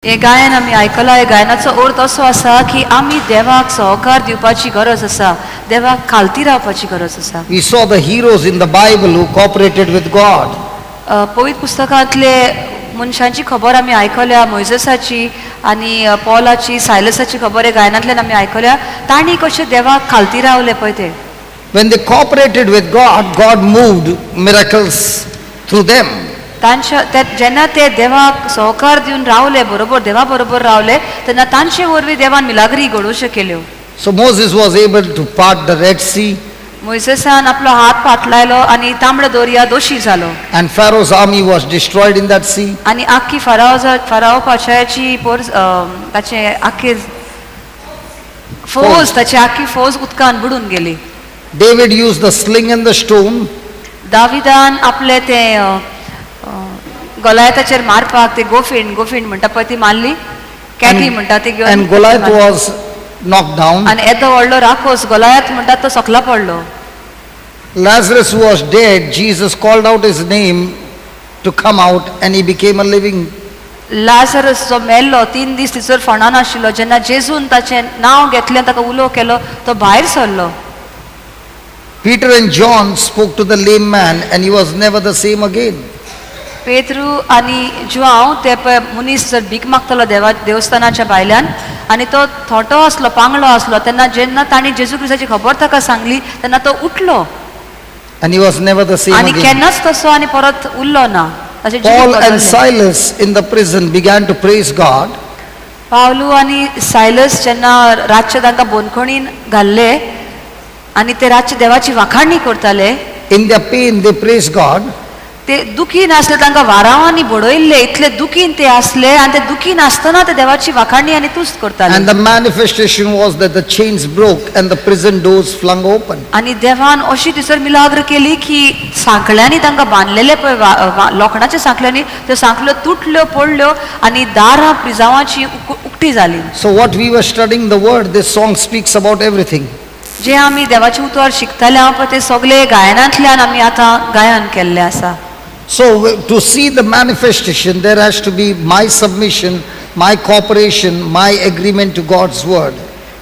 हे गायन आमी आयकलां. हे गायनाचो अर्थ असो आसा की आमी देवाक सहकार दिवपाची गरज आसा, देवाक खालती रावपाची गरज आसा. We saw the heroes in the Bible who cooperated with God. पवित्र पुस्तकांतले मनशांची खबर आमी आयकल्या, मोयजेसाची आनी पॉलाची, सायलसाची खबर हे गायनांतल्यान आमी आयकल्या. तांणी कशें देवाक खालती रावले पळय ते. When they cooperated with God, God moved miracles through them. तांच्या ते जेन्ना ते देवाक सहकार दिवन रावले, बरोबर देवा बरोबर रावले, तेन्ना तांचे वरवीं देवान मिलाग्री घडोवच्यो केल्यो. So Moses was able to part the Red Sea, मोयजेसान आपलो हात पातलायलो आनी तांबडो दर्या दोशी जालो. And Pharaoh's army was destroyed in that sea. आनी आख्खी फराव फराव पाशाची पोर ताचे आख्खे फौज, ताची आख्खी फौज उदकान बुडून गेली. David used the sling and the stone, दाविदान आपले ते अ, अ, गोलायताचेर मारपाक ते गोफीण, गोफीण म्हणटा पळय, ती मारली, कॅटी म्हणटा ती घेवन and Goliath was knocked down. आनी येदो व्हडलो राखोस गोलायत म्हणटा तो सकला पडलो. Lazarus, who was dead, Jesus called out his name to come out and he became a living. Lazarus जो मेल्लो, 3 दीस थंयसर फोंडान आशिल्लो, जेन्ना जेजून ताचें नांव घेतलें, ताका उलो केलो, तो भायर सरलो. Peter and John spoke to the lame man and he was never the same again. पेत्रू आनी जुआंव ते पळय मनीस जर भीक मागतालो देवा देवस्थानाच्या भायल्यान आनी तो थोंटो आसलो, पांगळो आसलो, तेन्ना जेन्ना तांणी जेजू क्रिस्ताची खबर ताका सांगली तेन्ना तो उठलो. And he was never the same आनी again. केन्नाच तसो आनी परत उरलो ना. ताचें जिवीत Paul and बदल्लें. Silas in the prison began to praise God. Pavlu आनी सायलस जेन्ना रातचे तांकां बंदखणीन घाल्ले आनी ते रातचे देवाची वाखाणणी करताले. In their pain, they praised God. ते दुखी नासले, तांकां वारावांनी बडयल्ले, इतले दुखीन ते आसले आनी ते दुखी नासतना ते देवाची वाखाणणी आनी तुस्त करताले. And the manifestation was that the chains broke and the prison doors flung open. आनी देवान अशी थंयसर मिलाग्र केली की सांकळ्यांनी तांकां बांदलेले पळय, लोखणाच्या सांकळ्यांनी, त्यो सांकळ्यो तुटल्यो, पडल्यो आनी दारां प्रिजांवाची उक्ती जाली. So, what we were studying the word, this song speaks about everything. जे आमी देवाचें उतर शिकताले हांव पळय, ते सगळे गायनांतल्यान आमी आतां गायन केल्लें आसा. So, to see the manifestation, there has to be my submission, my cooperation, my agreement to God's word.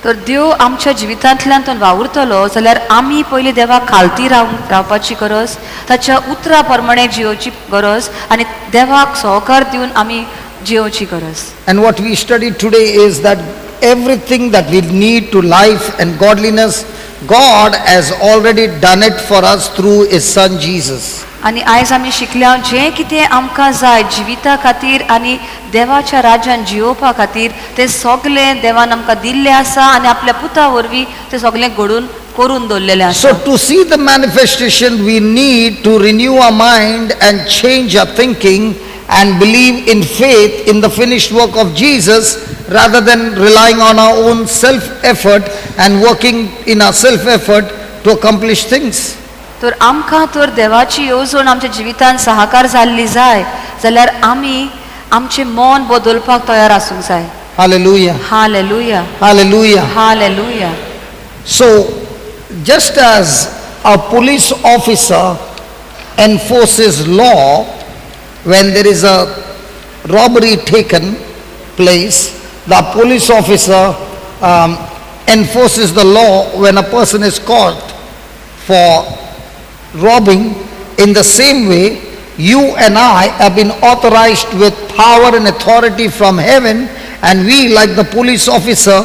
तर देव आमच्या जिवितांतल्यान तो वावुरतलो जाल्यार आमी पयलीं देवाक खालती रावपाची गरज, ताच्या उतरा प्रमाणे जियोवची गरज आनी देवाक सहकार दिवन आमी जियोवची गरज. And what we studied today is that everything that we need to life and godliness, God has already done it for us through His Son Jesus. आनी आयज आमी शिकल्या, जें कितें आमकां जाय जिविता खातीर आनी देवाच्या राज्यान जियोवपा खातीर, तें सगलें देवान आमकां दिल्लें आसा आनी आपल्या पुता वरवीं तें सगलें घडून करून दवरलेलें आसा. So, to see the manifestation, we need to renew our mind and change our thinking and believe in faith in the finished work of Jesus rather than relying on our own self effort and working in our self effort to accomplish things. तर आमकां तर देवाची येवजण आमच्या जिवितान साकार जाल्ली जाय जाल्यार आमी आमचें मन बदलपाक तयार आसूंक जाय. Hallelujah. Hallelujah. Hallelujah. Hallelujah. So, just as a police officer enforces law when there is a robbery taken place, the police officer enforces the law when a person is caught for robbing. In the same way, you and I have been authorized with power and authority from heaven, and we, like the police officer,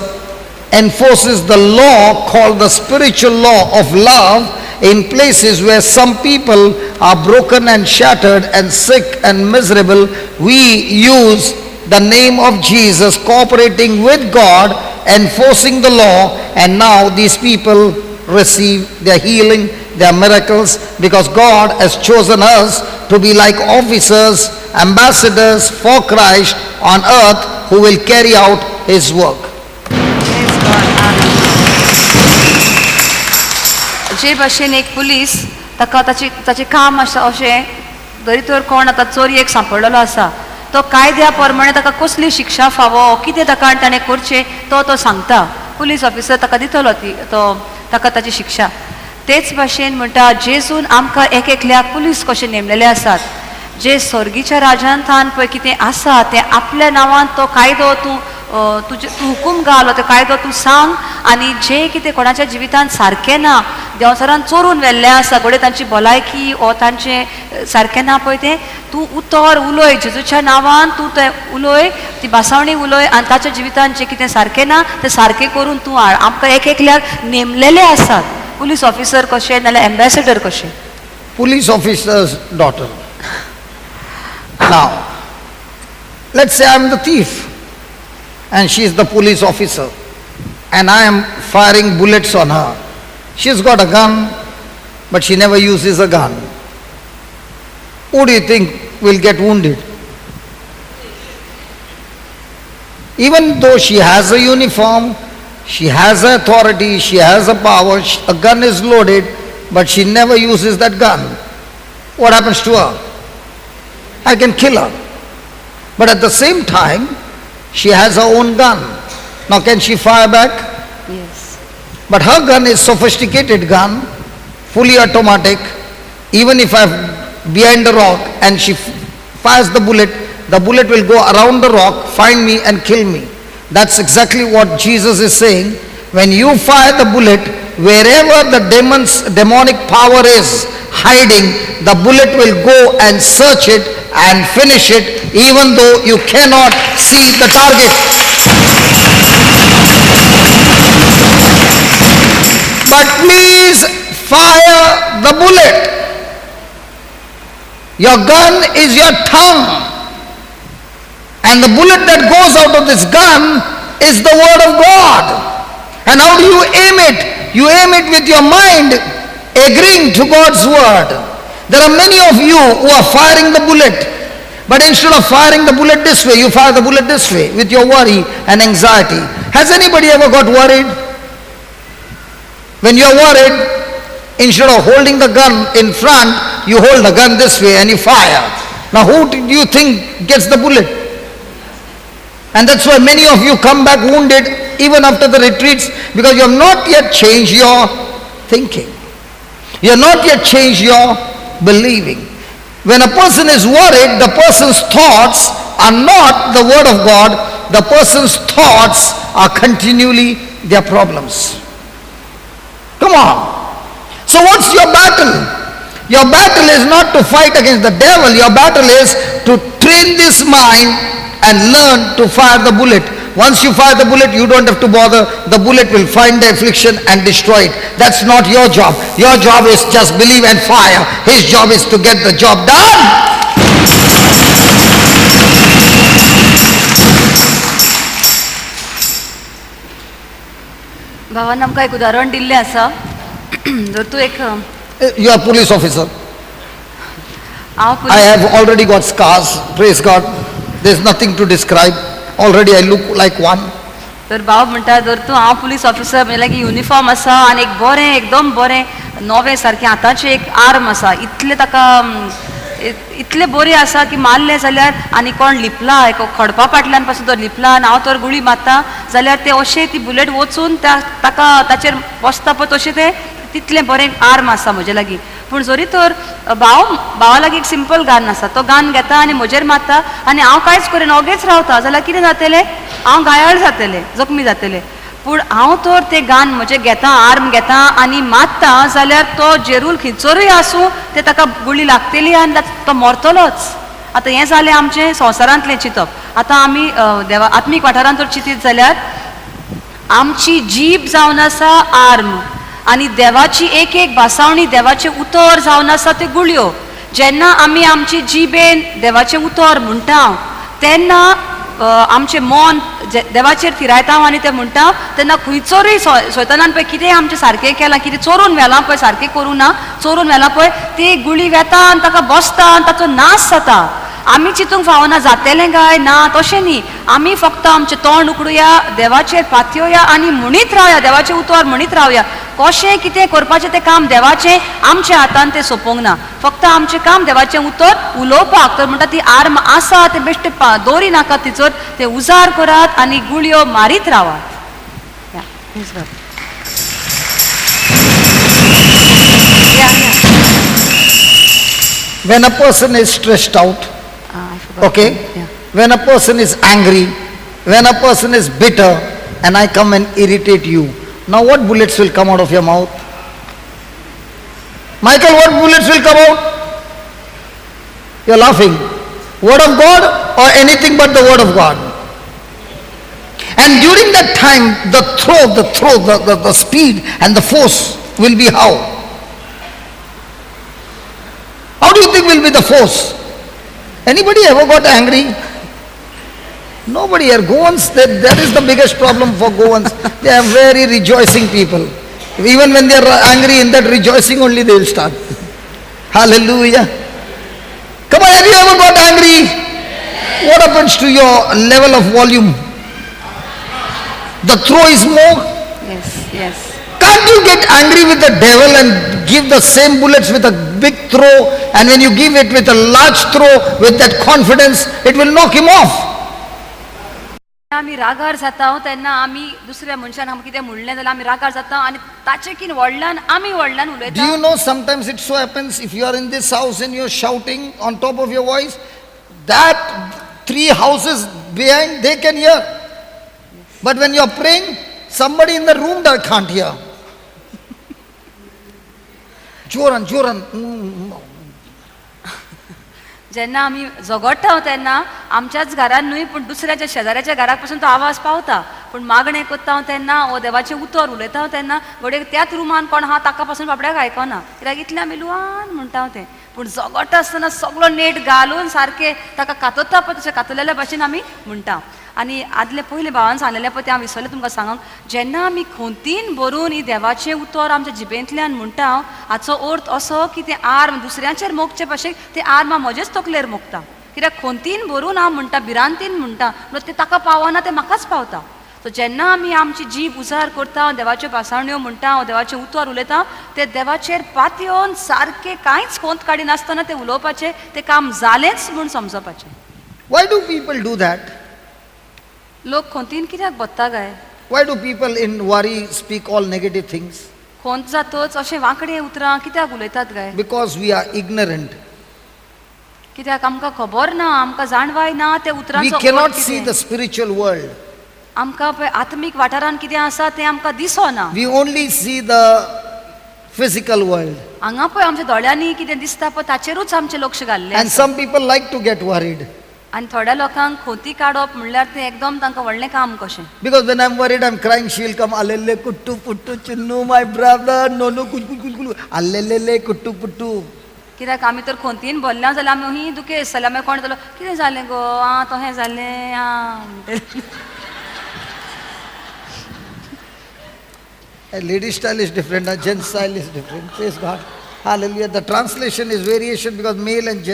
enforces the law called the spiritual law of love in places where some people are broken and shattered and sick and miserable. We use the name of Jesus, cooperating with God, enforcing the law, and now these people receive their healing, their miracles, because God has chosen us to be like officers, ambassadors for Christ on earth who will carry out His work. Praise God. Amen. जे भाशेन एक police ताका ताची ताचें काम आसा अशें, जरी तर कोण आतां चोरयेक सांपडलेलो आसा, तो कायद्या प्रमाणे ताका कसली शिक्षा फावो, कितें ताका ताणें करचें, तो तो सांगता. पुलीस ऑफिसर ताका दितलो ती तो ताका ताची शिक्षा. तेच भाशेन म्हणटा, जेजून आमकां एक एकल्याक पुलीस कशे नेमलेले आसात. जे स्वर्गीच्या राजांथान पळय कितें आसा तें आपल्या नांवान तो कायदो तूं तुजे तूं हुकूम घाल, तो कायदो तूं सांग आनी जे कितें कोणाच्या जिवितांत सारकें ना, देंवचारान चोरून व्हेल्लें आसा, घडये तांची भलायकी ओ तांचें सारकें ना पळय, तें तूं उतर उलय, जेजूच्या नांवान तूं तें उलय, ती भासावणी उलय आनी ताच्या जिवितांत जें कितें सारकें ना तें सारकें करून तूं हाड. आमकां एक एकल्याक नेमलेले आसात, पुलीस ऑफिसर कशें नाल्यार एम्बेसडर कशें. Police officer's daughter. Now, let's say I'm the thief and she is the police officer and I am firing bullets on her. She's got a gun, but she never uses a gun. Who do you think will get wounded? Even though she has a uniform, she has authority, she has a power, a gun is loaded, but she never uses that gun. What happens to her? I can kill her. But at the same time, she has her own gun. Now can she fire back? Yes. But her gun is sophisticated gun, fully automatic. Even if I'm behind the rock and she fires the bullet will go around the rock, find me and kill me. That's exactly what Jesus is saying. When you fire the bullet, wherever the demonic power is hiding, the bullet will go and search it and finish it, even though you cannot see the target. But please fire the bullet. Your gun is your tongue. And the bullet that goes out of this gun is the word of God. And how do you aim it? You aim it with your mind, agreeing to God's word. There are many of you who are firing the bullet, but instead of firing the bullet this way, you fire the bullet this way with your worry and anxiety. Has anybody ever got worried? When you are worried, instead of holding the gun in front, you hold the gun this way and you fire. Now who do you think gets the bullet? And that's why many of you come back wounded even after the retreats, because you have not yet changed your thinking. You have not yet changed your believing. When a person is worried, the person's thoughts are not the word of God. The person's thoughts are continually their problems. Come on. So what's your battle? Your battle is not to fight against the devil. Your battle is to train this mind and learn to fire the bullet. Once you fire the bullet, you don't have to bother. The bullet will find the affliction and destroy it. That's not your job. Your job is just believe and fire. His job is to get the job done. भावान आमकां एक उदाहरण दिल्लें आसा. जर तूं एक You are police officer. हांव I police have already got scars. Praise God. There's nothing to describe. Already I look like one. तर भाव म्हणटा, जर तूं हांव पुलीस ऑफिसर, म्हजे लागीं युनिफॉर्म आसा आनी एक बरें, एकदम बरें नवें सारकें आतांचें एक आर्म आसा, इतलें ताका इतलें बरें आसा की मारलें जाल्यार आनी कोण लिपला एक खडपा फाटल्यान पासून तो लिपला आनी हांव तर गुळी मारता जाल्यार तें अशें ती बुलेट वचून त्या ताका ताचेर बसता पळय तशें तें तितलें बरें आर्म आसा म्हजे लागीं. पूण जरी तर भाव, भावा लागीं एक सिंपल गान आसा, तो गान घेता आनी म्हजेर मारता आनी हांव कांयच करिना, ओगेच रावता जाल्यार कितें जातलें? हांव घायाळ जातलें, जखमी जातलें. पूण हांव तर तें गान म्हजें घेता, आर्म घेता आनी मारता जाल्यार तो जेरूल खंयसरूय आसूं तें ताका गुळी लागतली आनी तो मरतलोच. आतां हें जालें आमचें संवसारांतलें चिंतप. आतां आमी देवा आत्मीक वाठारांत जर चिंतीत जाल्यार आमची जीब जावन आसा आर्म आनी देवाची एक एक भासावणी, देवाचें उतर जावन आसा त्यो गुळयो. जेन्ना आमी आमची जिबेन देवाचें उतर म्हणटा तेन्ना आमचें मन देवाचेर थिरायता आनी तें म्हणटा तेन्ना खंयसरूय सैतानान पळय कितें आमचें सारकें केलां, कितें चोरून व्हेलां पळय, सारकें करूं ना, चोरून व्हेलां पळय, ती गुळी वेता आनी ताका बसता आनी ताचो नाश जाता. आमी चिंतूंक फावना जातेलें काय ना, तशें न्ही. आमी फक्त आमचें तोंड उकडुया, देवाचेर पातयोया आनी म्हणीत रावया, देवाचें उतर म्हणीत रावया. कशें कितें करपाचें तें काम देवाचें, आमच्या हातान तें सोंपोवंक ना. फक्त आमचें काम देवाचें उतर उलोवपाक. तर म्हणटा ती आर्म आसा तें बेश्टें दवरी नाका तिचोर, तें उजार करात आनी गुळयो मारीत रावात. या, please God. या, या. When a person is stressed out, I forgot. Okay? Yeah. When a person is angry, when a person is bitter, and I come and irritate you, now what bullets will come out of your mouth? Michael, what bullets will come out? You're laughing. Word of God or anything but the word of God? And during that time, the throw, the throw, the speed and the force will be how? How do you think will be the force? Anybody ever got angry? Nobody here. Goans, that is the biggest problem for Goans. They are very rejoicing people. Even when they are angry, in that rejoicing only they will start. Hallelujah. Come on, have you ever got angry? What happens to your level of volume? The throw is more. Yes. Can't you get angry with the devil and give the same bullets with a big throw, and when you give it with a large throw, with that confidence, it will knock him off. आमी रागार जाता तेन्ना आमी दुसऱ्या मनशान आमकां कितें म्हणलें जाल्यार आमी रागार जाता आनी ताचे किन व्हडल्यान आमी व्हडल्यान Do उलयता. You know sometimes it so happens, if you are in this house and you're shouting on top of your voice, that three houses behind, they can hear. But when you're praying, somebody in the room that can't hear. जोरान, जोरान. जेन्ना आमी झगडटा तेन्ना आमच्याच घरान न्हय पूण दुसऱ्याच्या शेजाऱ्याच्या घराक पसून तो आवाज पावता, पूण मागणें करता तेन्ना वो देवाचें उतर उलयता तेन्ना घडये त्याच रुमान कोण आहा ताका पासून बाबड्याक आयकना, कित्याक इतलें आमी लुवान म्हणटा तें. पूण झगडटा आसतना सगळो नेट घालून सारकें ताका कातोता पळय तशें कातलेल्या भाशेन आमी म्हणटा. आनी आदले पयले भावान सांगलेलें पळय तें हांव विसरलें तुमकां सांगूंक. जेन्ना आमी खोंतीन भरून ही देवाचें उतर आमच्या जिबेंतल्यान म्हणटा, हाचो अर्थ असो की तें आर्म दुसऱ्यांचेर मोगचे भाशेक तें आर्म हांव म्हजेच तकलेर मोगता, कित्याक खोंतीन भरून हांव म्हणटा, भिरांतीन म्हणटा, म्हणल्यार तें ताका पावना, तें म्हाकाच पावता. सो जेन्ना आमी आमची जीब उजार करता, देवाच्यो भासाण्यो म्हणटा, देवाचें उतर उलयता, तें देवाचेर पातयेवन सारकें कांयच खोंत काडिनासतना तें उलोवपाचें, तें काम जालेंच म्हूण समजपाचें. Why do people do that? लोक खोंतीन कित्याक बत्ता काय? Why do people in worry speak all negative things? खोंत जातच अशें वांकडे उतरां कित्याक उलयतात काय? Because we are ignorant. कित्याक आमकां खबर ना, आमकां जाणवाय ना त्या We उतरांचो अर्थ cannot see कितें. The spiritual world. आमकां पळय आत्मीक वाठारान कितें आसा तें आमकां दिसना. We only see the physical world. हांगा पळय आमच्या दोळ्यांनी कितें दिसता पळय ताचेरूच आमचें लक्ष घाल्लें And आसा. some people like to get worried. आनी थोड्या लोकांक खोंती काडप म्हणल्यार तें एकदम तांकां व्हडलें काम कशें. Because when I'm worried, I'm crying, she'll come, "Alele kuttu puttu chinnu, my brother, no no kuch kuch kuch kuch, alelele kuttu puttu." कित्याक आमी तर खोंतीन भरल्या जाल्यार आमी ही दुखेस्त जाल्यार मागीर कोण येतलो, कितें जालें गो, आं तशें जालें आं म्हणटलें. A lady style is different, a gent style is different. Praise God. Hallelujah. The translation is variation because male and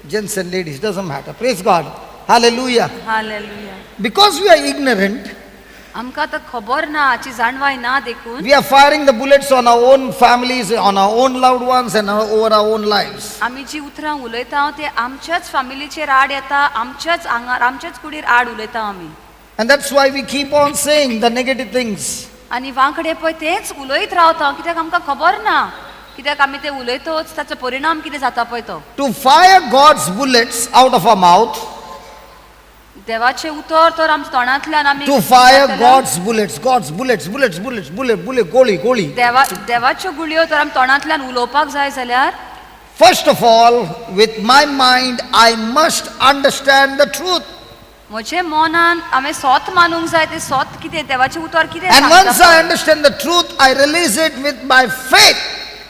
gents and ladies, doesn't matter. Praise God. Hallelujah. Hallelujah. Because we are ignorant, आमकां आतां खबर ना, हाची जाणवाय ना देखून we are firing the bullets on our own families, on our own loved ones, and over our own lives. आमी जी उतरां उलयता ते आमच्याच फामिलीचेर आड येता, आमच्याच आंगार आमच्याच कुडीर आड उलयता आमी. And that's why we keep on saying the negative things. आनी वांकडे पळय तेंच उलयत रावता, कित्याक आमकां खबर ना, कित्याक आमी ते उलयतच ताचो परिणाम कितें जाता पळय तो. To fire God's bullets out of our mouth, देवाचें उतर तर आमच्या तोंडांतल्यान आमी to fire God's bullets, God's bullets, bullets, bullets, bullet, bullet, goli, goli. देवा देवाच्यो गुळयो तर आमी तोंडांतल्यान उलोवपाक जाय जाल्यार First of all, with my mind, I must understand the truth. म्हजे मनान हांवें सोत मानूंक जाय, तें सोत कितें, देवाचें उतर कितें And सांगता once I पळय. Understand the truth, I release it with my faith,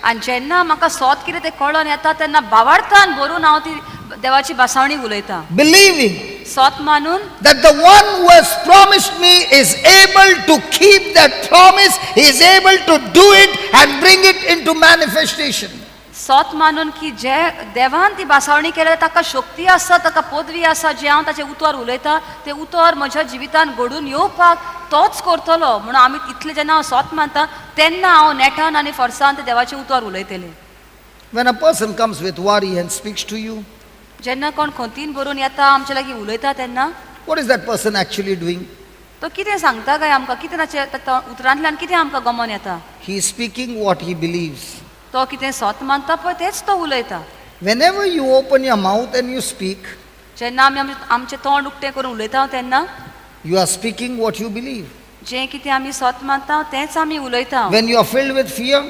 आनी जेन्ना म्हाका सोत कितें तें कळोन येता तेन्ना बावार्थान भरून हांव ती देवाची भासावणी उलयतां, believing सोत मानून that the one who has promised me is able to keep that promise, he is able to do it and bring it into manifestation. सोत मानून की जे देवान ती भासावणी केल्या ताका शक्ती आसा, ताका पदवी आसा, जें हांव ताचें उतर उलयतां तें उतर म्हज्या जिवितान घडून येवपाक तोच करतलो म्हणून आमी इतलें जेन्ना हांव सोत मानता तेन्ना हांव नेटान आनी फोर्सान तें देवाचें उतर उलयतलें. When a person comes with worry and speaks to you, जेन्ना कोण खंतीन भरून येता आमच्या लागीं उलयता तेन्ना what is that person actually doing? तो कितें सांगता काय आमकां, कितें ताचे उतरांतल्यान कितें आमकां गमन येता? He is speaking what he believes. तो कितें सोत मानता पळय तेंच तो उलयता. Whenever you open your mouth and you speak, जेन्ना आमी आमचें तोंड उक्तें करून उलयता तेन्ना you are speaking what you believe. जें कितें आमी सत मानता तेंच आमी उलयता. When you are filled with fear,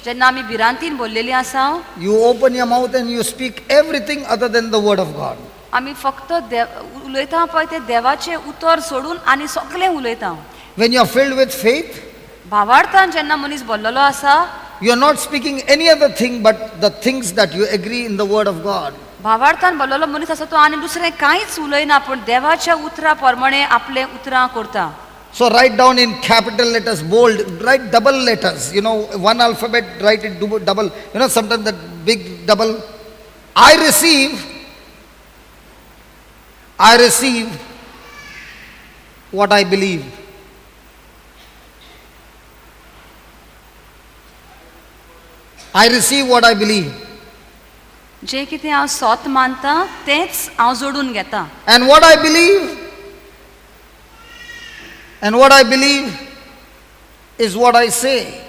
जेन्ना आमी भिरांतीन भरलेली आसा, you open your mouth and you speak everything other than the word of God. आमी फक्त उलयता पळय तें देवाचें उतर सोडून आनी सगळें उलयता. When you are filled with faith, भावार्थान जेन्ना मनीस भरलेलो आसा, you are not speaking any other thing but the things that you agree in the word of God. भावार्थान भरलेलो मनीस आसा तो आनी दुसरें कांयच उलयना पूण देवाच्या उतरा प्रमाणे आपले उतरां करता. So write down in capital letters, bold, write double letters, you know, one alphabet, write it double, you know, sometimes that big double. I receive what I believe. I receive what I believe. जें कितें हांव सत मानता तेंच हांव जोडून घेता. And what I believe, and what I believe is what I say.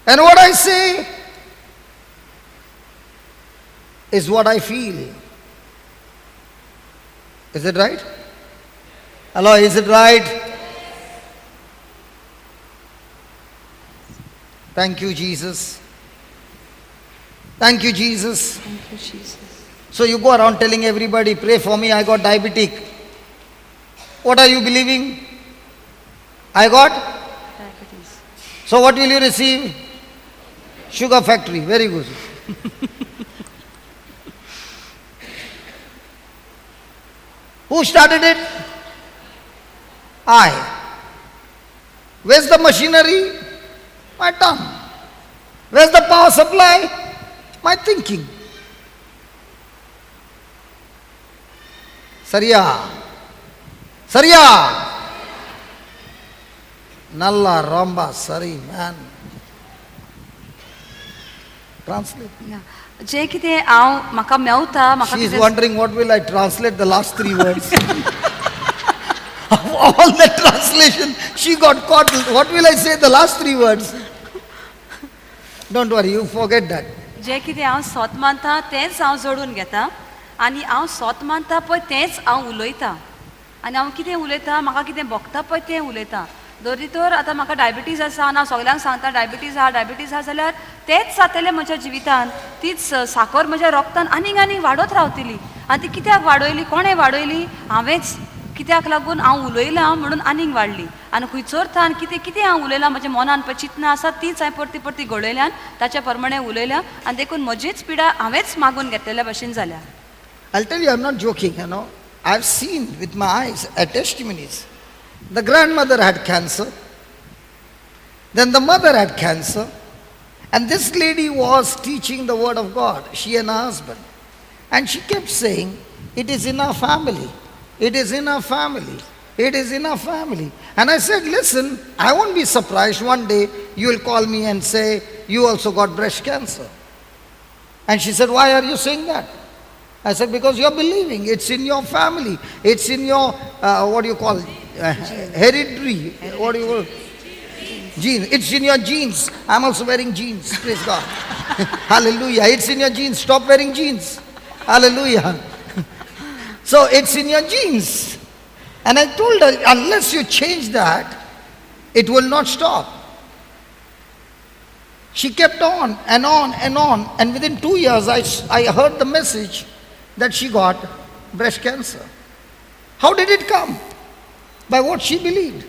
And what I say is what I feel. Is it right? Hello, is it right? Thank you, Jesus. Thank you, Jesus. Thank you, Jesus. So you go around telling everybody, pray for me, I got diabetic. What are you believing? I got? Diabetes. So what will you receive? Sugar factory. Very good. Who started it? I. Where's the machinery? My tongue. Where's the power supply? My thinking. Sariya. Sariya. Nalla Ramba Sari, man. Translate. Yeah. जें कितें हांव म्हाका मेवता, म्हाका She is wondering what will I translate the last three words. Of all the translation, she got caught. What will I say the last three words? Don't worry, you forget that. जें कितें हांव सत मानता तेंच हांव जोडून घेता आनी हांव सत मानता पळय तेंच हांव उलयता आनी हांव कितें उलयता, म्हाका कितें भोगता पळय तें उलयता. दरी तर आतां म्हाका डायबिटीज आसा आनी हांव सगल्यांक सांगता डायबिटीज आहा, डायबिटीज आहा, जाल्यार तेंच जातलें म्हज्या जिवितान. तीच साकर म्हज्या रोगतान आनीक आनीक वाडत रावतली. आनी ती कित्याक वाडयली, कोणें वाडयली? हांवेंच. कित्याक लागून हांव उलयलां म्हणून आनीक वाडली. आनी खंयचोर थान कितें कितें हांव उलयलां, म्हज्या मनान पळय चिंतना आसा तीच हांवें परती परती घडयल्यान ताच्या प्रमाणे उलयल्या आनी देखून म्हजीच पिडा हांवेंच मागून घेतलेल्या भशेन जाल्या. I'll tell you, I'm not joking, you know. I've seen with my eyes testimonies. The grandmother had cancer. Then the mother had cancer. And this lady was teaching the word of God, she and her husband. And she kept saying, it is in our family. It is in our family. It is in our family. And I said, listen, I won't be surprised one day you will call me and say, you also got breast cancer. And she said, why are you saying that? I said, because you're believing. It's in your family. It's in your, what do you call it? Hereditary. What do you call it? Genes. It's in your genes. I'm also wearing jeans. Praise God. Hallelujah. It's in your genes. Stop wearing jeans. Hallelujah. So it's in your genes. And I told her, unless you change that, it will not stop. She kept on and on and on. And within 2 years, I heard the message that she got breast cancer. How did it come? By what she believed.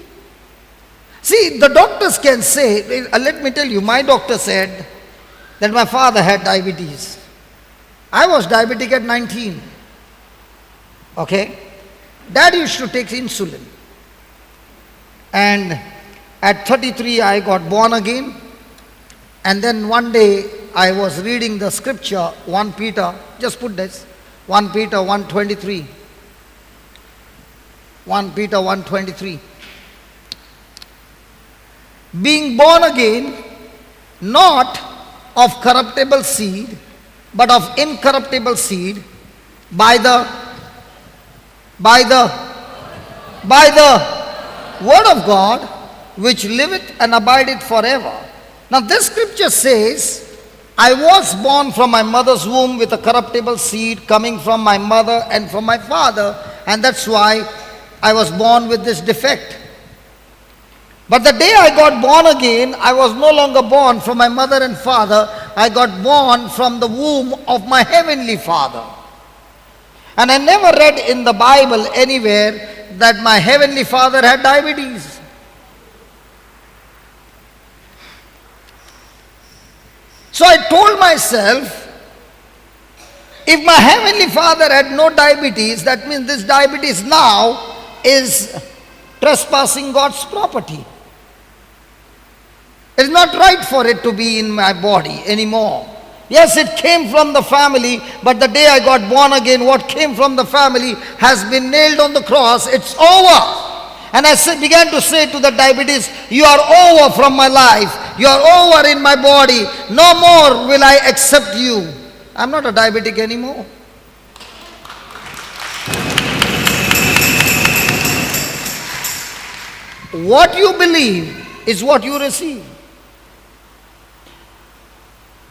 See, the doctors can say, let me tell you, my doctor said that my father had diabetes. I was diabetic at 19. Okay? Dad used to take insulin. And at 33, I got born again. And then one day, I was reading the scripture, 1 Peter, just put this, 1 Peter 1:23. 1 Peter 1:23. Being born again, not of corruptible seed, but of incorruptible seed, by the word of God, which liveth and abideth forever. Now this scripture says, I was born from my mother's womb with a corruptible seed coming from my mother and from my father, and that's why I was born with this defect. But the day I got born again, I was no longer born from my mother and father. I got born from the womb of my heavenly Father. And I never read in the Bible anywhere that my heavenly Father had diabetes. So I told myself, if my heavenly Father had no diabetes, that means this diabetes now is trespassing God's property. It's not right for it to be in my body anymore. Yes, it came from the family, but the day I got born again, what came from the family has been nailed on the cross. It's over. And I began to say to the diabetes, you are over from my life. You are over in my body. No more will I accept you. I'm not a diabetic anymore. What you believe is what you receive.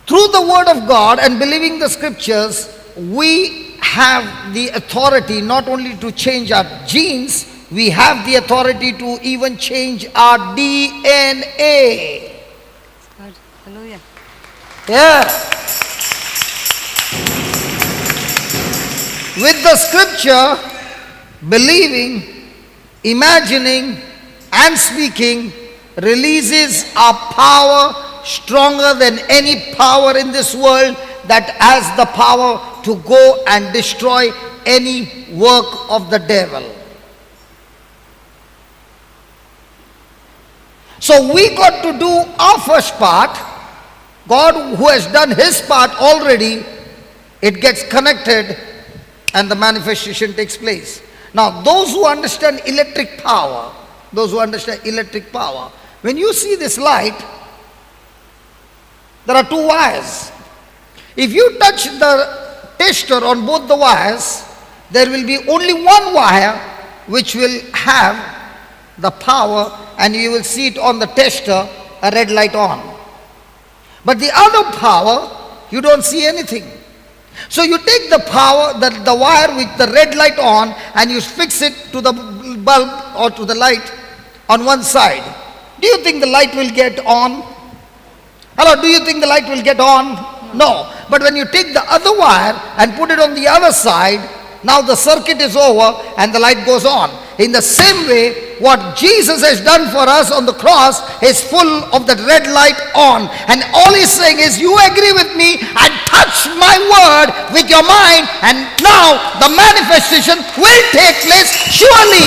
Through the word of God and believing the scriptures, we have the authority not only to change our genes, we have the authority to even change our DNA. Hallelujah. Yeah. With the scripture, believing, imagining, and speaking releases our power stronger than any power in this world that has the power to go and destroy any work of the devil. So we got to do our first part. God, who has done his part already, it gets connected and the manifestation takes place. Now, those who understand electric power, when you see this light, there are two wires. If you touch the tester on both the wires, there will be only one wire which will have the power, and you will see it on the tester, a red light on. But the other power, you don't see anything. So you take the power, the wire with the red light on, and you fix it to the bulb or to the light on one side. Do you think the light will get on? Hello, do you think the light will get on? No. But when you take the other wire and put it on the other side, now the circuit is over and the light goes on. In the same way, what Jesus has done for us on the cross is full of that red light on. And all he's saying is, you agree with me and touch my word with your mind, and now the manifestation will take place surely.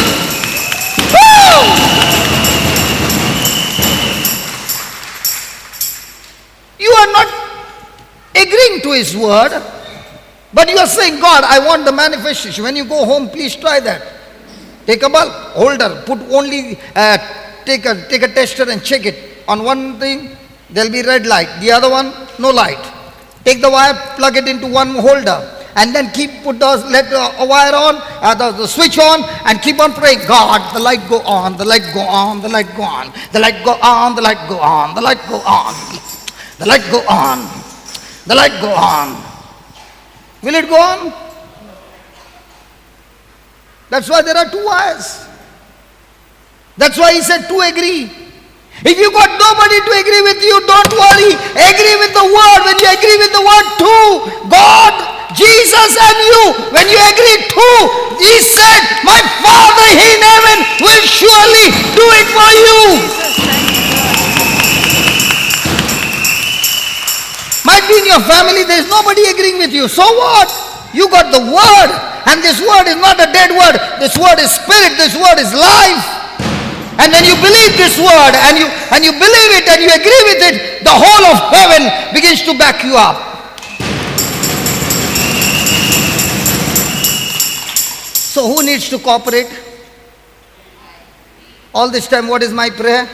Woo! You are not agreeing to his word, but you are saying, God, I want the manifestation. When you go home, please try that. Take a bulb holder, put only, take a tester and check it. On one thing, there will be red light. The other one, no light. Take the wire, plug it into one holder, and then put the wire on, the switch on, and keep on praying. God, the light go on, the light go on, the light go on, the light go on, the light go on, the light go on, the light go on, the light go on. Will it go on? That's why there are two wires. That's why he said two agree. If you got nobody to agree with you, don't worry. Agree with the word. When you agree with the word, two, God, Jesus and you. When you agree two, he said, my Father in heaven will surely do it for you. Might be in your family, there is nobody agreeing with you. So what? You got the word. And this word is not a dead word. This word is spirit. This word is life. And when you believe this word and you believe it and you agree with it, the whole of heaven begins to back you up. So who needs to cooperate? All this time, what is my prayer?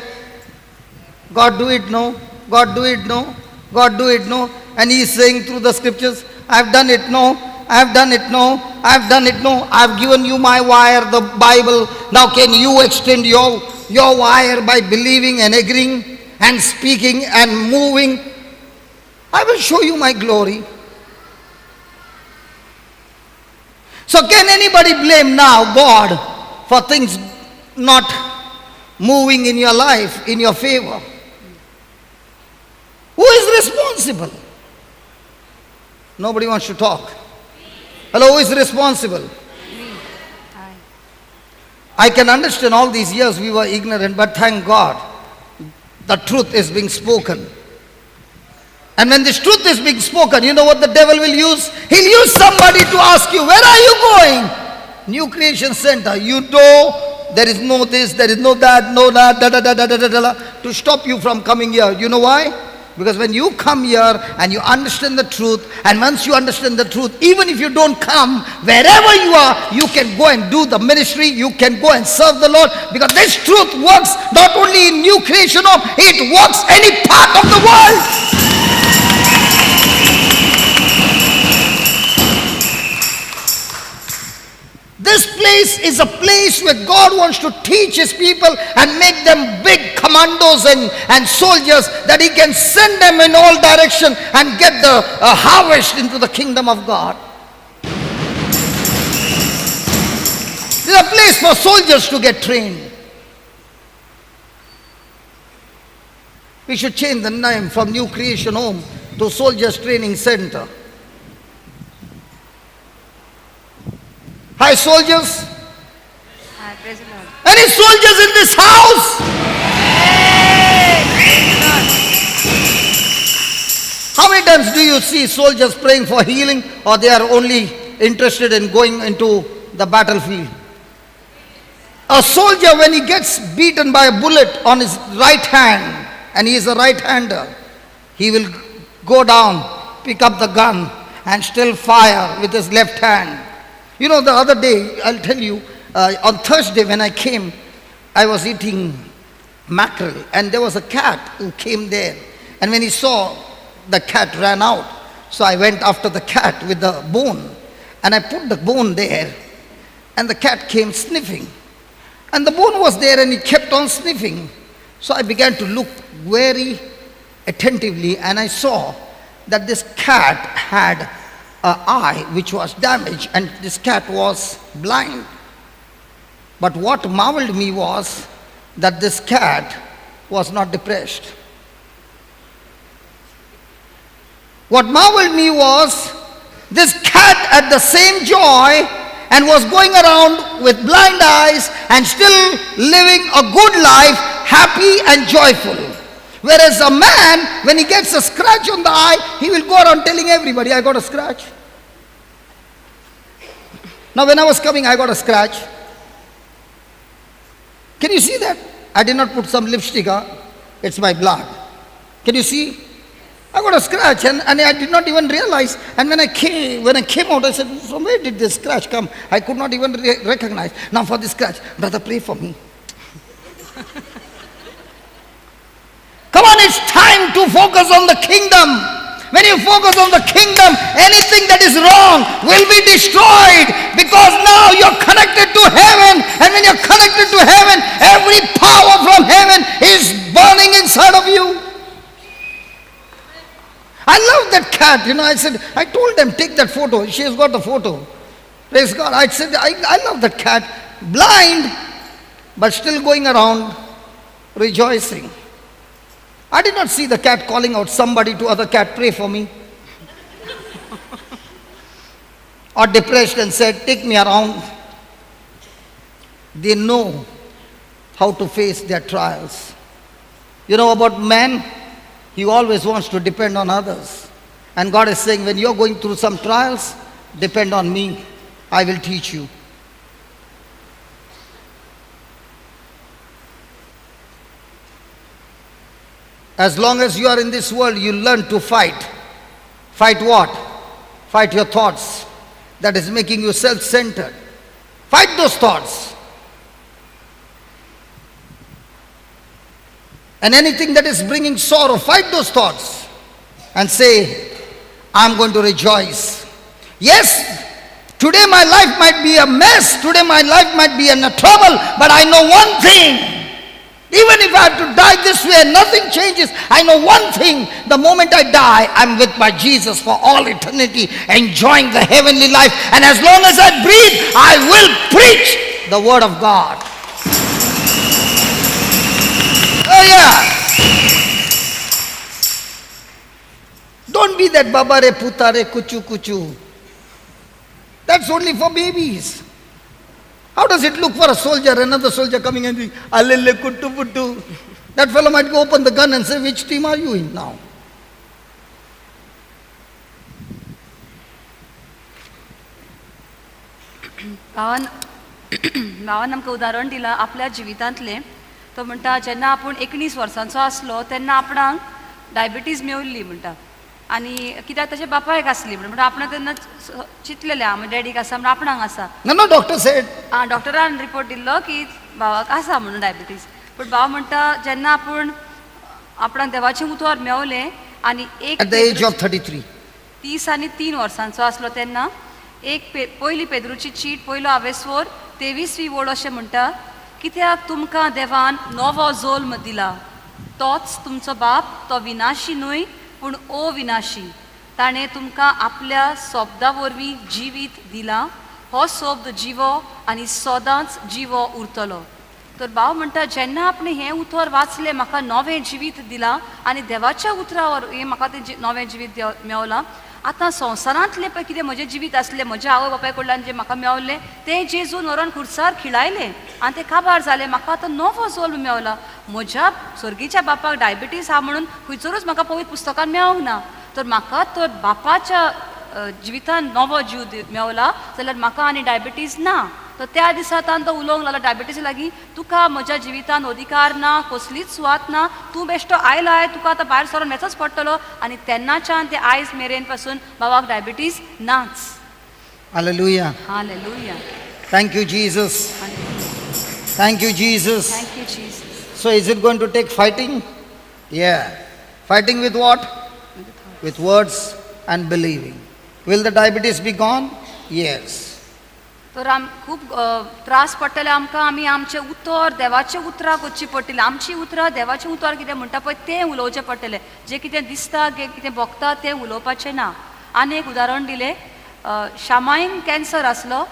God do it, no. God do it, no. God do it, no. And he is saying through the scriptures, I have done it, no. I have done it, no. I have done it, no. I have given you my wire, the Bible. Now can you extend your your wire by believing and agreeing and speaking and moving. I will show you my glory. So can anybody blame now God for things not moving in your life in your favor? Who is responsible? Nobody wants to talk. Hello, who is responsible? I can understand all these years we were ignorant, but thank God the truth is being spoken. And when this truth is being spoken, you know what the devil will use? He'll use somebody to ask you, where are you going? New Creation Center. You know there is no this, there is no that, no that, da da da da da da da, to stop you from coming here. You know why? Because when you come here and you understand the truth, and once you understand the truth, even if you don't come, wherever you are, you can go and do the ministry, you can go and serve the Lord, because this truth works not only in New Creation Home, it works any part of the world. This place is a place where God wants to teach His people and make them big commandos and soldiers that He can send them in all directions and get the harvest into the kingdom of God. This is a place for soldiers to get trained. We should change the name from New Creation Home to Soldiers Training Center. Hi soldiers. Hi, praise the Lord. Any soldiers in this house? Hey, praise the Lord. How many times do you see soldiers praying for healing, or they are only interested in going into the battlefield? A soldier, when he gets beaten by a bullet on his right hand, and he is a right-hander, he will go down, pick up the gun, and still fire with his left hand. You know, the other day, I'll tell you, on Thursday when I came, I was eating mackerel, and there was a cat who came there. And when he saw, the cat ran out. So I went after the cat with the bone, and I put the bone there, and the cat came sniffing. And the bone was there, and he kept on sniffing. So I began to look very attentively, and I saw that this cat had an eye which was damaged, and this cat was blind. But what marveled me was that this cat was not depressed. What marveled me was this cat had the same joy and was going around with blind eyes and still living a good life, happy and joyful. Whereas a man, when he gets a scratch on the eye, he will go around telling everybody, I got a scratch. Now when I was coming, I got a scratch. Can you see that? I did not put some lipstick, huh? It's my blood. Can you see? I got a scratch and I did not even realize. And when I came out, I said, from where did this scratch come? I could not even recognize. Now for this scratch, brother, pray for me. Come on, it's time to focus on the kingdom. When you focus on the kingdom, anything that is wrong will be destroyed, because now you're connected to heaven. And when you're connected to heaven, every power from heaven is burning inside of you. I love that cat. You know, I said, I told them, take that photo. She has got the photo. Praise God. I said, I love that cat. Blind, but still going around rejoicing. I did not see the cat calling out somebody to other cat, pray for me. Or depressed and said, take me around. They know how to face their trials. You know about man? He always wants to depend on others. And God is saying, when you're going through some trials, depend on me. I will teach you. As long as you are in this world, you learn to fight. Fight what? Fight your thoughts that is making you self-centered. Fight those thoughts. And anything that is bringing sorrow, fight those thoughts and say, I'm going to rejoice. Yes, today my life might be a mess. Today my life might be in a trouble. But I know one thing. Even if I have to die this way and nothing changes, I know one thing. The moment I die, I'm with my Jesus for all eternity, enjoying the heavenly life. And as long as I breathe, I will preach the word of God. Oh yeah. Don't be that babare putare kuchu kuchu. That's only for babies. How does it look for a soldier, another soldier coming and saying, Alele kuttu puttu? That fellow might go open the gun and say, "Which team are you in now?" भावान भावान आमकां उदाहरण दिलां आपल्या जिवितांतलें. तो म्हणटा, जेन्ना आपूण 19 वर्सांचो आसलो तेन्ना आपणाक डायबिटीज मेवल्ली म्हणटा आनी कित्याक ताच्या बापायक आसली म्हणटा. आपणाक तेन्ना चिंतलेलें, आं, डॅडीक आसा म्हणून आपणाक आसा. No, doctor said. आं, डॉक्टरान रिपोर्ट दिल्लो की भावाक आसा म्हणून डायबिटीज. पूण भाव म्हणटा, जेन्ना आपूण आपणाक देवाचें उतर मेवलें आनी एक At the age of 33. 33 वर्सांचो आसलो तेन्ना, एक पे पयली पेद्रूची चीट, पयलो आवेस्वोर, 23वी ओळ अशें म्हणटा, कित्याक तुमकां देवान नवो जोल्म दिला, तोच तुमचो बाप, तो विनाशी न्हय पूण अविनाशी. ताणें तुमकां आपल्या सोब्दा वरवीं जिवीत दिलां. हो सोब्द जिवो आनी सदांच जिवो उरतलो. तर भाव म्हणटा, जेन्ना आपणें हें उतर वाचलें, म्हाका नवें जिवीत दिलां आनी देवाच्या उतरा वरवीं म्हाका तें नवें जिवीत मेवलां. आतां संवसारांतलें पळय कितें म्हजें जिवीत आसलें, म्हज्या आवय बापाय कडल्यान जें म्हाका मेवलें तें जेजून व्हरोन खुर्सार खिळायलें आनी तें काबार जालें. म्हाका आतां नवो जल्म मेवला. म्हज्या सर्गीच्या बापाक डायबिटीज आहा म्हणून खंयसरूच म्हाका पवित्र पुस्तकान मेवंक ना. तर म्हाका तर बापाच्या जिवितान नवो जीव मेवला जाल्यार म्हाका आनी डायबिटीज ना. तर त्या दिसा तान तो उलोवंक लागलो डायबिटीज लागीं, तुका म्हज्या जिवितान अधिकार ना, कसलीच सुवात ना, तूं बेश्टो आयलाय, तुका आतां भायर सरोन वचोच पडटलो. आनी तेन्नाच्यान ते आयज मेरेन पासून बाबाक डायबिटीज नाच. Hallelujah. Hallelujah. Thank you, Jesus. Thank you, Jesus. Thank you, Jesus. So is it going to take fighting? Yeah. Fighting with what? With words and believing. Will the diabetes be gone? Yes. तर आम खूब त्रास पडटले आमकां. आमी आमचें उतर देवाचें उतरां करची पडटली. आमची उतरां देवाचें उतर कितें म्हणटा पळय तें उलोवचें पडटलें. जें कितें दिसता, कितें भोगता तें उलोवपाचें ना. आनी एक उदाहरण दिलें, शामाईन कॅन्सर आसलो,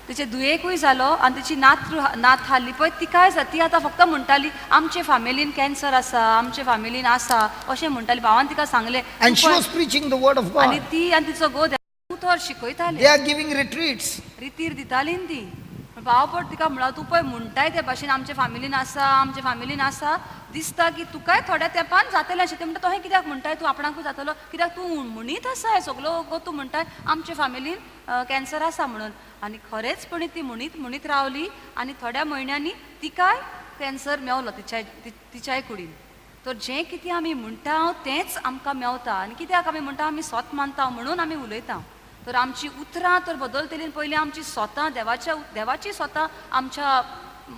तिचे दुयेकूय जालो आनी तिची नात नात हाडली पळय तिकाय जाता. ती आतां फक्त म्हणटाली, आमचे फामिलीन कॅन्सर आसा, आमचे फामिलीन आसा अशें म्हणटाली. भावान तिका सांगलें And she was preaching the word of आनी God. ती आनी तिचो घोव उतर शिकयताले. They are giving retreats. रितीर दिताली न्ही ती. भाव पड तिका म्हणला, तूं पळय म्हणटाय ते भाशेन आमच्या फामिलीन आसा, आमच्या फामिलीन आसा, दिसता की तुकाय थोड्या तेंपान जातलें अशें. तें म्हणटा, तशें कित्याक म्हणटाय तूं, आपणाकूय जातलो कित्याक, तूं म्हणीत आसा हें सगलो गो, तूं म्हणटाय आमच्या फामिलीन कॅन्सर आसा म्हणून. आनी खरेंचपणी ती म्हणीत म्हणीत रावली आनी थोड्या म्हयन्यांनी तिकाय कॅन्सर मेवलो तिच्याय कुडीन. तर जें कितें आमी म्हणटा तेंच आमकां मेवता. आनी कित्याक आमी म्हणटा, आमी सोत मानता म्हणून आमी उलयता. तर आमची उतरां तर बदलतली, पयलीं आमची स्वता देवाची स्वता आमच्या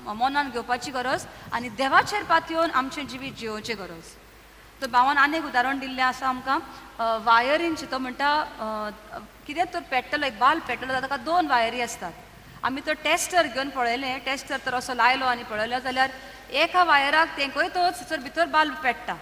मनान घेवपाची गरज आनी देवाचेर पातयेवन आमचें जिवीत जियोवचें गरज. तर भावान आनी एक उदाहरण दिल्लें आसा आमकां वायरींचें. तो म्हणटा, कितें तर पेट्टलो, एक बाल्ब पेट्टलो जाल्यार ताका दोन वायरी आसतात. आमी तो टेस्टर घेवन पळयलें, टेस्टर तर असो लायलो आनी पळयलो जाल्यार एका वायराक तेंकयतच थंयसर भितर बाल्ब पेट्टा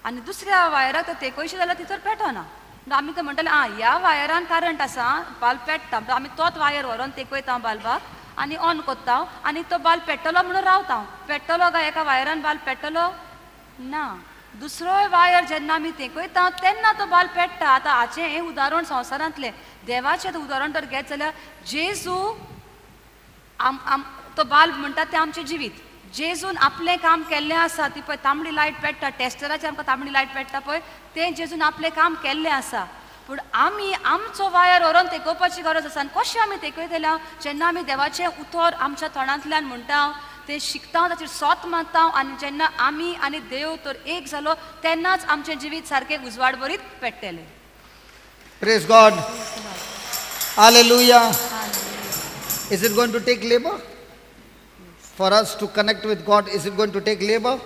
आनी दुसऱ्या वायराक तर तेंकयशी जाल्यार थंयसर पेटना. आमी तर म्हणटाले, आं, ह्या वायरान करंट आसा, बाल्ब पेट्टा, म्हणटा आमी तोच वायर व्हरोन तेंकयता बाल्बाक आनी ऑन कोत्ता आनी तो बाल्ब पेट्टलो म्हणून रावता. पेट्टलो काय एका वायरान बाल्ब पेट्टलो ना. दुसरोय वायर जेन्ना आमी तेंकयता तेन्ना तो बाल्ब पेट्टा. आतां हाचें हें उदाहरण संवसारांतलें. देवाचें उदाहरण तर घेत जाल्यार जेजू आम आम तो बाल्ब म्हणटा तें आमचें जिवीत. जेजून आपलें काम केल्लें आसा. ती पळय तांबडी लायट पेट्टा, टेस्टराचेर आमकां तांबडी लायट पेट्टा पळय, तें जेजून आपलें काम केल्लें आसा. पूण आमी आमचो वायर व्हरोन तेकोवपाची गरज आसा. आनी कशें आमी तेकयतले? जेन्ना आमी देवाचें उतर आमच्या तोंडांतल्यान म्हणटा, तें शिकता, ताचेर सोत मारता आनी जेन्ना आमी आनी देव तर एक जालो तेन्नाच आमचें जिवीत सारकें उजवाड बरीत पेट्टलें. Praise God. Hallelujah. Is it going to take labor? For us to connect with God, is it going to take labor?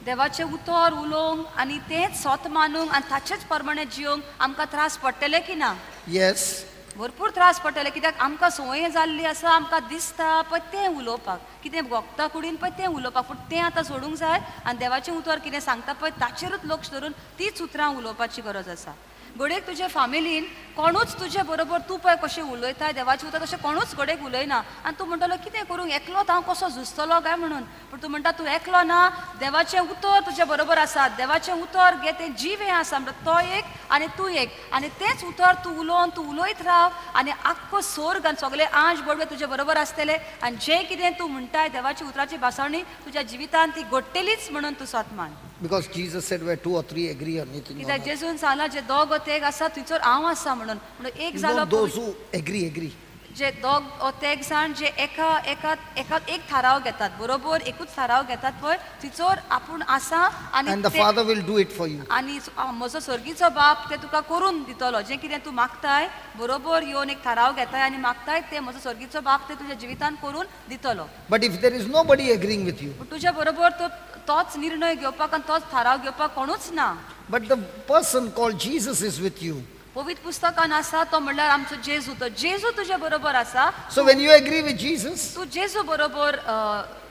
देवाचें उतर उलोवंक आनी तेंच सोत मानूंक आनी ताचेच प्रमाणे जियोंक आमकां त्रास पडटले की ना? Yes. भरपूर त्रास पडटले कित्याक आमकां संवय जाल्ली आसा आमकां दिसता पळय तें उलोवपाक कितें भोगता कुडीन पळय तें उलोवपाक पूण तें आतां सोडूंक जाय आनी देवाचें उतर कितें सांगता पळय ताचेरूच लक्ष धरून तीच उतरां उलोवपाची गरज आसा. घडयेक तुजे फामिलीन कोणूच तुजे बरोबर तूं पळय कशें उलयता देवाचें उतर तशें कोणूच घडयेक उलयना आनी तूं म्हणटलो कितें करूंक एकलोच हांव कसो झुजतलो काय म्हणून पूण तूं म्हणटा तूं एकलो ना देवाचें उतर तुजे बरोबर आसा देवाचें उतर घे तें जिवें आसा म्हणटा तो एक आनी तूं एक आनी तेंच उतर तूं उलोवन तूं उलयत राव आनी आख्खो सोर्ग आनी सगळे आंज बडवे तुजे बरोबर आसतले आनी जें कितें तूं म्हणटाय देवाच्या उतराची भासावणी तुज्या जिवितान ती घडटलीच म्हणून तूं स्वत मान. Because Jesus said where two or three agree on anything. कित्याक जेजून सांगलां जे दोग तेग आसा थंयसर हांव आसा म्हणून म्हणून एक जालो those who agree agree. जे दोग तेग जाण जे एका एका एका एक थाराव घेतात बरोबर एकूच थाराव घेतात पळय थंयसर आपूण आसा आनी And the Father will do it for you. आनी म्हजो स्वर्गीचो बाप ते तुका करून दितलो जें कितें तूं मागताय बरोबर येवन एक थाराव घेताय आनी मागताय ते म्हजो स्वर्गीचो बाप ते तुज्या जिवितान करून दितलो. But if there is nobody agreeing with you. पूण तुज्या बरोबर तो तोच निर्णय घेवपाक आनी तोच थाराव घेवपाक कोणूच ना. But the person called Jesus is with you. पवित्र पुस्तकान आसा तो म्हणल्यार आमचो जेजू तो जेजू तुजे बरोबर आसा. So when you agree with Jesus, तूं जेजू बरोबर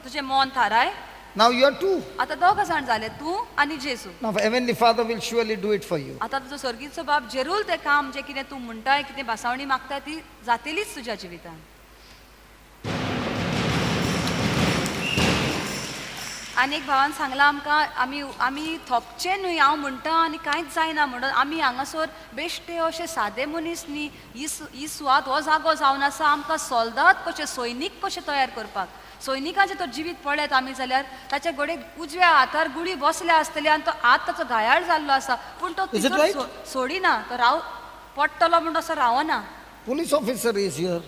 तुजें मन थाराय. Now you are two. आतां दोग जाण जाले तूं आनी जेजू. Now Heavenly Father will surely do it for you. आतां तुजो स्वर्गीचो बाप जेरूल तें काम जें कितें तूं म्हणटाय कितें भासावणी मागताय ती जातेलीच तुज्या जिवितान. आनी एक भावान सांगलां आमकां आमी आमी थोपचे न्हय हांव म्हणटा आनी कांयच जायना म्हणून आमी हांगासर बेश्टे अशे सादे मनीस न्ही ही सुवात हो जागो जावन आसा आमकां सोल्दाद कशे सैनीक कशे तयार करपाक सैनिकाचें तो जिवीत पळयत आमी जाल्यार ताच्या घडयेक उजव्या हातार गुळी बसल्या आसतली आनी तो हात ताचो घायाळ जाल्लो आसा पूण तो सोडिना तो राव पडटलो म्हणून असो रावना. Police officer is here.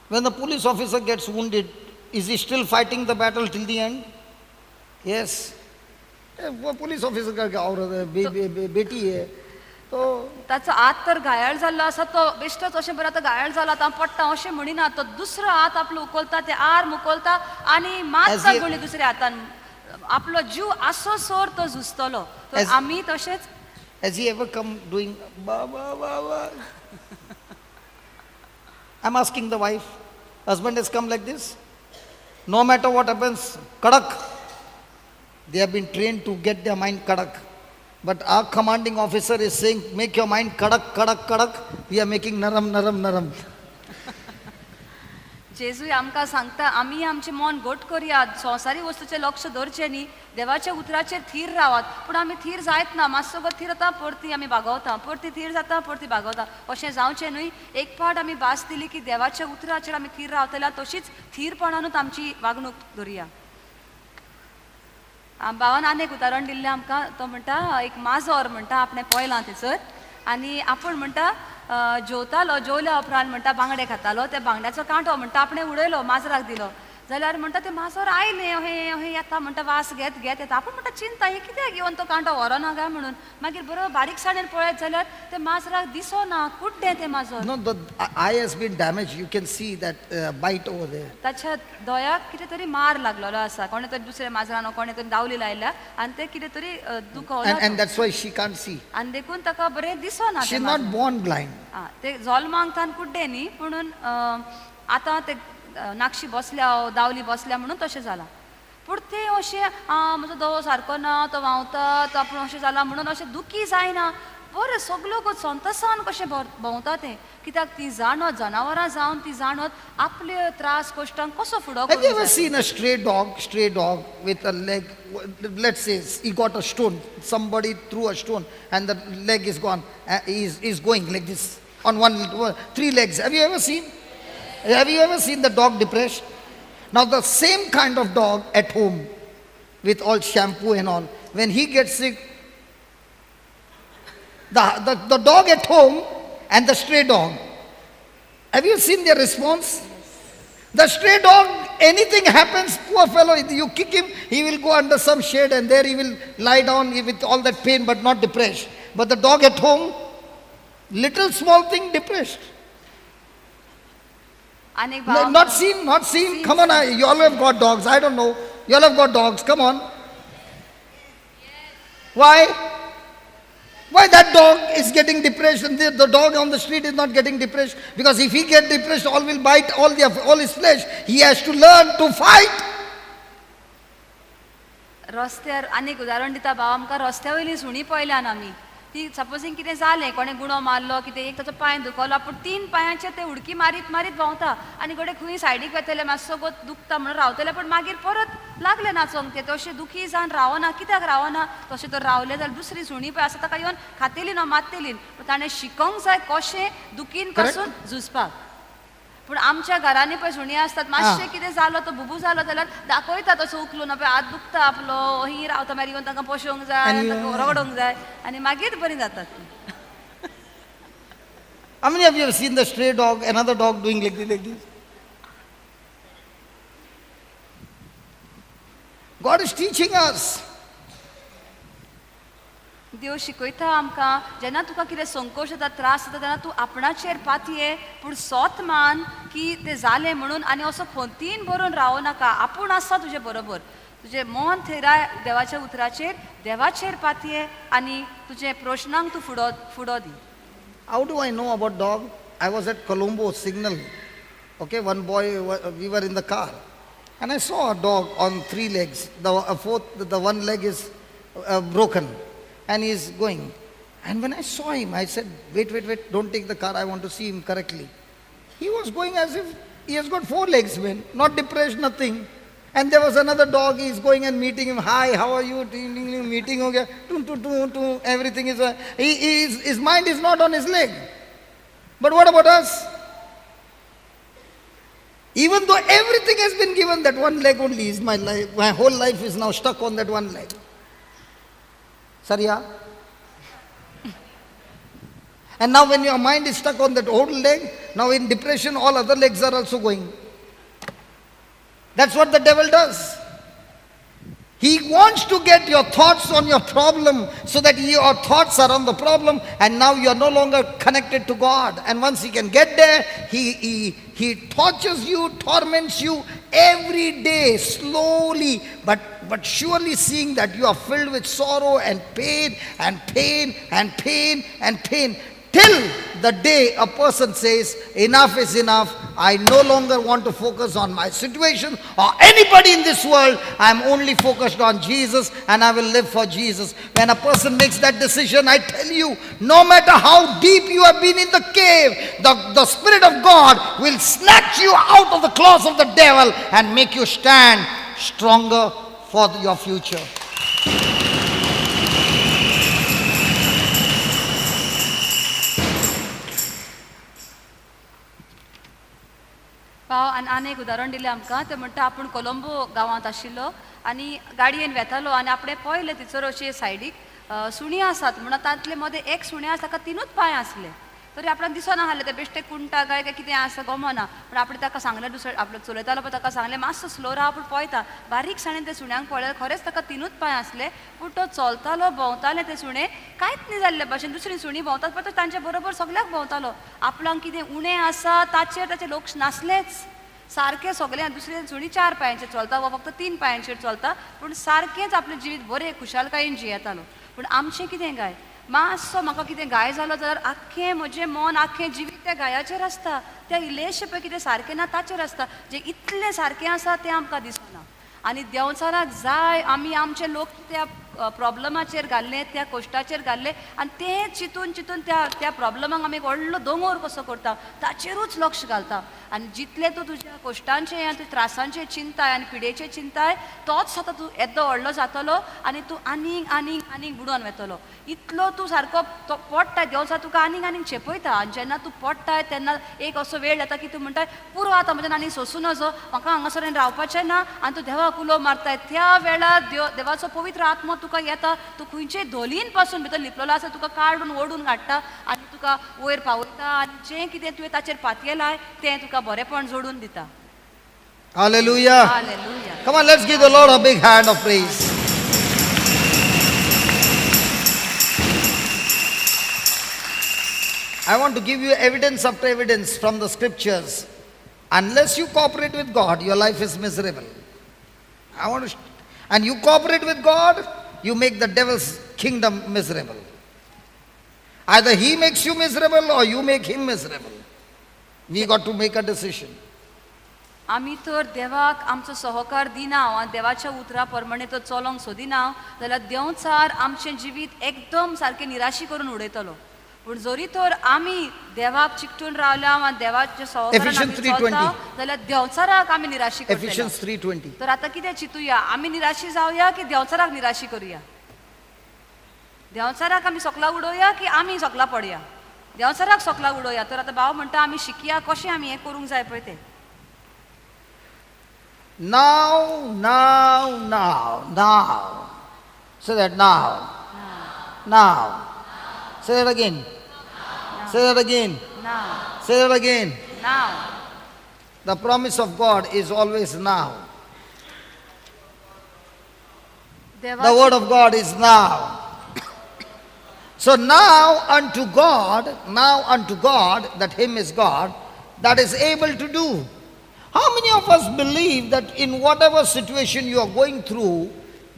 When the police officer gets wounded, is he still fighting the battle till the end? Yes. वो पुलिस ऑफिसर का औरत है, बेटी है, तो ताचो हात तर घायाळ जाल्लो आसा तो बेश्टोच अशें बरें आतां घायाळ जाला आतां हांव पडटा अशें म्हणिना तो दुसरो हात आपलो उखलता ते आर्म उखलता आनी मारता गुळी दुसऱ्या हातान आपलो जीव आसोसर तो झुजतलो. आमी तशेंच. Has he ever come doing ba ba ba ba? I'm asking the wife. Husband has come like this. No matter what happens, kadak. They have been trained to get their mind kadak. But our commanding officer is saying, make your mind kadak, kadak, kadak. We are making naram, naram, naram. जेजू आमकां सांगता आमी आमचें मन घट करयात संवसारी वस्तूचें लक्ष दवरचें न्ही देवाच्या उतराचेर थीर रावात पूण आमी थीर जायत ना मातसो थीर जाता परती आमी बागवता परती थीर जाता परती बागवता अशें जावचें न्हय. एक फावट आमी भास दिली की देवाच्या उतराचेर आमी थीर रावतले तशीच थीरपणानूच आमची वागणूक दवरया. बाबान आनी एक उदाहरण दिल्लें आमकां तो म्हणटा एक माजर म्हणटा आपणें पळयलां थंयसर आनी आपूण म्हणटा जेवतालो जेवल्या उपरांत म्हणटा बांगडे खातालो त्या बांगड्याचो कांटो म्हणटा आपणें उडयलो माजराक दिलो जाल्यार म्हणटा तें माजर आयलें अहें अहें येता म्हणटा वास घेत घेत येता आपूण म्हणटा चिंता हें कित्याक घेवन तो कांटो व्हरोना काय म्हणून मागीर बरो बारीकसाणेन पळयत जाल्यार तें माजराक दिसना कुड्डें तें माजर. No, the eye has been damaged. You can see that bite over there. ताच्या दोळ्याक कितें तरी मार लागलेलो आसा कोणें तरी दुसऱ्या माजरान कोणें तरी दावली लायल्या आनी तें कितें तरी दुखवलां. And that's why she can't see. आनी देखून ताका बरें दिसना. She is not born blind. तें जल्माक तान कुड्डें न्ही पुणून आतां तें नाक्षी बसल्या दावली बसल्या म्हणून तशें जालां पूण तें अशें आं म्हजो दोळो सारको ना तो व्हांवता तो आपूण अशें जालां म्हणून अशें दुखी जायना बरें सगळ्यो संतसान कशें भोंवता तें कित्याक ती जाणत जनावरां जावन ती जाणत आपले त्रास कश्टांक कसो फुडो. Have you ever seen a stray dog with a leg, let's say he got a stone, somebody threw a stone and the leg is gone, is going like this on one, three legs. Have you ever seen? Have you ever seen the dog depressed? Now the same kind of dog at home with all shampoo and all, when he gets sick, the dog at home and the stray dog, have you seen their response? The stray dog, anything happens, poor fellow, you kick him, he will go under some shade and there he will lie down with all that pain but not depressed. But the dog at home, little small thing, depressed. No, not seen, not seen. Come on, you all have got dogs. I don't know. You all have got dogs. Come on. Why? Why that dog is getting depressed and the dog on the street is not getting depressed? Because if he get depressed, all will bite all his flesh. He has to learn to fight. रस्त्यार आनीक उदाहरण दिता भाव आमकां रस्त्या वयलीं सुणीं पळयल्यान आमी ती सपोजींग कितें जालें कोणें गुणो मारलो कितें एक ताचो पांय दुखलो पूण तीन पांयांचेर ते उडकी मारीत मारीत भोंवता आनी घडये खंय सायडीक वेतले मातसो गो दुखता म्हणून रावतले पूण मागीर परत लागले नाचोंक ते तशें दुखी जावन रावना कित्याक रावना तशें तर रावलें जाल्यार दुसरी सुणीं पळय आसा ताका येवन खातेली न्हू मारतली पूण ताणें शिकोंक जाय कशें दुखीन पासून झुजपाक. पूण आमच्या घरांनी पळय सुणीं आसतात मातशें कितें जालो तो बुबू जालो जाल्यार दाखयता तसो उखलून पळय हात दुखता आपलो ही रावता मागीर येवन तांकां पोशोवंक जाय तांकां रगडोवंक जाय आनी मागीर बरीं जातात. How many of you have seen the stray dog, another dog doing like this, like this? God is teaching us. देव शिकयता आमकां जेन्ना तुका कितें संकोश जाता त्रास जाता तेन्ना तूं आपणाचेर पातये पूण सोत मान की तें जालें म्हणून आनी असो खंतीन भरून रावो नाका आपूण आसा तुजे बरोबर तुजें मन थेराय देवाच्या उतराचेर देवाचेर पातये आनी तुजे प्रश्नांक तूं फुडो फुडो दी. How do I know about dog? I was at Colombo signal. Okay, one boy, we were in the car and I saw a dog on three legs. The fourth, the one leg is broken. And he is going. And when I saw him, I said, wait, wait, wait, don't take the car, I want to see him correctly. He was going as if he has got four legs, man, not depressed, nothing. And there was another dog, he is going and meeting him. Hi, how are you? Meeting, ho gaya. Tum, tum, tum, tum, everything is, his mind is not on his leg. But what about us? Even though everything has been given, that one leg only is my life. My whole life is now stuck on that one leg. Sariya? And now when your mind is stuck on that old leg, now in depression all other legs are also going. That's what the devil does. He wants to get your thoughts on your problem so that your thoughts are on the problem and now you are no longer connected to God. And once he can get there, he tortures you, torments you every day, slowly, but surely, seeing that you are filled with sorrow and pain and pain and pain and pain, till the day a person says, enough is enough, I no longer want to focus on my situation or anybody in this world, I am only focused on Jesus and I will live for Jesus. When a person makes that decision, I tell you, no matter how deep you have been in the cave, the Spirit of God will snatch you out of the claws of the devil and make you stand stronger for your future. पाव आनी आनी एक उदाहरण दिलें आमकां ते म्हणटा आपूण कोलंबो गांवांत आशिल्लो आनी गाडयेन वेतालो आनी आपणें पळयलें थंयसर अशें सायडीक सुणीं आसात म्हणून तांतले मदें एक सुणें आसा ताका तिनूच पांय आसले तरी आपणाक दिसना आहलें तें बेश्टें कुंटा काय काय कितें आसा गमना पूण आपणें ताका सांगलें दुसरें आपलो चलयतालो पळय ताका सांगलें मातसो स्लो राव पूण पळयता बारीकसाणेन ते सुण्यांक पळयल्यार खरेंच ताका तिनूच पांय आसले पूण तो चलतालो भोंवताले ते सुणें कांयच न्ही जाल्ले भाशेन दुसरीं सुणीं भोंवतात पण तो तांचे बरोबर सगळ्याक भोंवतालो आपणाक कितें उणें आसा ताचेर ताचें लक्ष नासलेंच सारकें सगळें दुसरें सुणीं चार पांयांचेर चलता वा फक्त तीन पांयांचेर चलता पूण सारकेंच आपलें जिवीत बरें खुशालकायेन जियेतालो. पूण आमचें कितें गाय मातसो म्हाका कितें गाय जालो जाल्यार आख्खें म्हजें मन आख्खें जिवीत त्या गायाचेर आसता त्या इल्लेशें पळय कितें सारकें ना ताचेर आसता जें इतलें सारकें आसा तें आमकां दिसना. आनी देंवचाराक जाय आमी आमचे लोक त्या प्रॉब्लमाचेर घाल्ले त्या कश्टाचेर घाल्ले आनी तें चिंतून चिंतून त्या त्या प्रॉब्लमाक आमी व्हडलो दोंगोर कसो करता ताचेरूच लक्ष घालता आनी जितलें तूं तुज्या कश्टांचें आनी त्रासांचें चिंताय आनी पिडेचें चिंताय तोच आतां तूं येदो व्हडलो जातलो आनी तूं आनीक आनीक आनीक बुडोन वेतलो. इतलो तूं सारको तो पडटाय देंवचार तुका आनीक आनीक चेपयता आनी जेन्ना तूं पडटाय तेन्ना एक असो वेळ येता की तूं म्हणटाय पुरो आतां म्हज्यान आनीक सोंसूं नजो म्हाका हांगासर रावपाचें ना आनी तूं देवाक उलो मारताय त्या वेळार देवाचो पवित्र आत्मो तुका येता तूं खंयचे धोलीन पासून भितर लिपलेलो आसा तुका काडून ओडून काडटा आनी तुका वयर पावयता आनी जें कितें तुवें ताचेर पातयेलाय तें तुका बरेपण जोडून दिता. Hallelujah. Hallelujah. Come on, let's give the Lord a big hand of praise. I want to give you evidence after evidence from the scriptures. Unless you cooperate with God, your life is miserable. And you cooperate with God, you make the devil's kingdom miserable. Either he makes you miserable or you make him miserable. We got to make a decision. आमी तर देवाक आमचो सहकार दिना आनी देवाच्या उतरा प्रमाणे तर चलोंक सोदिना जाल्यार देंवचार आमचें जिवीत एकदम सारकें निराशी करून उडयतलो. पूण जरी तर आमी देवाक चिकटून रावल्या आनी देवाच्या सहकारान Ephesians आमी चलता 3:20. जाल्यार देंवचाराक आमी निराशी करतले. Ephesians 3:20. तर आतां कितें चिंतुया, आमी निराशी जावया की देंवचाराक निराशी करुया? देंवचाराक आमी सोकला उडोवया की आमी सोकला पडया? देंवचाराक सोकला उडोवया. तर आतां भाव म्हणटा आमी शिकया कशें आमी हें करूंक जाय पळय तें. Now, now, now, now. Say that now. Now. Say that again. Say that again. Now. Say that again. Now. The promise of God is always now. The word of God is now. So now unto God, that him is God, that is able to do. How many of us believe that in whatever situation you are going through,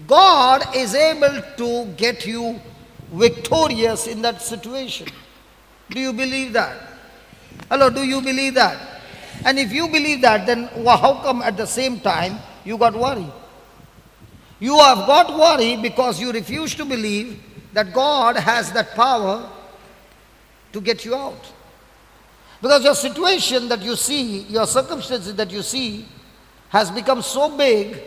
God is able to get you victorious in that situation? Do you believe that? Hello, do you believe that? And if you believe that, then how come at the same time you got worry? You have got worry because you refuse to believe that God has that power to get you out. Because your situation that you see, your circumstances that you see, has become so big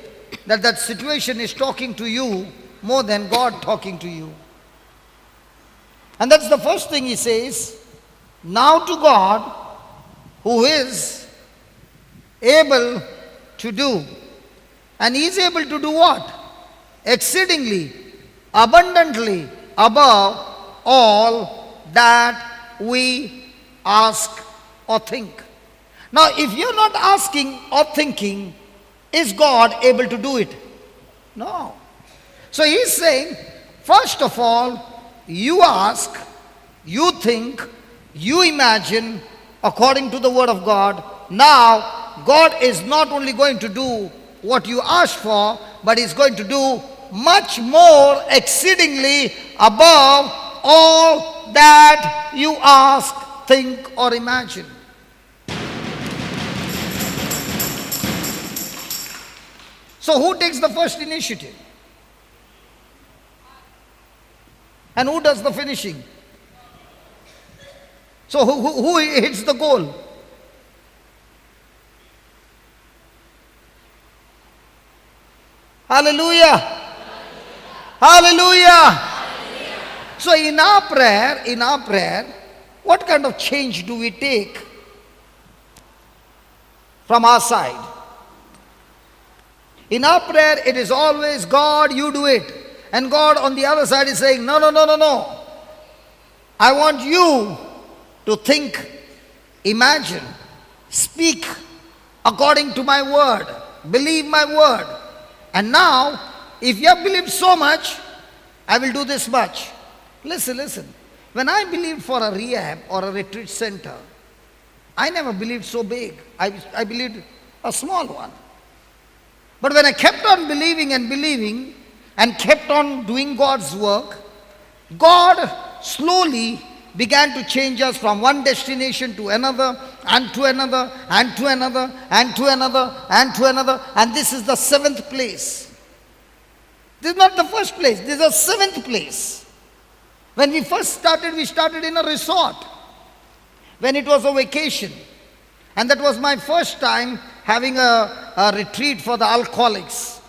that that situation is talking to you more than God talking to you. And that's the first thing he says, now to God who is able to do. And he is able to do what? Exceedingly, abundantly, above all that we ask or think. Now, if you're not asking or thinking, is God able to do it? No. So he's saying, first of all, you ask, you think, you imagine according to the word of God. Now, God is not only going to do what you asked for, but he's going to do much more exceedingly above all that you ask, think or imagine. So who takes the first initiative? And who does the finishing? So who hits the goal? Hallelujah. Hallelujah. So in our prayer, what kind of change do we take from our side? In our prayer, it is always, God, you do it. And God on the other side is saying, no, no, no, no, no. I want you to think, imagine, speak according to my word. Believe my word. And now, if you have believed so much, I will do this much. Listen, listen. When I believed for a rehab or a retreat center, I never believed so big. I believed a small one. But when I kept on believing and believing and kept on doing God's work, God slowly began to change us from one destination to another and to another and to another and to another and to another. And this is the seventh place. This is not the first place. This is the seventh place. When we first started, we started in a resort when it was a vacation. And that was my first time having a retreat for the alcoholics.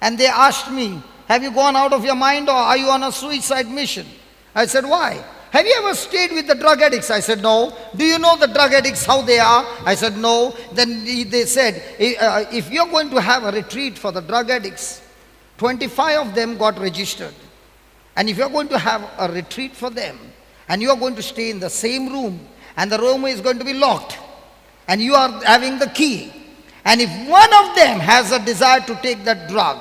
And they asked me, have you gone out of your mind or are you on a suicide mission? I said, why? Have you ever stayed with the drug addicts? I said, no. Do you know the drug addicts, how they are? I said, no. Then they said, if you're going to have a retreat for the drug addicts, 25 of them got registered. And if you're going to have a retreat for them, and you're going to stay in the same room, and the room is going to be locked, and you are having the key, and if one of them has a desire to take that drug,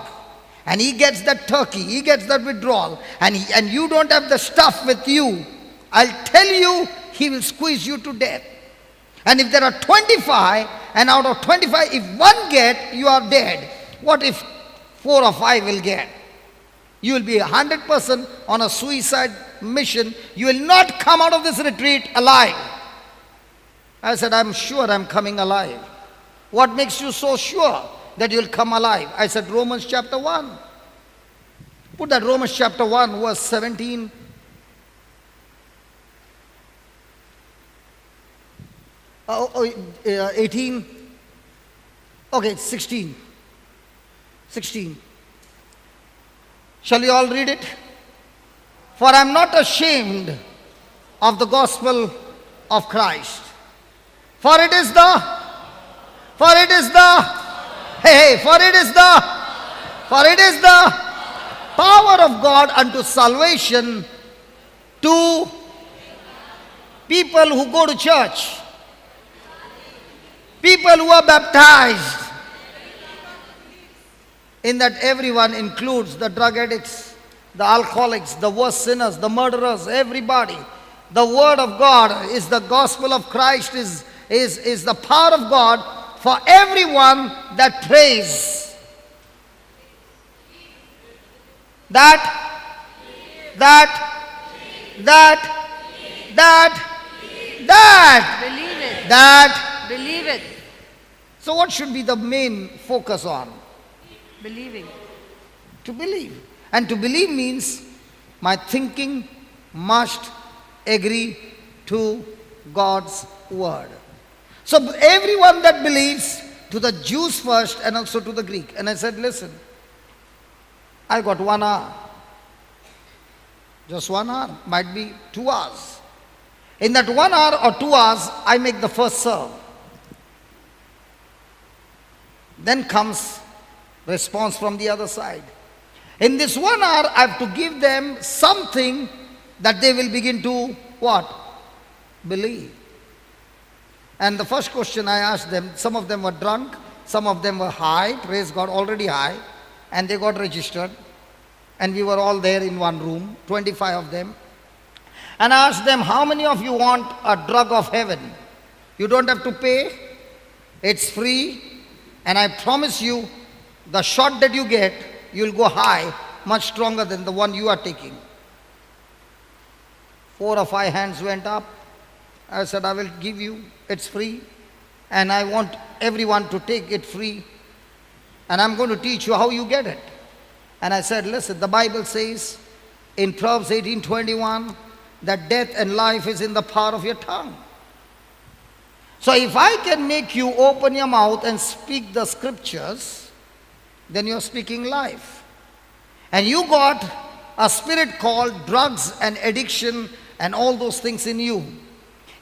and he gets that turkey, he gets that withdrawal, and you don't have the stuff with you, I'll tell you, he will squeeze you to death. And if there are 25, and out of 25, if one get, you are dead. What if 4 or 5 will get? You will be 100% on a suicide mission, you will not come out of this retreat alive. I said, I'm sure I'm coming alive. What makes you so sure that you'll come alive? I said, Romans chapter 1. Put that Romans chapter 1, verse 17. Oh, 18. Okay, 16. 16. Shall you all read it? For I am not ashamed of the gospel of Christ. For it is the, for it is the, hey, hey, for it is the, for it is the power of God unto salvation to people who go to church, people who are baptized. In that everyone includes the drug addicts, the alcoholics, the worst sinners, the murderers, everybody. The word of God is the gospel of Christ, is the power of God for everyone that prays. That, that, that, that, that, Believe it. That. Believe it. So what should be the main focus on? Believing. To believe. And to believe means my thinking must agree to God's word. So everyone that believes, to the Jews first and also to the Greek. And I said, listen, I got 1 hour. Just 1 hour, might be 2 hours. In that 1 hour or 2 hours, I make the first serve. Then comes response from the other side. In this 1 hour, I have to give them something that they will begin to what? Believe. And the first question I asked them, some of them were drunk, some of them were high, praise God, already high, and they got registered. And we were all there in one room, 25 of them. And I asked them, how many of you want a drug of heaven? You don't have to pay, it's free, and I promise you, the shot that you get, you'll go high, much stronger than the one you are taking. 4 or 5 hands went up. I said, I will give you, it's free, and I want everyone to take it free, and I'm going to teach you how you get it. And I said, listen, the Bible says in Proverbs 18:21 that death and life is in the power of your tongue. So if I can make you open your mouth and speak the scriptures, then you're speaking life. And you got a spirit called drugs and addiction and all those things in you.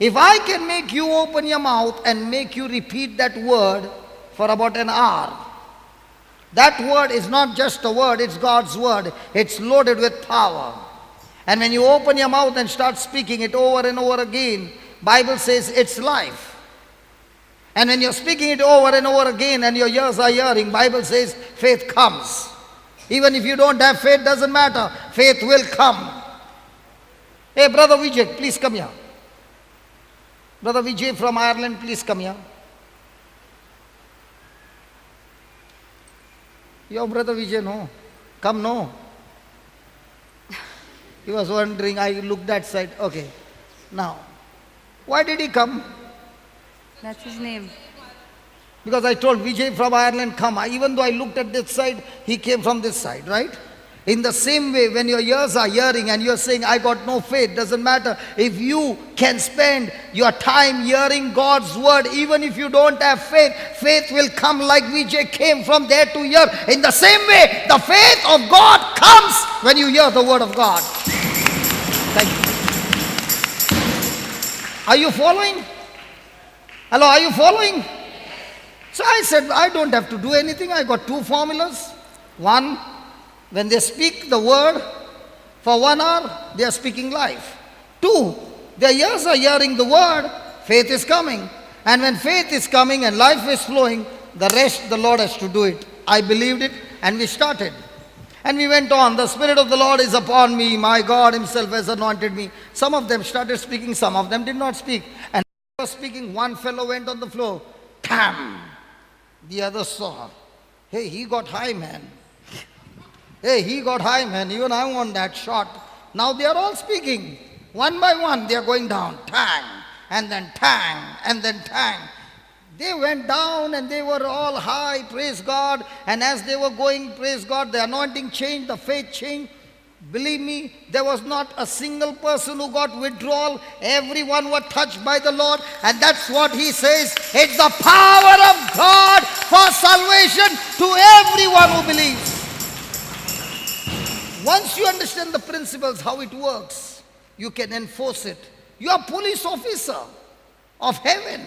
If I can make you open your mouth and make you repeat that word for about an hour, that word is not just a word, it's God's word. It's loaded with power. And when you open your mouth and start speaking it over and over again, Bible says it's life. And when you're speaking it over and over again and your ears are hearing, Bible says faith comes. Even if you don't have faith, doesn't matter. Faith will come. Hey, Brother Vijay, please come here. Brother Vijay from Ireland, please come here. Your Brother Vijay, no. Come, no. He was wondering, I looked that side. Okay. Now, why did he come? That's his name. Because I told Vijay from Ireland, come. Even though I looked at this side, he came from this side, right? In the same way, when your ears are hearing and you're saying, I got no faith, doesn't matter. If you can spend your time hearing God's word, even if you don't have faith, faith will come like Vijay came from there to here. In the same way, the faith of God comes when you hear the word of God. Thank you. Are you following? Hello, are you following? So I said, I don't have to do anything. I got 2 formulas. One, when they speak the word for 1 hour, they are speaking life. 2, their ears are hearing the word, faith is coming. And when faith is coming and life is flowing, the rest the Lord has to do it. I believed it and we started. And we went on, the Spirit of the Lord is upon me, my God himself has anointed me. Some of them started speaking, some of them did not speak. And was speaking, one fellow went on the floor. Tam! The other saw. Hey, he got high, man. Hey, he got high, man. Even I want that shot. Now they are all speaking. One by one they are going down. Tang, and then tang, and then tang. They went down and they were all high, praise God. And as they were going, praise God, the anointing changed, the faith changed. Believe me, there was not a single person who got withdrawal. Everyone were touched by the Lord. And that's what he says. It's the power of God for salvation to everyone who believes. Once you understand the principles, how it works, you can enforce it. You are a police officer of heaven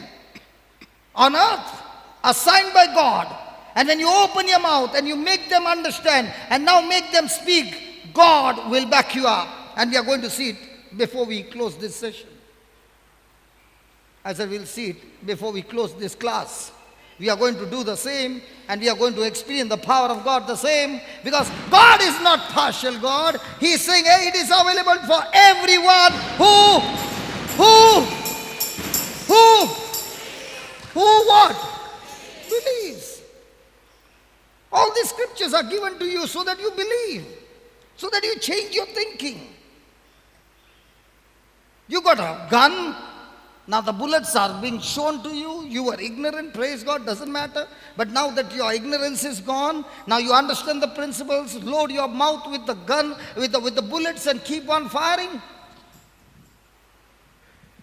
on earth, assigned by God. And when you open your mouth and you make them understand and now make them speak, God will back you up. And we are going to see it before we close this session. I said we'll see it before we close this class. We are going to do the same, and we are going to experience the power of God the same, because God is not partial God. He is saying, hey, it is available for everyone who what? Believes. All these scriptures are given to you so that you believe, so that you change your thinking. You got a gun. Now the bullets are being shown to you. You were ignorant, praise God, doesn't matter. But now that your ignorance is gone, now you understand the principles, load your mouth with the gun, with the bullets, and keep on firing.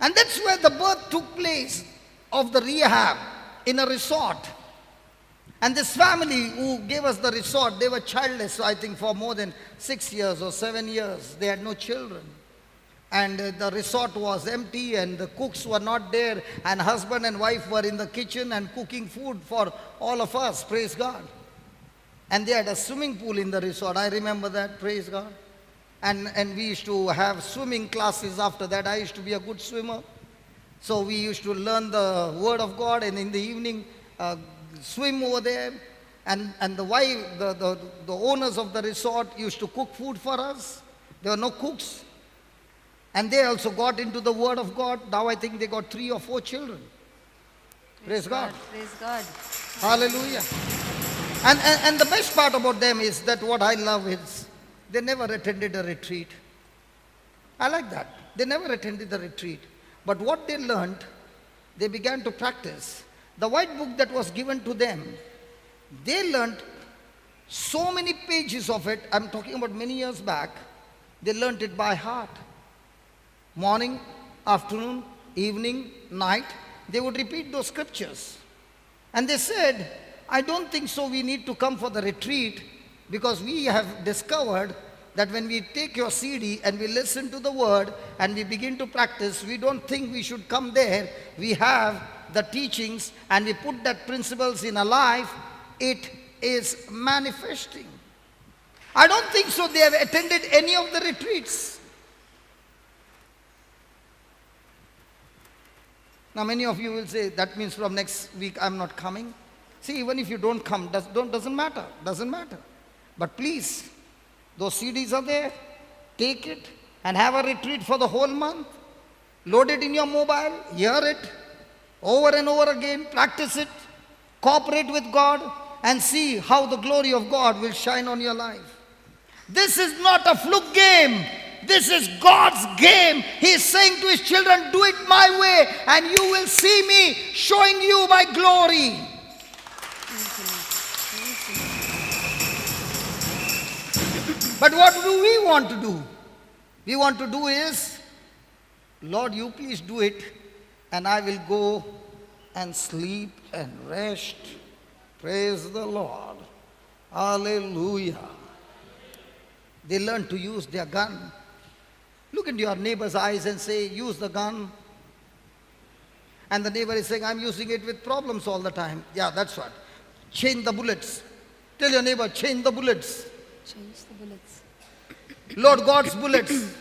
And that's where the birth took place of the rehab, in a resort. And this family who gave us the resort, they were childless, I think, for more than 6 years or 7 years. They had no children. And the resort was empty and the cooks were not there, and husband and wife were in the kitchen and cooking food for all of us, praise God. And they had a swimming pool in the resort. I remember that, praise God. And we used to have swimming classes after that. I used to be a good swimmer. So we used to learn the word of God, and in the evening swim over there. And the wife, the owners of the resort used to cook food for us. There were no cooks. And they also got into the word of God. Now I think they got 3 or 4 children. Praise God. Praise God. Hallelujah. And the best part about them is that what I love is they never attended a retreat. I like that. They never attended the retreat. But what they learned, they began to practice. The white book that was given to them, they learned so many pages of it. I'm talking about many years back. They learned it by heart. Morning, afternoon, evening, night, they would repeat those scriptures. And they said, I don't think so we need to come for the retreat, because we have discovered that when we take your CD and we listen to the word and we begin to practice, we don't think we should come there. We have the teachings and we put that principles in our life. It is manifesting. I don't think so they have attended any of the retreats. Now many of you will say, that means from next week I'm not coming. See, even if you don't come, doesn't matter, doesn't matter. But please, those CDs are there. Take it and have a retreat for the whole month. Load it in your mobile, hear it over and over again, practice it, cooperate with God, and see how the glory of God will shine on your life. This is not a fluke game. This is God's game. He is saying to his children, do it my way and you will see me showing you my glory. But what do we want to do? We want to do is, Lord, you please do it and I will go and sleep and rest. Praise the Lord. Hallelujah. They learn to use their gun. Look into your neighbor's eyes and say, use the gun. And the neighbor is saying, I'm using it with problems all the time. Yeah, that's what. Change the bullets. Tell your neighbor, change the bullets. Change the bullets. Lord God's bullets.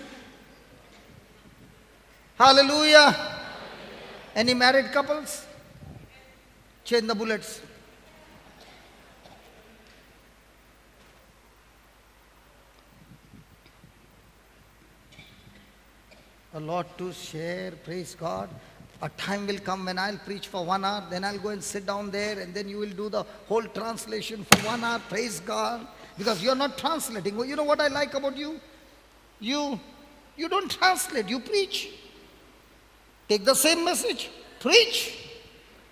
Hallelujah. Any married couples? Change the bullets. A lot to share, praise God. A time will come when I'll preach for 1 hour, then I'll go and sit down there, and then you will do the whole translation for 1 hour, praise God. Because you're not translating. Well, you know what I like about you? You don't translate, you preach. Take the same message, preach.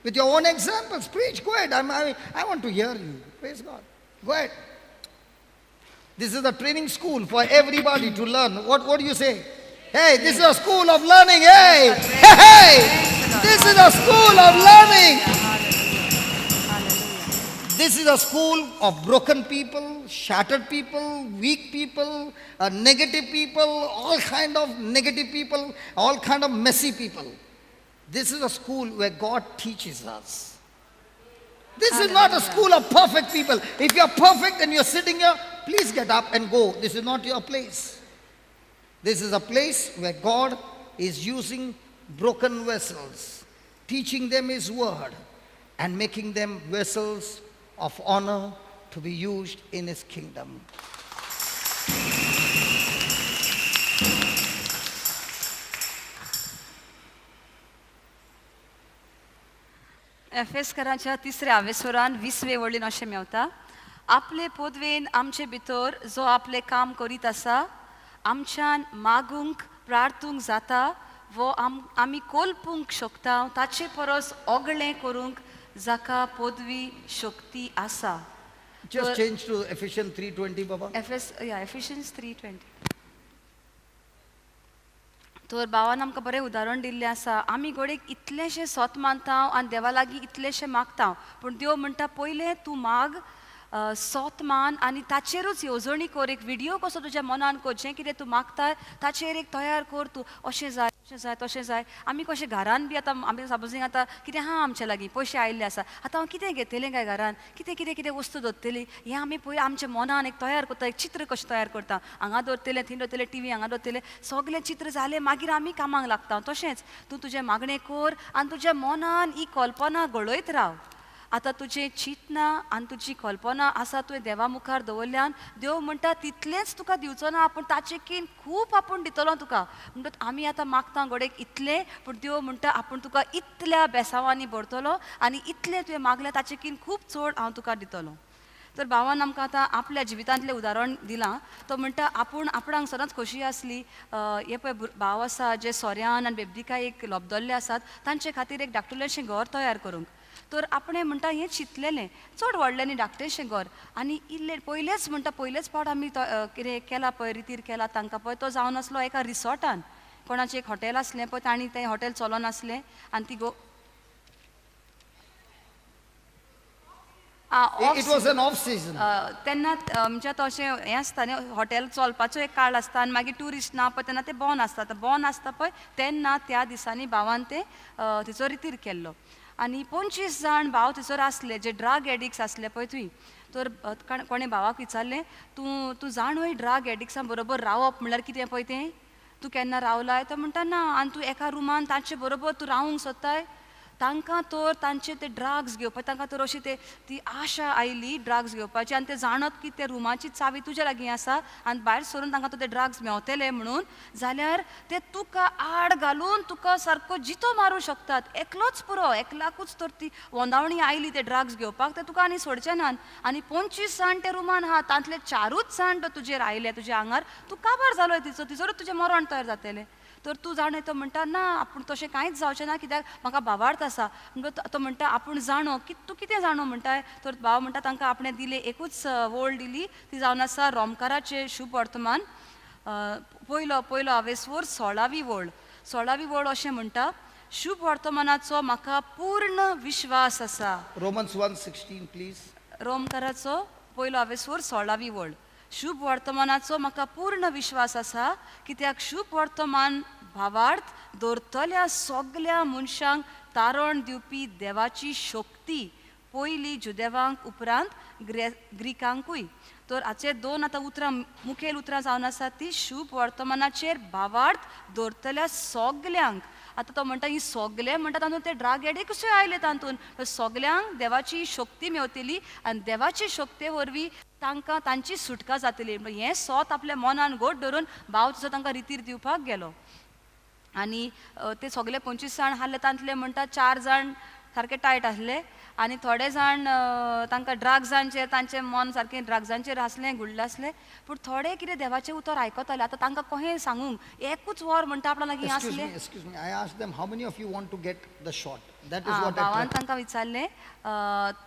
With your own examples, preach. Go ahead. I want to hear you. Praise God. Go ahead. This is a training school for everybody to learn. What do you say? Hey, this is a school of learning. Hey, hey, hey. This is a school of learning. This is a school of broken people, shattered people, weak people, negative people, all kind of negative people, all kind of messy people. This is a school where God teaches us. This is not a school of perfect people. If you're perfect and you're sitting here, please get up and go. This is not your place. This is a place where God is using broken vessels, teaching them His word, and making them vessels of honor to be used in His kingdom. एफेसकरांच्या तिसऱ्या आवेसोरान 20वे वळीन अशें मेवता, आपले पदवेन आमचे भितर जो आपलें काम करीत आसा आमच्यान मागूंक प्रार्थूंक जाता वो आमी कोल्पूंक शकता ताचे परस ओगळें करूंक जाका पदवी शक्ती आसा. Just change to Ephesians 3:20, Baba. Ephesians 3:20. तर बाबान आमकां बरें उदाहरण दिल्लें आसा. आमी घडयेक इतलेंशें सोत मानता आनी देवा लागीं इतलेंशें मागता, पूण देव म्हणटा पयलें तूं माग, सोत मान आनी ताचेरूच येवजणी कर. एक विडियो कसो तुज्या मनान कर, जें कितें तूं मागता ताचेर एक तयार कर तूं, अशें जाय अशें जाय तशें जाय. आमी कशें घरान बी आतां आमी सपोजींग आतां कितें आहा आमच्या लागीं पयशे आयिल्ले आसा, आतां हांव कितें घेतलें काय घरान, कितें कितें कितें वस्तू दवरतली, हें आमी पळय आमच्या मनान एक तयार करता, एक चित्र कशें तयार करता, हांगा दवरतलें थंय दवरतलें, टिवी हांगा दवरतलें, सगळें चित्र जालें मागीर आमी कामाक लागता. तशेंच तूं तुजें मागणें कर आनी तुज्या मनान ही कल्पना घडयत राव. आतां तुजें चिंतना आनी तुजी कल्पना आसा तुवें देवा मुखार दवरल्यान देव म्हणटा तितलेंच तुका दिवचो ना, पूण ताचे कीन खूब आपूण दितलो तुका. म्हणटकच आमी आतां मागता घडयेक इतलें, पूण देव म्हणटा आपूण तुका इतल्या बेसांवांनी भरतलो आनी इतलें तुवें मागलें ताचे कीन खूब चड हांव तुका दितलो. तर बाबान आमकां आतां आपल्या जिवितांतलें उदाहरण दिलां. तो म्हणटा आपूण आपणाक सदांच खोशी आसली. हे पळय भाव आसा जे सोऱ्यान आनी बेबदिकायेक लबदल्ले आसात तांचे खातीर एक धाकटुलेंशें घर तयार करूंक. तर आपणें म्हणटा हें चिंतलेलें चड व्हडलें न्ही धाकटेंशें घर, आनी इल्लें पयलेच म्हणटा पयलेच फावट आमी कितें केलां पळय रितीर केला तांकां पळय, तो जावन आसलो एका रिसॉर्टान, कोणाचें एक हॉटेल आसलें पळय तांणी तें हॉटेल चलोन आसलें आनी ती गो It was an off season. तेन्ना म्हणजे आतां अशें हें आसता न्ही, हॉटेल चलपाचो एक काळ आसता आनी मागीर ट्युरिस्ट ना पळय तेन्ना तें बंद आसता. आतां बंद आसता पळय तेन्ना त्या दिसांनी भावान तें तिचो रितीर केल्लो आनी 25 जाण भाव थंयसर आसले जे ड्रग एडिक्ट्स आसले पळय थंय. तर कोणें भावाक विचारलें, तूं तूं जाण वय ड्रग एडिक्ट्सां बरोबर रावप म्हणल्यार कितें पळय तें, तूं केन्ना रावलाय? तो म्हणटा ना. आनी तूं एका रुमान तांचे बरोबर तूं रावूंक सोदताय? तांकां तर तांचे ते ड्रग्स घेवपाक तांकां तर अशी ते ती आशा आयली ड्रग्स घेवपाची, आनी ते जाणत की ते रुमाची चावी तुज्या लागीं आसा आनी भायर सरून तांकां तर ते ड्रग्स मेवतले म्हणून, जाल्यार ते तुका आड घालून तुका सारको जितो मारूं शकतात. एकलोच पुरो, एकलाकूच तर ती वोंदावणी आयली ते ड्रग्स घेवपाक, ते तुका आनी सोडचे नात. आनी 25 जाण ते रुमान आहा, तांतले 4ूच जाण तर तुजेर आयले, तुज्या आंगार, तूं काबार जालो तिचो, तिचोरूच तुजें मरण तयार जातलें. तर तूं जाणो, तो म्हणटा ना आपूण तशें कांयच जावचें ना कित्याक म्हाका भावार्थ आसा. म्हणटकच तो म्हणटा आपूण जाणो की तूं कितें जाणो म्हणटाय. तर भाव म्हणटा तांकां आपणें दिलें एकूच वळ दिली, ती जावन आसा रोमकाराचें शुभ वर्तमान पयलो पयलो आवेसवर 16वी वळ. 16वी वळ अशें म्हणटा, शुभ वर्तमानाचो म्हाका पूर्ण विश्वास आसा. Romans 1:16 please. रोमकाराचो पयलो आवेसवर 16वी वळ, शुभ वर्तमानाचो म्हाका पूर्ण विश्वास आसा कित्याक शुभ वर्तमान भावार्थ दवरतल्या सगल्या मनशांक तारण दिवपी देवाची शक्ती पयली जुदेवांक उपरांत ग्रिकांकूय. तर हाचे दोन आतां उतरां मुखेल उतरां जावन आसा ती शुभ वर्तमानाचेर भावार्थ दवरतल्या सगल्यांक. आतां तो म्हणटा ही सगले म्हणटा तातूंत ते ड्रग एडिक्टसूय आयले, तातूंत सगल्यांक देवाची शक्ती मेवतली आनी देवाची शक्ते वरवीं तांकां तांची सुटका जातली. हें सोत आपल्या मनान घट धरून भाव तुजो तांकां रितीर दिवपाक गेलो. आनी ते सगले 25 जाण आहले तांतले म्हणटा 4 जाण सारके टायट आसले आनी थोडे जाण तांकां ड्रग्सांचेर तांचें मन सारकें ड्रग्सांचेर आसलें गुडलें आसलें पूण थोडे कितें देवाचें उतर आयकताले. आतां तांकां कशें सांगूंक एकूच वर म्हणटा आपणा लागीं आसलें. Excuse me, I asked them, how many of you want to get the shot? That is what I भावान तांकां विचारलें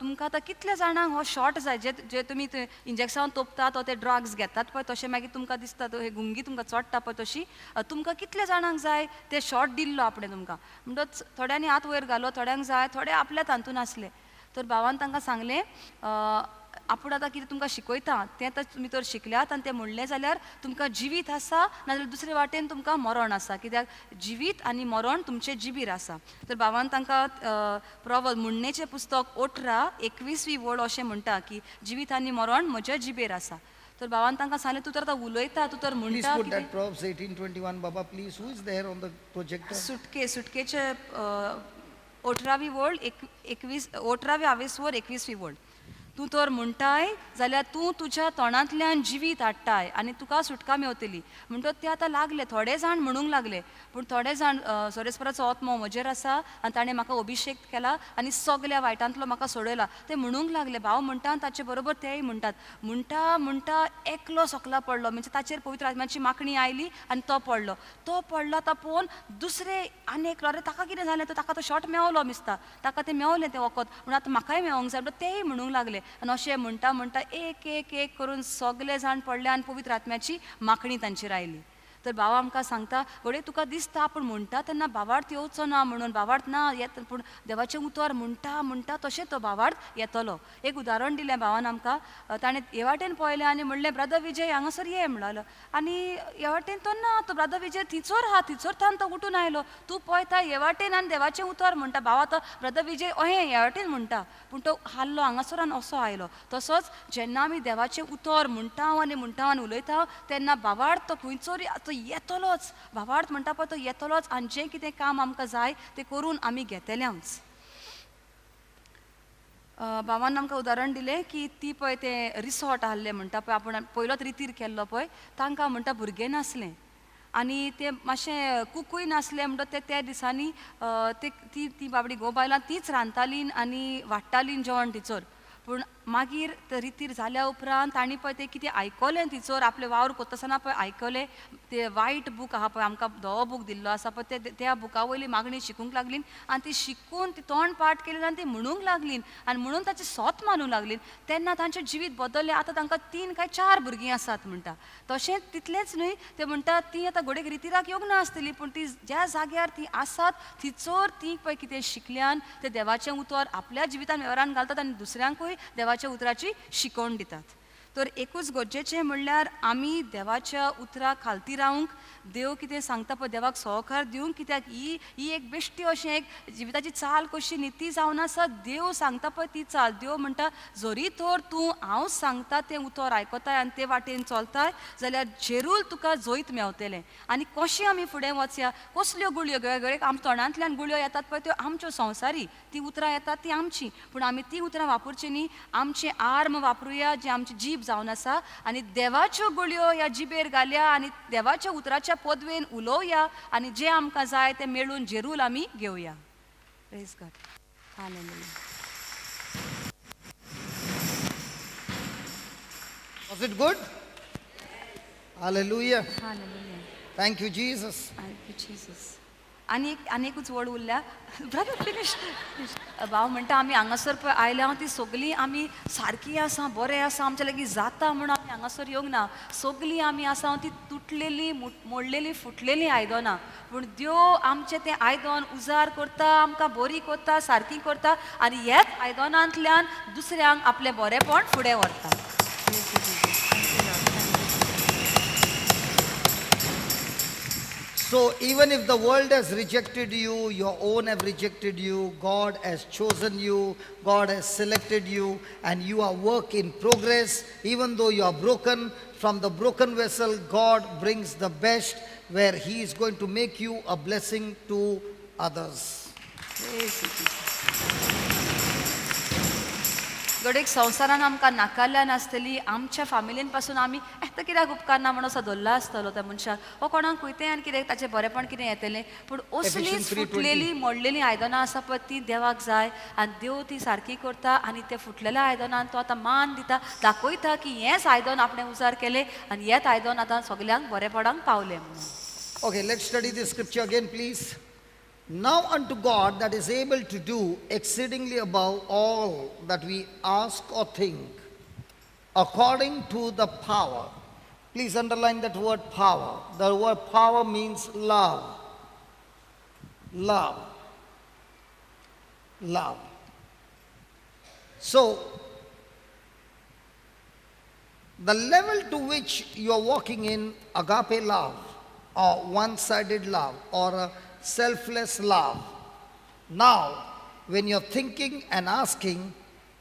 तुमकां आतां कितले जाणांक हो शॉट जाय जे जे तुमी इंजेक्शन तोपतात ते ड्रग्स घेतात पळय तशें मागीर तुमकां दिसता हे गुंगी तुमकां चोडटा पळय तशी तुमकां कितले जाणांक जाय ते शॉट दिल्लो आपणें तुमकां म्हणटच थोड्यांनी हात वयर घालो थोड्यांक जाय थोडे आपल्या तातूंत आसले. तर भावान तांकां सांगलें आपूण आतां कितें तुमकां शिकयता तें आतां तुमी तर शिकल्यात आनी तें म्हणलें जाल्यार तुमकां जिवीत आसा नाजाल्यार दुसरे वाटेन तुमकां मरण आसा कित्याक जिवीत आनी मरण तुमचें जिबीर आसा. तर भावान तांकां प्रॉवर्ब म्हणणेचें पुस्तक 18:21 वळ अशें म्हणटा की जिवीत आनी मरण म्हज्या जिबेर आसा. तर भावान तांकां सांगलें तूं तर आतां उलयता तूं तर म्हणटा. Please put that Proverbs 18:21 Baba please, who is there on the projector? सुटके सुटकेचे 18वी वळ 21 18वी आवेसवर 21वी वळ तूं तर म्हणटाय जाल्यार तूं तुज्या तोंडांतल्यान जिवीत हाडटाय आनी तुका सुटका मेवतली. म्हणटच ते आतां लागले थोडे जाण म्हणूंक लागले पूण थोडे जाण सोरेस्पराचो आत्मो म्हजेर आसा आनी ताणें म्हाका अभिशेक केला आनी सगल्या वायटांतलो म्हाका सोडयला ते म्हणूंक लागले. भाव म्हणटा आनी ताचे बरोबर तेय म्हणटात म्हणटा म्हणटा एकलो सकला पडलो म्हणजे ताचेर पवित्र आत्म्याची मागणी आयली आनी तो पडलो. तो पडलो आतां पळोवन दुसरे आनी एकलो अरे ताका कितें जालें तर ताका तो शॉट मेवलो दिसता ताका तें मेवलें तें वखद म्हणून आतां म्हाकाय मेवोंक जाय म्हणटा तेय म्हणूंक लागले. आनी अशें म्हणटा म्हणटा एक एक एक करून सगले जाण पडले आनी पवित्र आत्म्याची मागणी तांचेर आयली. तर भाव आमकां सांगता घडये तुका दिसता आपूण म्हणटा तेन्ना भावार्थ येवचो ना म्हणून भावार्थ ना येत पूण देवाचें उतर म्हणटा म्हणटा तशें तो भावार्थ येतलो. एक उदाहरण दिलें भावान आमकां ताणें हे वाटेन पळयलें आनी म्हणलें ब्रदर विजय हांगासर ये म्हणलो आनी हे वाटेन तो ना तो ब्रदर विजय थिंचोर आहा थिंचोर थावन तो उठून आयलो. तूं पळयता हे वाटेन आनी देवाचें उतर म्हणटा भाव आतां ब्रदर विजय अहें हे वाटेन म्हणटा पूण तो हाल्लो हांगासर आनी असो आयलो. तसोच जेन्ना आमी देवाचें उतर म्हणटा आनी म्हणटा आनी उलयता तेन्ना भावार्थ तो खंयचोरी तो येतलोच भावार्थ म्हणटा पळय तो येतलोच आनी जें कितें काम आमकां जाय तें करून आमी घेतलेंच. भावान आमकां उदाहरण दिलें की ती पळय तें रिसॉर्ट आहलें म्हणटा पळय आपूण पयलोच रितीर केल्लो पळय तांकां म्हणटा भुरगें नासलें आनी तें मातशें कुकूय नासलें म्हणटा ते त्या दिसांनी ते ती ती बाबडी घोव बायलां तीच रांदतालीं आनी वाडटालीं जेवण टिचर. पूण मागीर रितीर जाल्या उपरांत तांणी पळय तें कितें आयकलें तिचोर आपलें वावर करता आसतना पळय आयकलें ते वायट बूक आहा पळय आमकां धवो बूक दिल्लो आसा पळय ते त्या बुका वयली मागणी शिकूंक लागली आनी ती शिकून ती तोंड पाठ केली आनी ती म्हणूंक लागली आनी म्हणून ताचें सोत मानूंक लागली तेन्ना तांचें जिवीत बदल्लें. आतां तांकां 3 काय 4 भुरगीं आसात म्हणटा. तशेंच तितलेंच न्हय ते म्हणटा ती आतां घडयेक रितीराक येवंक ना आसतली पूण ती ज्या जाग्यार ती आसात थिचोर ती पळय कितें शिकल्यान ते देवाचें उतर आपल्या जिवितान वेव्हारान घालतात आनी दुसऱ्यांकूय देवाच्या उतराची शिकवण दितात. तर एकूच गरजेचें म्हणल्यार आमी देवाच्या उतराक खालती रावंक देव कितें सांगता पळय देवाक सहकार दिवंक कित्याक ही ही एक बेश्टी अशें एक जिविताची चाल कशी न्ही ती जावन आसा देव सांगता पळय ती चाल. देव म्हणटा जरी तर तूं हांव सांगता तें उतर आयकताय आनी ते वाटेन चलताय जाल्यार जेरूल तुका जैत मेवतलें. आनी कशें आमी फुडें वचया कसल्यो गुळयो वेगवेगळे आमच्या तोंडांतल्यान गुळयो येतात पळय त्यो आमच्यो संवसारी ती उतरां येतात ती आमची पूण आमी ती उतरां वापरची न्ही आमचें आर्म वापरुया जें आमची जीब जावन आसा आनी देवाच्यो गुळयो ह्या जिबेर घालया आनी देवाच्या उतराच्या पदवेन उलोवया आनी जें आमकां जाय तें मेळून जेरूल आमी घेवया. Praise God. Hallelujah. Was it good? Hallelujah. Hallelujah. Thank you, Jesus. Thank you, Jesus. आनी एक आनी एकूच वर्ड उरल्या ब्रदर फिनीश. भाव म्हणटा आमी हांगासर पळय आयल्या ती सगळीं आमी सारकी आसा बरें आसा आमच्या लागीं जाता म्हणून आमी हांगासर येवंक ना. सगळीं आमी आसा ती तुटलेली मोडलेली फुटलेली आयदनां पूण देव आमचें तें आयदन उजार करता आमकां बरी करता सारकी करता आनी ह्याच आयदनांतल्यान दुसऱ्यांक आपलें बरेंपण फुडें व्हरता. So even if the world has rejected you, your own have rejected you, God has chosen you, God has selected you, and you are work in progress. Even though you are broken, from the broken vessel, God brings the best where He is going to make you a blessing to others. Praise you, Jesus. घडयेक संवसारान आमकां नाकारल्या नासतली आमच्या फामिलीन पासून आमी येता कित्याक उपकारना म्हणून असो धरला आसतलो त्या मनशाक हो कोणाक कुयतें आनी कितें ताचें बरेपण कितें येतलें पूण असलीच Ephesians 3:20. फुटलेली मोडलेलीं आयदनां आसा पळय ती देवाक जाय आनी देव ती सारकी करता आनी ते फुटलेल्या आयदनान तो आतां मान दिता दाखयता की हेंच आयदन आपणें उजार केलें आनी हेंच आयदन आतां सगल्यांक बरेपणाक पावलें म्हणून. Okay, let's study this scripture again, please. Now unto God that is able to do exceedingly above all that we ask or think, according to the power. Please underline that word power. The word power means love. Love. Love. So, the level to which you are walking in agape love or one-sided love or a selfless love. Now, when you're thinking and asking,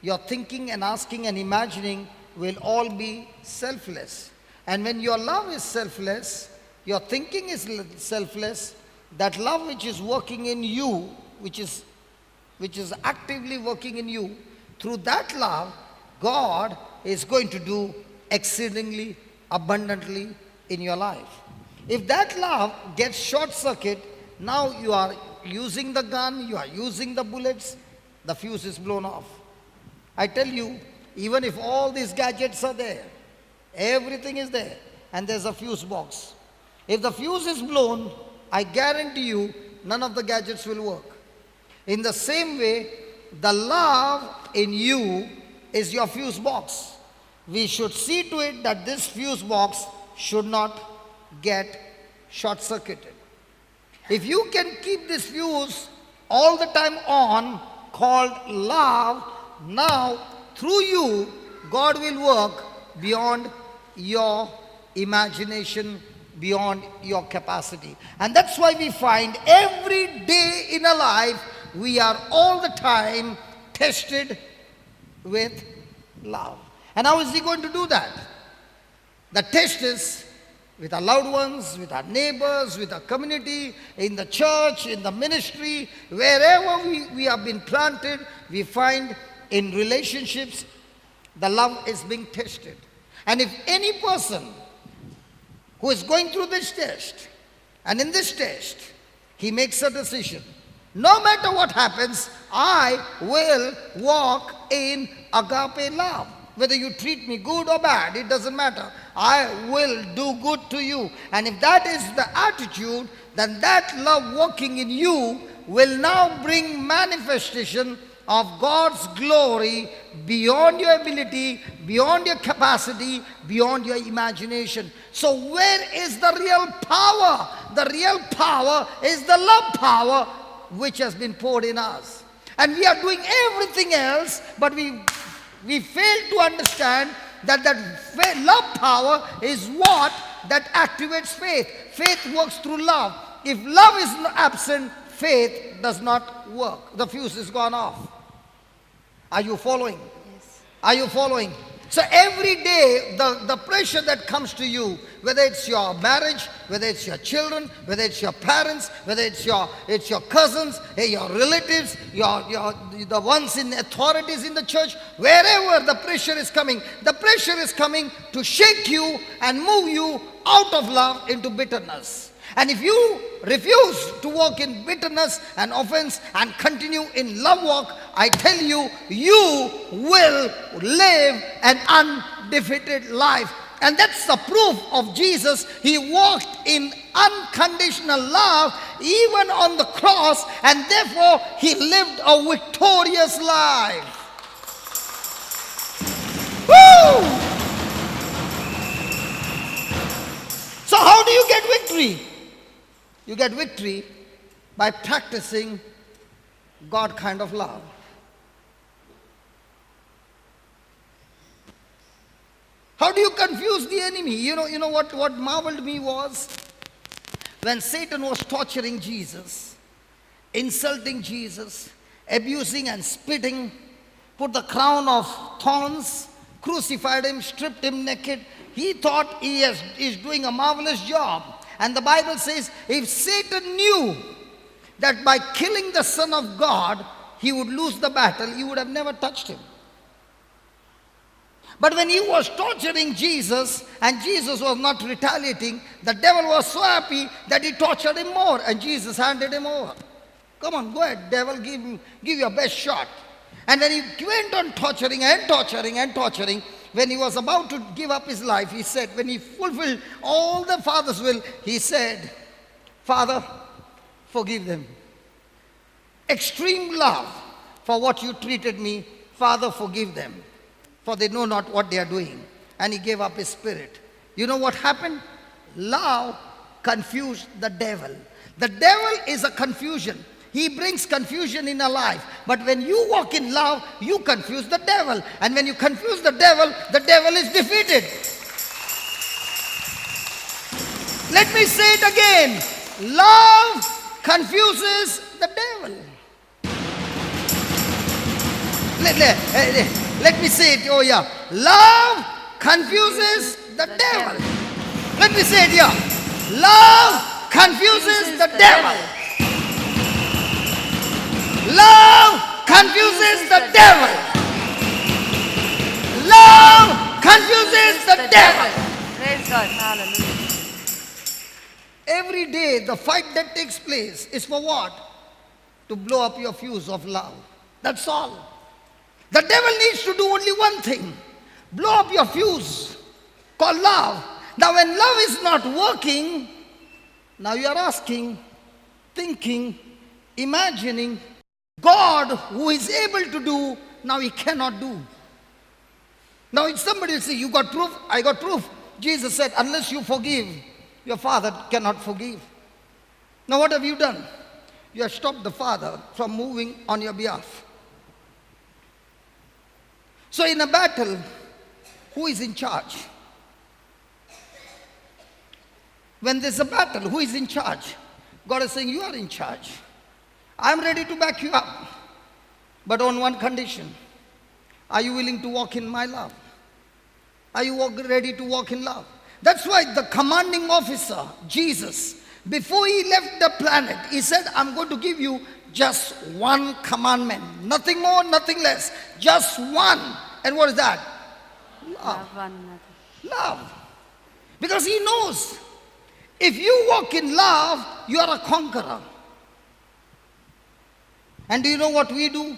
your thinking and asking and imagining will all be selfless. And when your love is selfless, your thinking is selfless, that love which is working in you, which is actively working in you, through that love, God is going to do exceedingly abundantly in your life. If that love gets short circuit, now you are using the gun, you are using the bullets, the fuse is blown off. I tell you, even if all these gadgets are there, everything is there, and there's a fuse box. If the fuse is blown, I guarantee you, none of the gadgets will work. In the same way, the love in you is your fuse box. We should see to it that this fuse box should not get short-circuited. If you can keep this fuse all the time on, called love, now through you, God will work beyond your imagination, beyond your capacity. And that's why we find every day in our life, we are all the time tested with love. And how is he going to do that? The test is with our loved ones, with our neighbors, with our community, in the church, in the ministry, wherever we have been planted, we find in relationships, the love is being tested. And if any person who is going through this test, and in this test, he makes a decision, no matter what happens, I will walk in agape love. Whether you treat me good or bad, it doesn't matter. I will do good to you. And if that is the attitude, then that love working in you will now bring manifestation of God's glory beyond your ability, beyond your capacity, beyond your imagination. So where is the real power? The real power is the love power which has been poured in us. And we are doing everything else, but we fail to understand that that love power is what that activates faith. Faith works through love. If love is absent, faith does not work. The fuse is gone off. Are you following? Yes. Are you following? So every day, the pressure that comes to you, whether it's your marriage, whether it's your children, whether it's your parents, whether it's your cousins, your relatives, the ones in authorities in the church, wherever the pressure is coming, the pressure is coming to shake you and move you out of love into bitterness. And if you refuse to walk in bitterness and offense and continue in love walk, I tell you, you will live an undefeated life. And that's the proof of Jesus. He walked in unconditional love even on the cross, and therefore he lived a victorious life. Woo! So how do you get victory? You get victory by practicing God kind of love. How do you confuse the enemy? You know what marveled me was when Satan was torturing Jesus, insulting Jesus, abusing and spitting, put the crown of thorns, crucified him, stripped him naked. He thought he is doing a marvelous job. And the Bible says, if Satan knew that by killing the Son of God, he would lose the battle, he would have never touched him. But when he was torturing Jesus and Jesus was not retaliating, the devil was so happy that he tortured him more and Jesus handed him over. Come on, go ahead, devil, give your best shot. And when he went on torturing and torturing and torturing, when he was about to give up his life, he said, when he fulfilled all the Father's will, he said, Father, forgive them. Extreme love for what you treated me, Father, forgive them, for they know not what they are doing. And he gave up his spirit. You know what happened? Love confused the devil. The devil is a confusion. He brings confusion in our life. But when you walk in love, you confuse the devil. And when you confuse the devil is defeated. Let me say it again. Love confuses the devil. Let me say it. Oh yeah. Love confuses the devil. Let me say it here. Love confuses the devil. Love confuses the devil. Love confuses the devil. Praise God. Hallelujah. Every day the fight that takes place is for what? To blow up your fuse of love. That's all. The devil needs to do only one thing. Blow up your fuse called love. Now when love is not working, now you are asking, thinking, imagining, God who is able to do, now he cannot do. Now if somebody will say, you got proof? I got proof. Jesus said, unless you forgive, your Father cannot forgive. Now what have you done? You have stopped the Father from moving on your behalf. So in a battle, who is in charge? When there's a battle, who is in charge? God is saying, you are in charge. I'm ready to back you up, but on one condition. Are you willing to walk in my love? Are you ready to walk in love? That's why the commanding officer, Jesus, before he left the planet, he said, I'm going to give you just one commandment. Nothing more, nothing less. Just one. And what is that? Love. Love one another. Love. Because he knows, if you walk in love, you are a conqueror. And do you know what we do?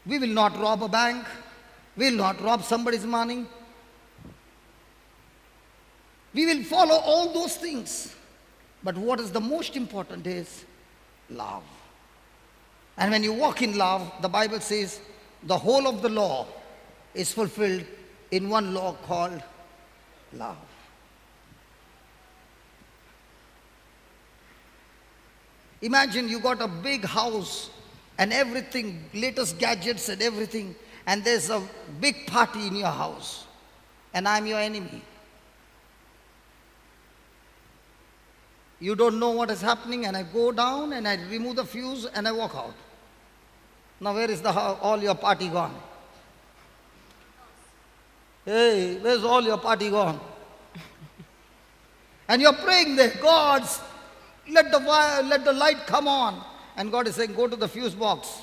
We will not rob a bank. We will not rob somebody's money. We will follow all those things. But what is the most important is love. And when you walk in love, the Bible says the whole of the law is fulfilled in one law called love. Imagine you got a big house and everything, latest gadgets and everything, and there's a big party in your house, and I'm your enemy. You don't know what is happening, and I go down and I remove the fuse and I walk out. Now where is all your party gone? Hey, where's all your party gone? And you're praying there, God, let the light come on. And God is saying, go to the fuse box.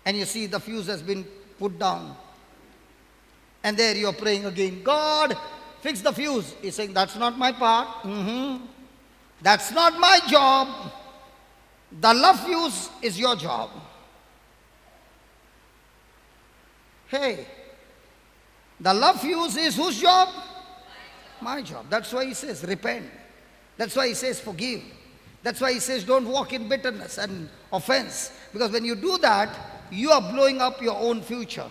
And you see the fuse has been put down. And there you're praying again, God, fix the fuse. He's saying, that's not my part. That's not my job. The love fuse is your job. Hey, the love fuse is whose job? My job. That's why he says, repent. That's why he says, forgive. That's why he says, don't walk in bitterness and offense. Because when you do that, you are blowing up your own future.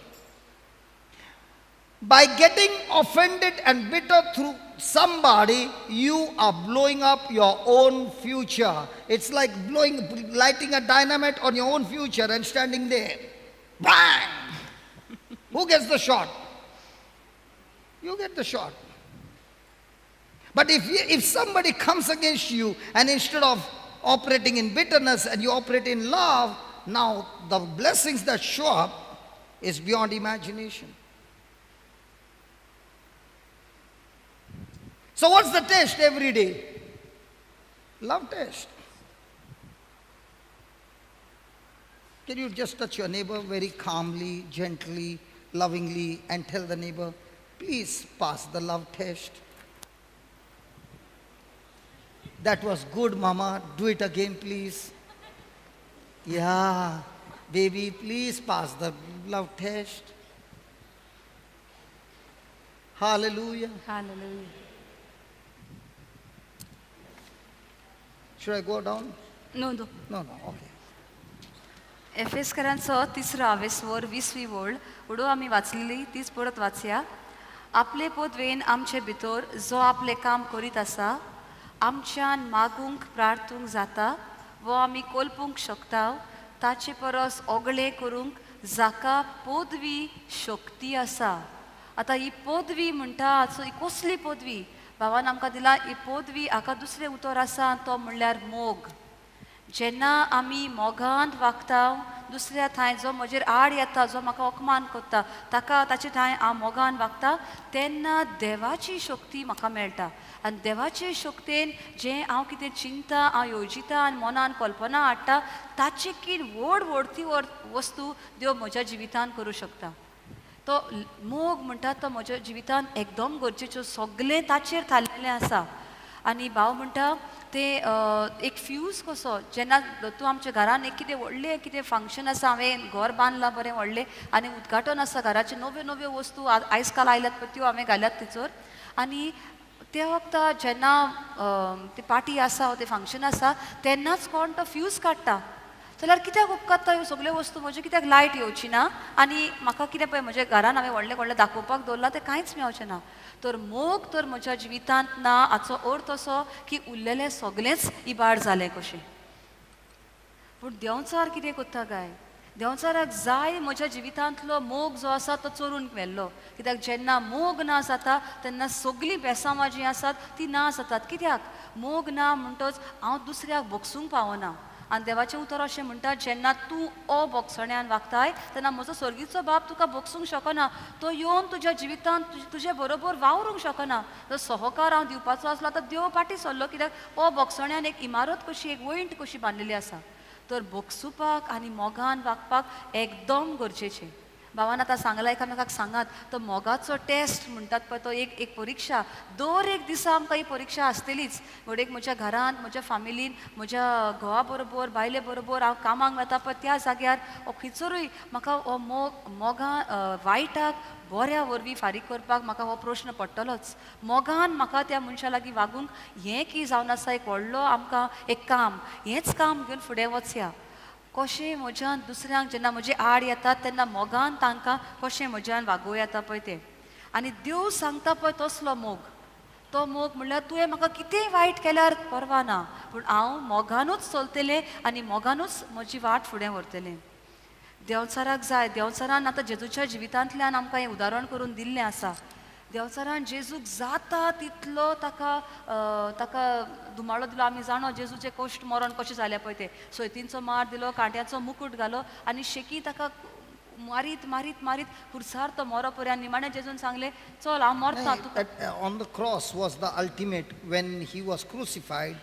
By getting offended and bitter through somebody, you are blowing up your own future. It's like lighting a dynamite on your own future and standing there. Bang! Who gets the shot? You get the shot. But if somebody comes against you and instead of operating in bitterness and you operate in love, now the blessings that show up is beyond imagination. So what's the test every day? Love test. Can you just touch your neighbor very calmly, gently, lovingly and tell the neighbor, please pass the love test. That was good, mama. Do it again, please. Yeah, baby, please pass the love test. Hallelujah. Hallelujah. Should I go down? No, no. No, no, okay. एफेसकरांचो तिसरो आवेसवर 20वी वळ उडो आमी वाचलेली तीच परत वाचया. आपले पदवेन आमचे भितर जो आपलें काम करीत आसा आमच्यान मागूंक प्रार्थूंक जाता वो आमी कोल्पूंक शकता ताचे परस ओगळे करूंक जाका पदवी शक्ती आसा. आतां ही पदवी म्हणटा सो ही कसली पदवी भावान आमकां दिला. ही पदवी हाका दुसरें उतर आसा तो म्हणल्यार मोग. जेन्ना आमी मोगांत वागता दुसऱ्या ठांय जो म्हजेर आड येता जो म्हाका अपमान करता ताका ताचे ठांय हांव मोगान वागता तेन्ना देवाची शक्ती म्हाका मेळटा. आनी देवाचे शक्तेन जें हांव कितें चिंता हांव येवजिता आनी मनान कल्पना हाडटा ताचे कीन व्हड व्हडती वस्तू देव म्हज्या जिवितान करूं शकता. तो मोग म्हणटा तो म्हज्या जिवितान एकदम गरजेच्यो सगळें ताचेर थारलेलें आसा. आनी भाव म्हणटा तें एक फ्यूज कसो जेन्ना तूं आमच्या घरान एक कितें व्हडलें कितें फंक्शन आसा हांवें घर बांदलां बरें व्हडलें आनी उद्घाटन आसा घराच्यो नव्यो नव्यो वस्तू आयज काल आयल्यात पळय त्यो हांवें घाल्यात थंयसर. आनी त्या वखता जेन्ना ती पार्टी आसा तें फंक्शन आसा तेन्नाच कोण तो फ्यूज काडटा जाल्यार कित्याक उपकारता ह्यो सगल्यो वस्तू म्हज्यो कित्याक लायट येवची ना आनी म्हाका कितें पळय म्हज्या घरान हांवें व्हडलें व्हडलें दाखोवपाक दवरलां तें कांयच मेळचें ना. तर मोग तर म्हज्या जिवितांत ना हाचो अर्थ असो की उरलेलें सगळेंच इबाड जालें कशें. पूण देंवचार कितें करता काय देंवचाराक जाय म्हज्या जिवितांतलो मोग जो आसा तो चोरून व्हेल्लो. कित्याक जेन्ना मोग ना जाता तेन्ना सगळीं बेसांवां जीं आसात तीं ना जातात. कित्याक मोग ना म्हणटच हांव दुसऱ्याक भोगसूंक पावना. आनी देवाचें उतर अशें म्हणटा जेन्ना तूं ओ भोगसण्यान वागताय तेन्ना म्हजो सर्गीचो बाप तुका भोगसूंक शकना तो येवन तुज्या जिवितांत तुजे बरोबर वावरूंक शकना. जो सहकार हांव दिवपाचो आसलो आतां देव फाटीं सरलो कित्याक ओ भोगसण्यान एक इमारत कशी एक वंयट कशी बांदिल्ली आसा. तर भोगसुपाक आनी मोगान वागपाक एकदम गरजेचें. भावान आतां सांगलां एकामेकाक सांगात तो मोगाचो टेस्ट म्हणटात पळय तो एक एक परिक्षा दर एक दिसा आमकां ही परिक्षा आसतलीच. घडयेक म्हज्या घरांत म्हज्या फामिलीन म्हज्या घोवा बरोबर बायले बरोबर हांव कामाक वता पळय त्या जाग्यार हो खंयसरूय म्हाका हो मोग मोगा वायटाक बऱ्या वरवीं फारीक करपाक म्हाका हो प्रश्न पडटलोच. मोगान म्हाका त्या मनशा लागीं वागूंक हें की जावन आसा एक व्हडलो आमकां एक काम हेंच काम घेवन फुडें वचया. कशें म्हज्यान दुसऱ्यांक जेन्ना म्हजे आड येतात तेन्ना मोगान तांकां कशें म्हज्यान वागोवं येता पळय तें. आनी देव सांगता पळय तसलो मोग तो मोग म्हणल्यार तुवें म्हाका कितेंय वायट केल्यार परवा ना पूण हांव मोगानूच चलतलें आनी मोगानूच म्हजी वाट फुडें व्हरतलें. देंवचाराक जाय देंवचारान आतां जेजूच्या जिवितांतल्यान आमकां हें उदाहरण करून दिल्लें आसा. देंवचारान जेजूक जाता तितलो ताका ताका धुमाळो दिलो. आमी जाणो जेजूचें कश्ट मरण कशें जालें पळय तें सोयतींचो मार दिलो कांट्याचो मुकूट घालो आनी शेकी ताका मारीत मारीत मारीत खुर्सार तो मरो पर्यंत निमाणें जेजून सांगलें चल हांव मरता तुका. On the cross was the ultimate when he was crucified.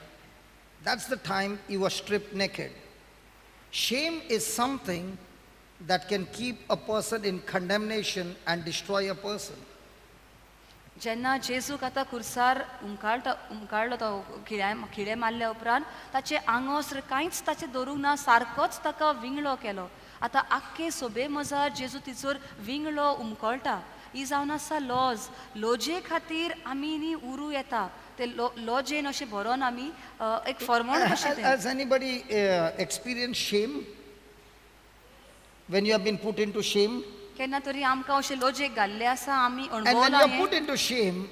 That's the time he was stripped naked. Shame is something that can keep a person in condemnation and destroy a person. जेन्ना जेजूक आतां खुर्सार उमकाळलो तो खिळे मारल्या उपरांत ताचें आंगोस्त्र कांयच ताचें दवरूंक ना सारकोच ताका विंगळो केलो. आतां आख्खे सोबे मजार जेजू तिचोर विंगळो उमकळटा. ही जावन आसा लॉज. लॉजे खातीर आमी न्ही उरूं येता ते लॉजेन अशें भरोन आमी एक फॉर्मल कशें. Has anybody experienced shame? When you have been put into shame? केन्ना तरी आमकां अशें लॉजेक घाल्लें आसा आमी And when you are put into shame,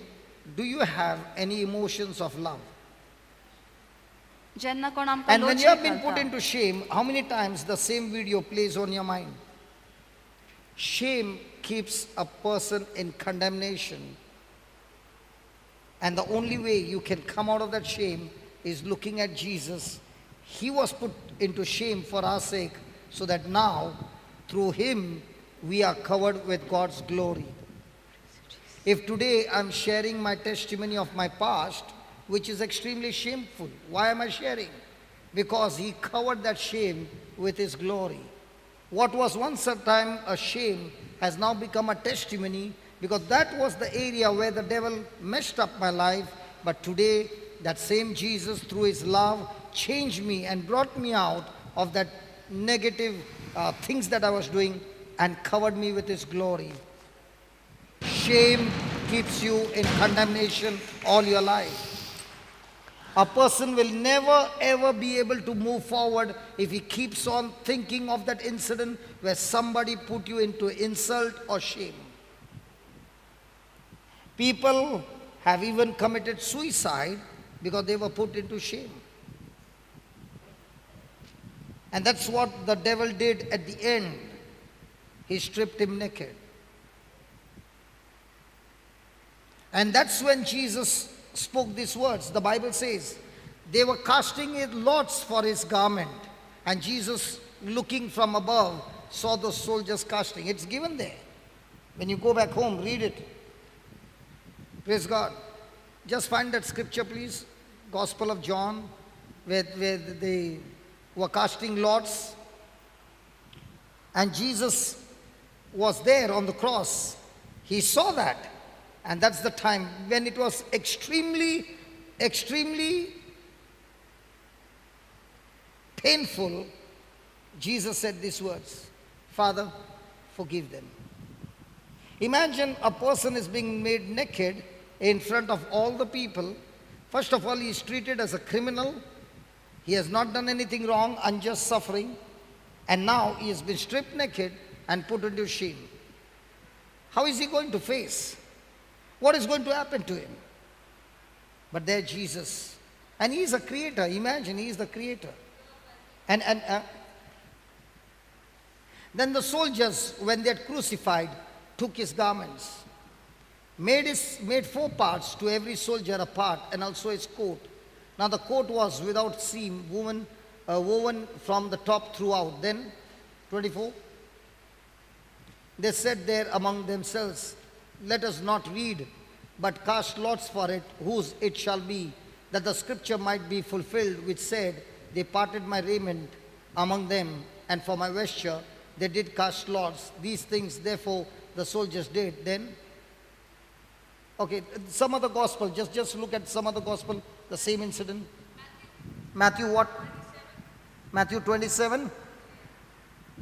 do you have any emotions of love? जेन्ना कोण आमकां And when you have been put into shame, how many times the same video plays on your mind? Shame keeps a person in condemnation. And the only way you can come out of that shame is looking at Jesus. He was put into shame for our sake, so that now, through him, we are covered with God's glory. If today I'm sharing my testimony of my past, which is extremely shameful, why am I sharing? Because he covered that shame with his glory. What was once a time a shame has now become a testimony, because that was the area where the devil messed up my life. But today, that same Jesus, through his love, changed me and brought me out of that negative things that I was doing and covered me with his glory. Shame keeps you in condemnation all your life. A person will never ever be able to move forward if he keeps on thinking of that incident where somebody put you into insult or shame. People have even committed suicide because they were put into shame. And that's what the devil did at the end. He stripped him naked. And that's when Jesus spoke these words. The Bible says they were casting lots for his garment. And Jesus, looking from above, saw those soldiers casting. It's given there. When you go back home, read it. Praise God. Just find that scripture, please. Gospel of John, where they were casting lots. And Jesus was there on the cross. He saw that. And that's the time when it was extremely, extremely painful. Jesus said these words, Father, forgive them. Imagine a person is being made naked in front of all the people. First of all, he is treated as a criminal. He has not done anything wrong, unjust suffering. And now he has been stripped naked and put into shame. How is he going to face? What is going to happen to him? But there Jesus, and he is a creator. Imagine, he is the creator. And then the soldiers, when they had crucified, took his garments, made four parts, to every soldier a part, and also his coat. Now the coat was without seam, woven from the top throughout. Then, 24, they said there among themselves, let us not read, but cast lots for it, whose it shall be, that the scripture might be fulfilled, which said, they parted my raiment among them, and for my vesture they did cast lots. These things, therefore, the soldiers did. Then, okay, some other gospel, just look at some other gospel, the same incident. Matthew what? Matthew 27?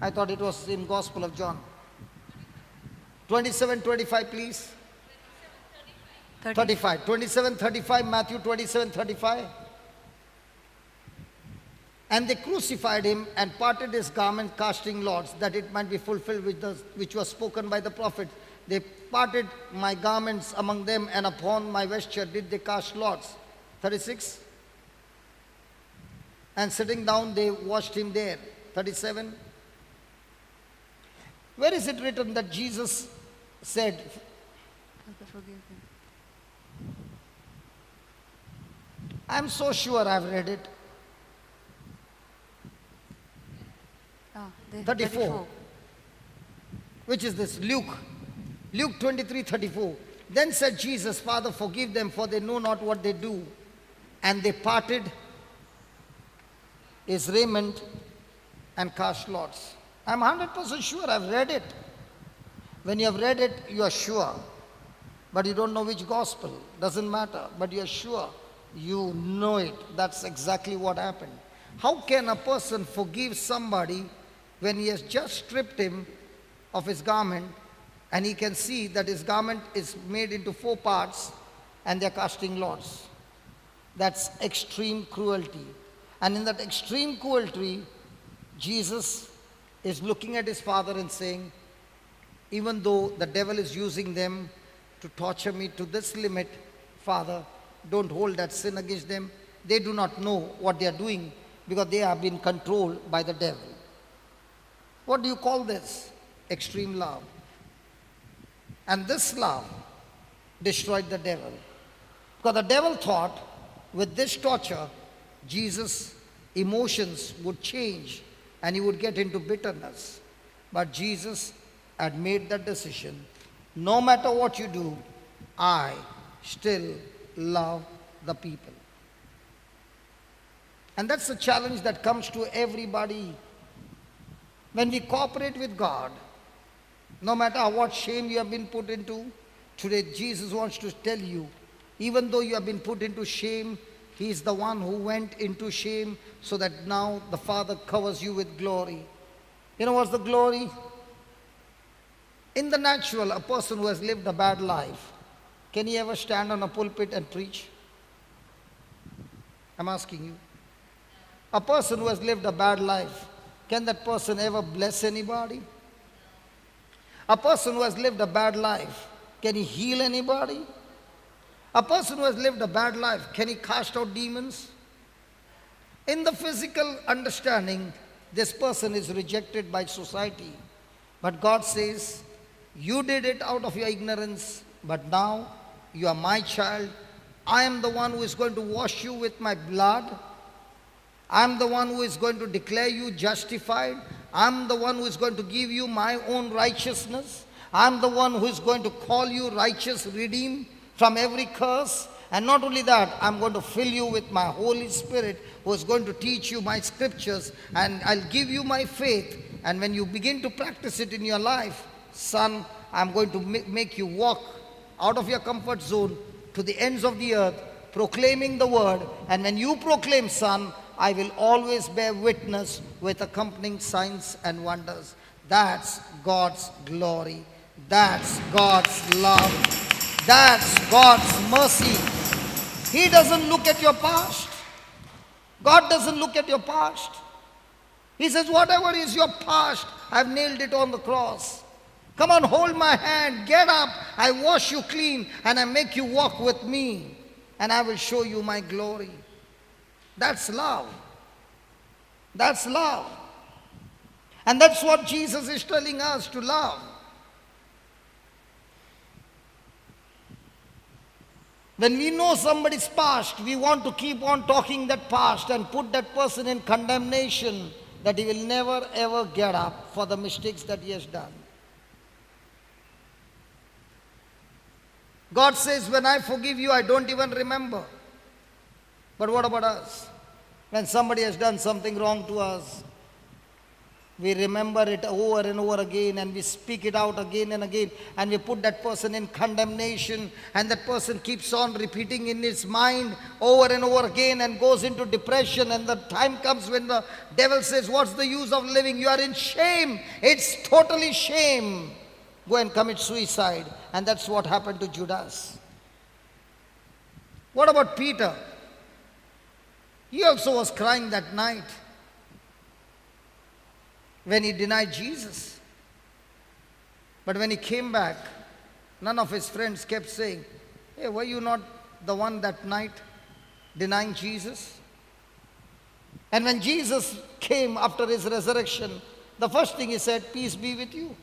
I thought it was in Gospel of John. 27, 25, please. 35. 27, 35, Matthew 27, 35. And they crucified him and parted his garment, casting lots, that it might be fulfilled which was spoken by the prophet. They parted my garments among them, and upon my vesture did they cast lots. 36. And sitting down, they watched him there. 37. Where is it written that Jesus said, Father, forgive them? I'm so sure I've read it. 34. Which is this? Luke. Luke 23:34. Then said Jesus, Father, forgive them, for they know not what they do. And they parted his raiment and cast lots. I'm 100% sure I've read it. When you have read it, you are sure. But you don't know which gospel. Doesn't matter. But you are sure. You know it. That's exactly what happened. How can a person forgive somebody when he has just stripped him of his garment, and he can see that his garment is made into four parts and they're casting lots? That's extreme cruelty. And in that extreme cruelty, Jesus is looking at his Father and saying, even though the devil is using them to torture me to this limit, Father, don't hold that sin against them. They do not know what they are doing because they have been controlled by the devil. What do you call this? Extreme love. And this love destroyed the devil. Because the devil thought with this torture, Jesus' emotions would change and he would get into bitterness. But Jesus had made that decision. No matter what you do, I still love the people. And that's the challenge that comes to everybody. When we cooperate with God, no matter what shame you have been put into, today Jesus wants to tell you, even though you have been put into shame, He is the one who went into shame so that now the Father covers you with glory. You know what's the glory? In the natural, a person who has lived a bad life, can he ever stand on a pulpit and preach? I'm asking you. A person who has lived a bad life, can that person ever bless anybody? A person who has lived a bad life, can he heal anybody? A person who has lived a bad life, can he cast out demons? In the physical understanding, this person is rejected by society. But God says, you did it out of your ignorance, but now you are my child. I am the one who is going to wash you with my blood. I am the one who is going to declare you justified. I am the one who is going to give you my own righteousness. I am the one who is going to call you righteous, redeemed from every curse. And not only that, I'm going to fill you with my Holy Spirit, who is going to teach you my scriptures, and I'll give you my faith. And when you begin to practice it in your life, son, I'm going to make you walk out of your comfort zone to the ends of the earth, proclaiming the word. And when you proclaim, son, I will always bear witness with accompanying signs and wonders. That's God's glory. That's God's love. That's God's mercy. He doesn't look at your past. God doesn't look at your past. He says, whatever is your past, I've nailed it on the cross. Come on, hold my hand, get up. I wash you clean and I make you walk with me, and I will show you my glory. That's love. That's love. And that's what Jesus is telling us to love. When we know somebody's past, we want to keep on talking that past and put that person in condemnation that he will never ever get up for the mistakes that he has done. God says, when I forgive you, I don't even remember. But what about us? When somebody has done something wrong to us, we remember it over and over again, and we speak it out again and again, and we put that person in condemnation, and that person keeps on repeating in his mind over and over again and goes into depression. And the time comes when the devil says, what's the use of living? You are in shame. It's totally shame. Go and commit suicide. And that's what happened to Judas. What about Peter? He also was crying that night when he denied Jesus. But when he came back, none of his friends kept saying, hey, were you not the one that night denying Jesus? And when Jesus came after his resurrection, the first thing he said, peace be with you.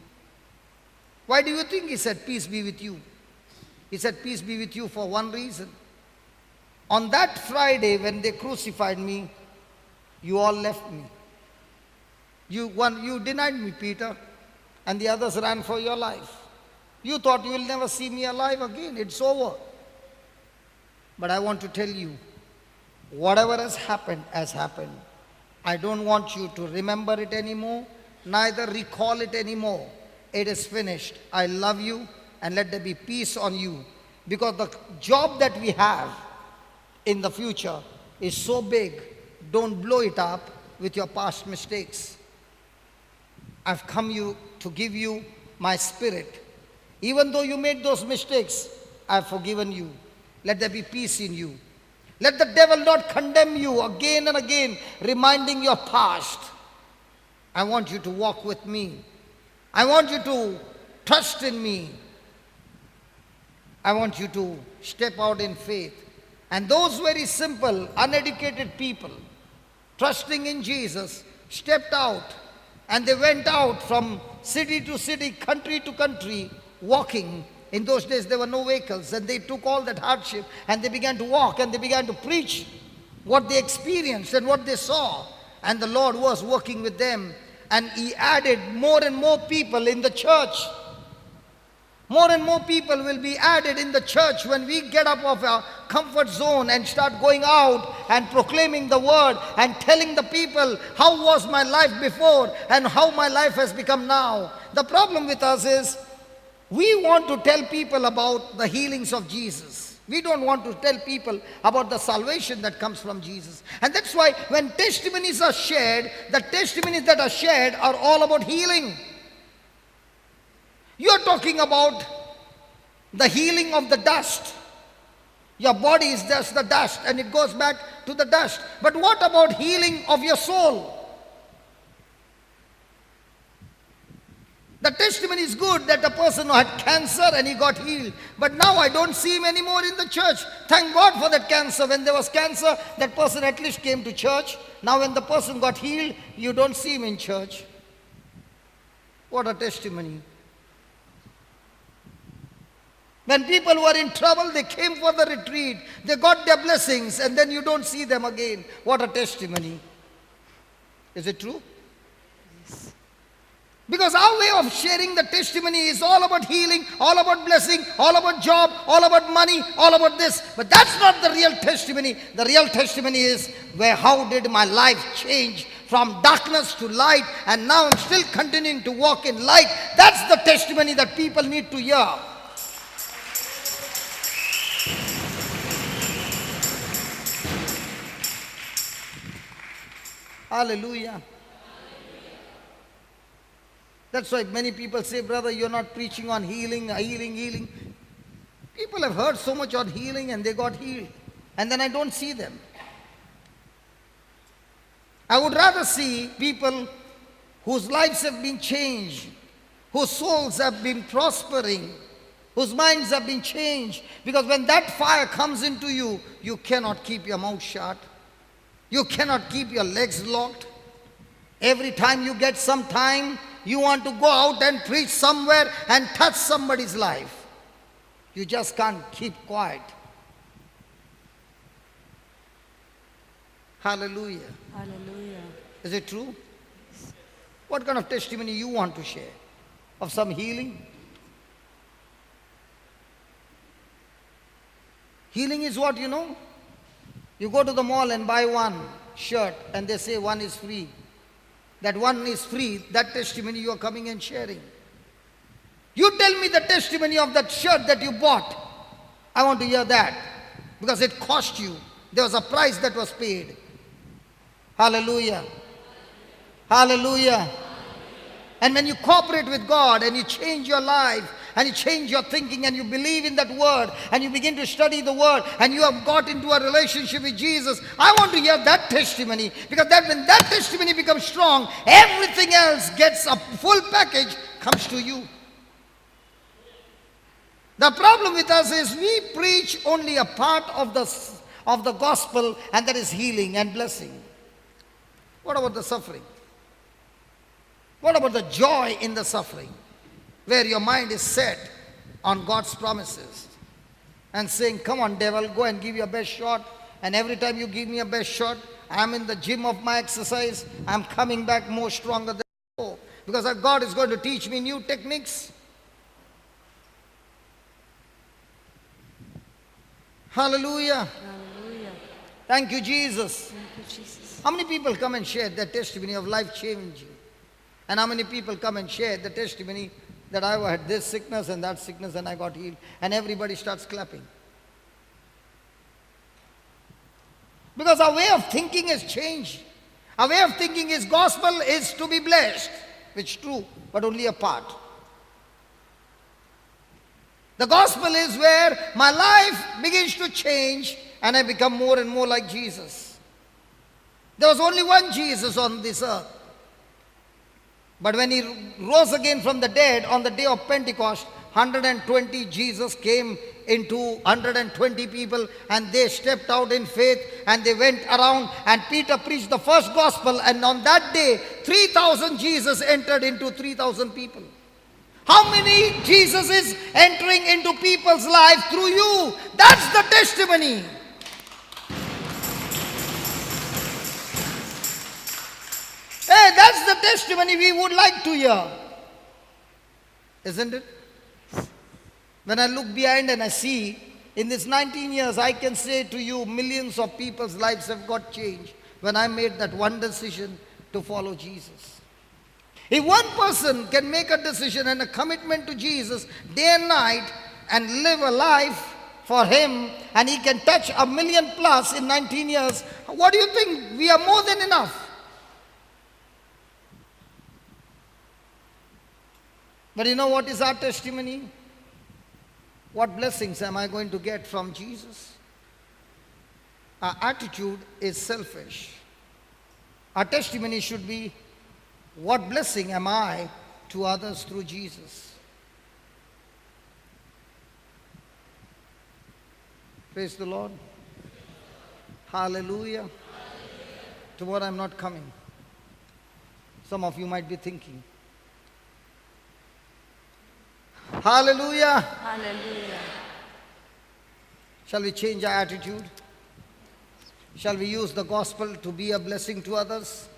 Why do you think he said, peace be with you? He said, peace be with you for one reason. On that Friday when they crucified me, you all left me. You denied me, Peter, and the others ran for your life. You thought you will never see me alive again. It's over. But I want to tell you, whatever has happened, has happened. I don't want you to remember it anymore, neither recall it anymore. It is finished. I love you, and let there be peace on you. Because the job that we have in the future is so big, don't blow it up with your past mistakes. I've come you to give you my spirit. Even though you made those mistakes, I've forgiven you. Let there be peace in you. Let the devil not condemn you again and again, reminding your past. I want you to walk with me. I want you to trust in me. I want you to step out in faith. And those very simple, uneducated people, trusting in Jesus, stepped out, and they went out from city to city, country to country, walking. In those days, there were no vehicles, and they took all that hardship, and they began to walk, and they began to preach what they experienced and what they saw. And the Lord was working with them, and He added more and more people in the church. More and more people will be added in the church when we get up of our comfort zone and start going out and proclaiming the word and telling the people how was my life before and how my life has become now. The problem with us is we want to tell people about the healings of Jesus. We don't want to tell people about the salvation that comes from Jesus. And that's why when testimonies are shared, the testimonies that are shared are all about healing. You're talking about the healing of the dust. Your body is just the dust and it goes back to the dust. But what about healing of your soul? The testimony is good that the person who had cancer and he got healed. But now I don't see him anymore in the church. Thank God for that cancer. When there was cancer, that person at least came to church. Now when the person got healed, you don't see him in church. What a testimony. When people were in trouble, they came for the retreat. They got their blessings and then you don't see them again. What a testimony. Is it true? Yes. Because our way of sharing the testimony is all about healing, all about blessing, all about job, all about money, all about this. But that's not the real testimony. The real testimony is where how did my life change from darkness to light, and now I'm still continuing to walk in light. That's the testimony that people need to hear. Hallelujah. That's why many people say, brother, you're not preaching on healing, healing, healing. People have heard so much on healing and they got healed. And then I don't see them. I would rather see people whose lives have been changed, whose souls have been prospering, whose minds have been changed. Because when that fire comes into you, you cannot keep your mouth shut. You cannot keep your legs locked. Every time you get some time, you want to go out and preach somewhere and touch somebody's life. You just can't keep quiet. Hallelujah. Hallelujah. Is it true? What kind of testimony you want to share? Of some healing? Healing is what, you know? You go to the mall and buy one shirt and they say one is free. That one is free, that testimony you are coming and sharing. You tell me the testimony of that shirt that you bought. I want to hear that. Because it cost you. There was a price that was paid. Hallelujah. Hallelujah. And when you cooperate with God and you change your life and you change your thinking and you believe in that word and you begin to study the word and you have got into a relationship with Jesus, I want to hear that testimony, because that when that testimony becomes strong, everything else gets a full package comes to you. The problem with us is we preach only a part of the gospel, and that is healing and blessing. What about the suffering? What about the joy in the suffering, where your mind is set on God's promises and saying, come on devil, go and give your best shot, and every time you give me a best shot, I'm in the gym of my exercise, I'm coming back more stronger than before, because God is going to teach me new techniques. Hallelujah. Hallelujah. Thank you, Jesus. Thank you, Jesus. How many people come and share their testimony of life changing? And how many people come and share the testimony that I had this sickness and that sickness and I got healed, and everybody starts clapping? Because our way of thinking has changed. Our way of thinking is gospel is to be blessed, which is true, but only a part. The gospel is where my life begins to change and I become more and more like Jesus. There was only one Jesus on this earth. But when he rose again from the dead on the day of Pentecost, 120 Jesus came into 120 people, and they stepped out in faith and they went around, and Peter preached the first gospel, and on that day 3,000 Jesus entered into 3,000 people. How many Jesus is entering into people's life through you? That's the testimony. Hey, that's the testimony we would like to hear. Isn't it? When I look behind and I see, in this 19 years, I can say to you, millions of people's lives have got changed when I made that one decision to follow Jesus. If one person can make a decision and a commitment to Jesus day and night and live a life for Him, and he can touch 1 million plus in 19 years, what do you think? We are more than enough. But you know what is our testimony? What blessings am I going to get from Jesus? Our attitude is selfish. Our testimony should be, what blessing am I to others through Jesus? Praise the Lord. Hallelujah. Tomorrow I'm not coming. Some of you might be thinking. Hallelujah. Hallelujah. Shall we change our attitude? Shall we use the gospel to be a blessing to others?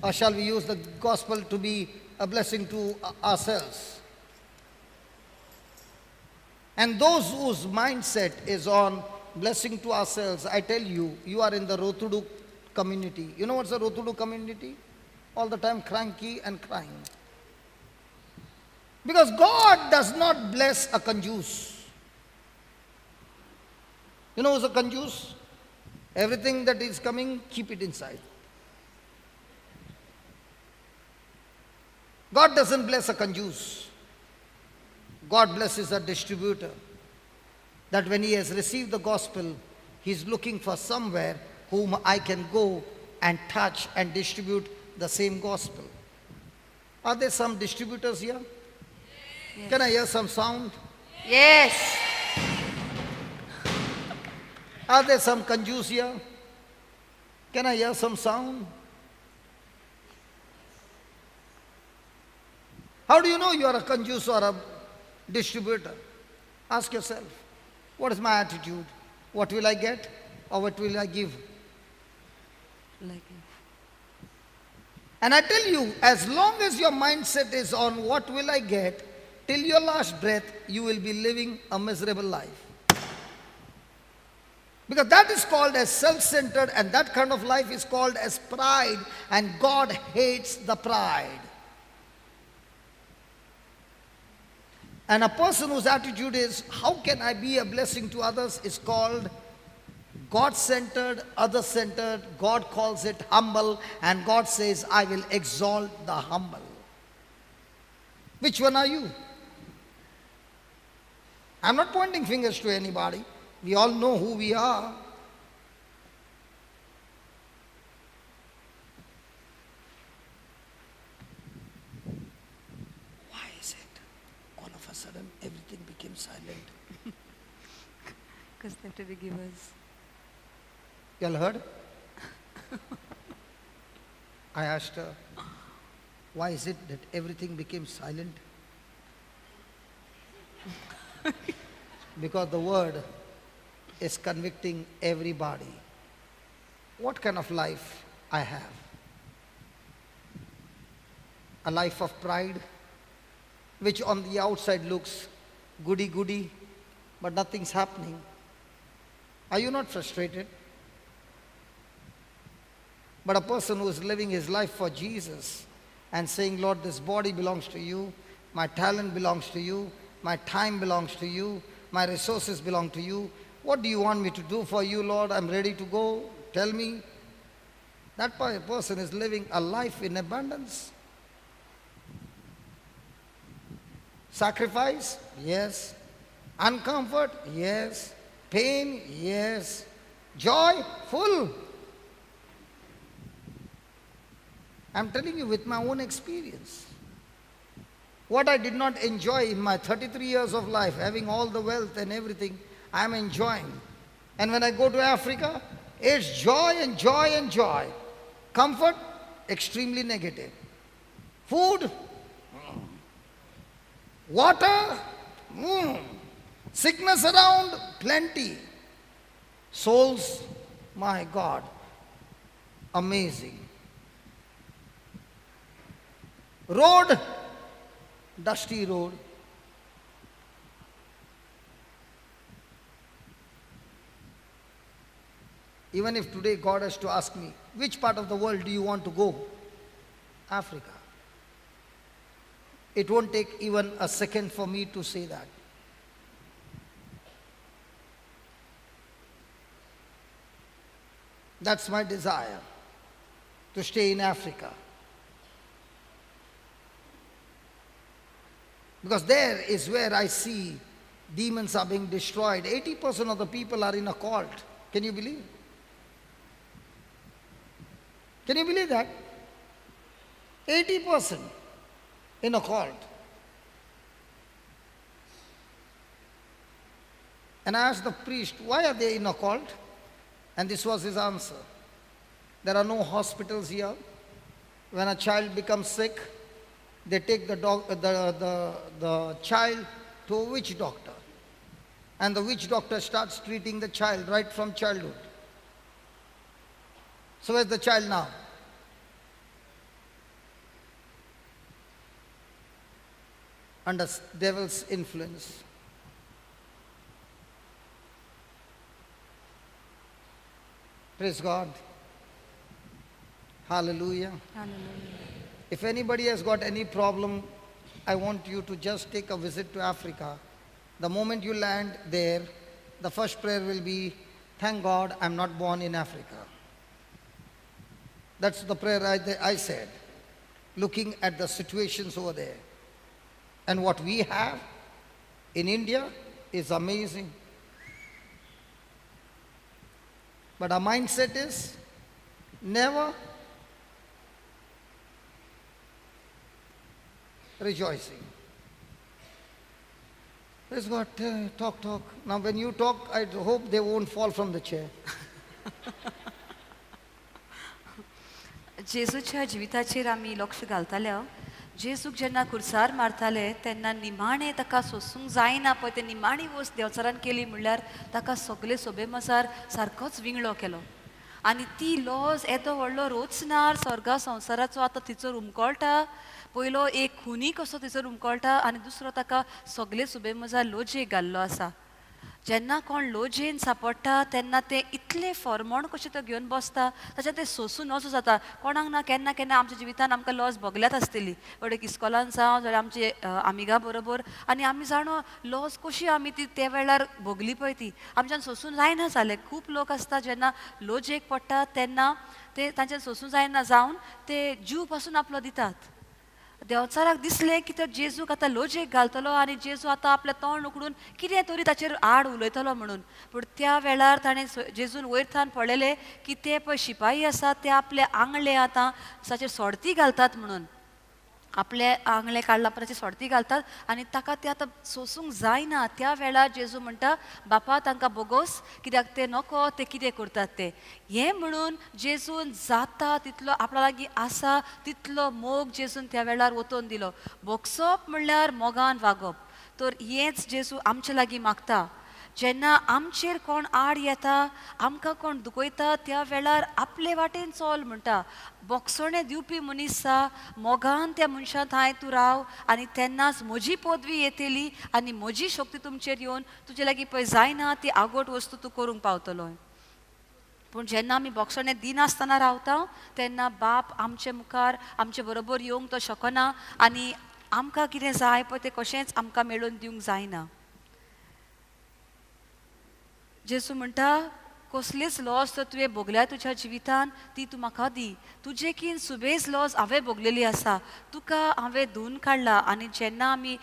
Or shall we use the gospel to be a blessing to ourselves? And those whose mindset is on blessing to ourselves, I tell you, you are in the Rotudu community. You know what's the Rotudu community? All the time cranky and crying. Because God does not bless a kanjus. You know who's a kanjus? Everything that is coming, keep it inside. God doesn't bless a kanjus. God blesses a distributor. That when he has received the gospel, he's looking for somewhere whom I can go and touch and distribute the same gospel. Are there some distributors here? Yes. Can I hear some sound? Yes. Are there some kanjus here? Can I hear some sound? How do you know you are a kanjus or a distributor? Ask yourself, what is my attitude? What will I get or what will I give? Like. And I tell you, as long as your mindset is on what will I get, till your last breath, you will be living a miserable life. Because that is called as self-centered, and that kind of life is called as pride, and God hates the pride. And a person whose attitude is, how can I be a blessing to others, is called God-centered, other-centered. God calls it humble, and God says, I will exalt the humble. Which one are you? I'm not pointing fingers to anybody. We all know who we are. Why is it all of a sudden everything became silent? Because they have to be givers. You all heard? I asked her, why is it that everything became silent? Because the word is convicting everybody. What kind of life I have? A life of pride, which on the outside looks goody-goody, but nothing's happening. Are you not frustrated? But a person who is living his life for Jesus and saying, Lord, this body belongs to you, my talent belongs to you, my time belongs to you, my resources belong to you. What do you want me to do for you, Lord? I'm ready to go. Tell me. That person is living a life in abundance. Sacrifice? Yes. Uncomfort? Yes. Pain? Yes. Joy? Full. I'm telling you with my own experience. What I did not enjoy in my 33 years of life, having all the wealth and everything, I'm enjoying. And when I go to Africa, it's joy and joy and joy. Comfort, extremely negative. Food, water, sickness around, plenty. Souls, my God, amazing. Road, dusty road. Even if today God has to ask me, which part of the world do you want to go? Africa. It won't take even a second for me to say that. That's my desire, to stay in Africa. Because there is where I see demons are being destroyed. 80% of the people are in a cult. Can you believe? Can you believe that? 80% in a cult. And I asked the priest, why are they in a cult? And this was his answer. There are no hospitals here. When a child becomes sick, they take the child to a witch doctor. And the witch doctor starts treating the child right from childhood. So where's the child now? Under devil's influence. Praise God. Hallelujah. Hallelujah. If anybody has got any problem, I want you to just take a visit to Africa. The moment you land there, the first prayer will be, thank God I'm not born in Africa. That's the prayer I said, looking at the situations over there. And what we have in India is amazing. But our mindset is never rejoicing. Praise God, talk, talk. Now when you talk, I hope they won't fall from the chair. जेजूच्या जिविताचेर आमी लक्ष घालताले. जेजूक जेन्ना खुर्सार मारताले तेन्ना निमाणें ताका सोसूंक जायना पळय, ते निमाणी वस्त देवचारान केली म्हणल्यार ताका सगळे सोबे मसार सारकोच विंगळो केलो. आनी ती लॉज येदो व्हडलो रोचणार स्वर्गा संवसाराचो आतां थंयसर उमकळटा. पयलो एक खुनी कसो थंयसर उमकळटा आनी दुसरो ताका सगळे सुबे मजार लोजेक घाल्लो आसा. जेन्ना कोण लोजेन सांपडटा तेन्ना तें इतलें फॉर्मोण कशें तो घेवन बसता, ताच्यान तें सोसूं नजो जाता. कोणाक ना केन्ना केन्ना आमच्या जिवितान आमकां लॉज भोगल्यात आसतली, बट एक इस्कॉलान जावं जाल्यार आमचे आमिगा बरोबर, आनी आमी जाणो लॉज कशी आमी ती त्या वेळार भोगली पळय ती आमच्यान सोसूं जायना जालें. खूब लोक आसता जेन्ना लोजेक पडटा तेन्ना ते तांच्यान सोसूं जायना जावन ते जीव पासून आपलो दितात. देवचाराक दिसलें की तो जेजूक आतां लोजेक घालतलो आनी जेजू आतां आपलें तोंड उकडून कितें तरी ताचेर आड उलयतलो म्हणून. पूण त्या वेळार ताणें जेजून वयर थावन पळयलें की ते पळय शिपाई आसात ते आपले आंगले आतां ताचेर सोडती घालतात म्हणून. आपले आंगले काडला परत सोडती घालतात आनी ताका ते आतां सोसूंक जायना. त्या वेळार जेजू म्हणटा, बापा तांकां बोगोस, कित्याक ते नको ते कितें करतात ते. हें म्हणून जेजून जाता तितलो आपल्या लागीं आसा तितलो मोग जेजून त्या वेळार वतोवन दिलो. बोगसप म्हणल्यार मोगान वागप. तर हेंच जेजू आमचे लागीं मागता. जेन्ना आमचेर कोण आड येता, आमकां कोण दुखयता, त्या वेळार आपले वाटेन चल म्हणटा. बोगसणें दिवपी मनीस आसा, मोगान त्या मनशां थंय तूं राव आनी तेन्नाच म्हजी पदवी येतली आनी म्हजी शक्ती तुमचेर येवन तुजे लागीं पळय जायना ती आगोट वस्तू तूं करूंक पावतलो. पूण जेन्ना आमी बोगसणें दिनासतना रावता तेन्ना बाप आमचे मुखार आमचे बरोबर येवंक तो शकना आनी आमकां कितें जाय पळय तें कशेंच आमकां मेळोवन दिवंक जायना. जेजू म्हणटा, कसलीच लॉस तर तुवें भोगल्या तुज्या जिवितान ती तूं म्हाका दी. तुजे कीन सुबेज लॉस हांवें भोगलेली आसा, तुका हांवें धुवन काडला. आनी जेन्ना आमी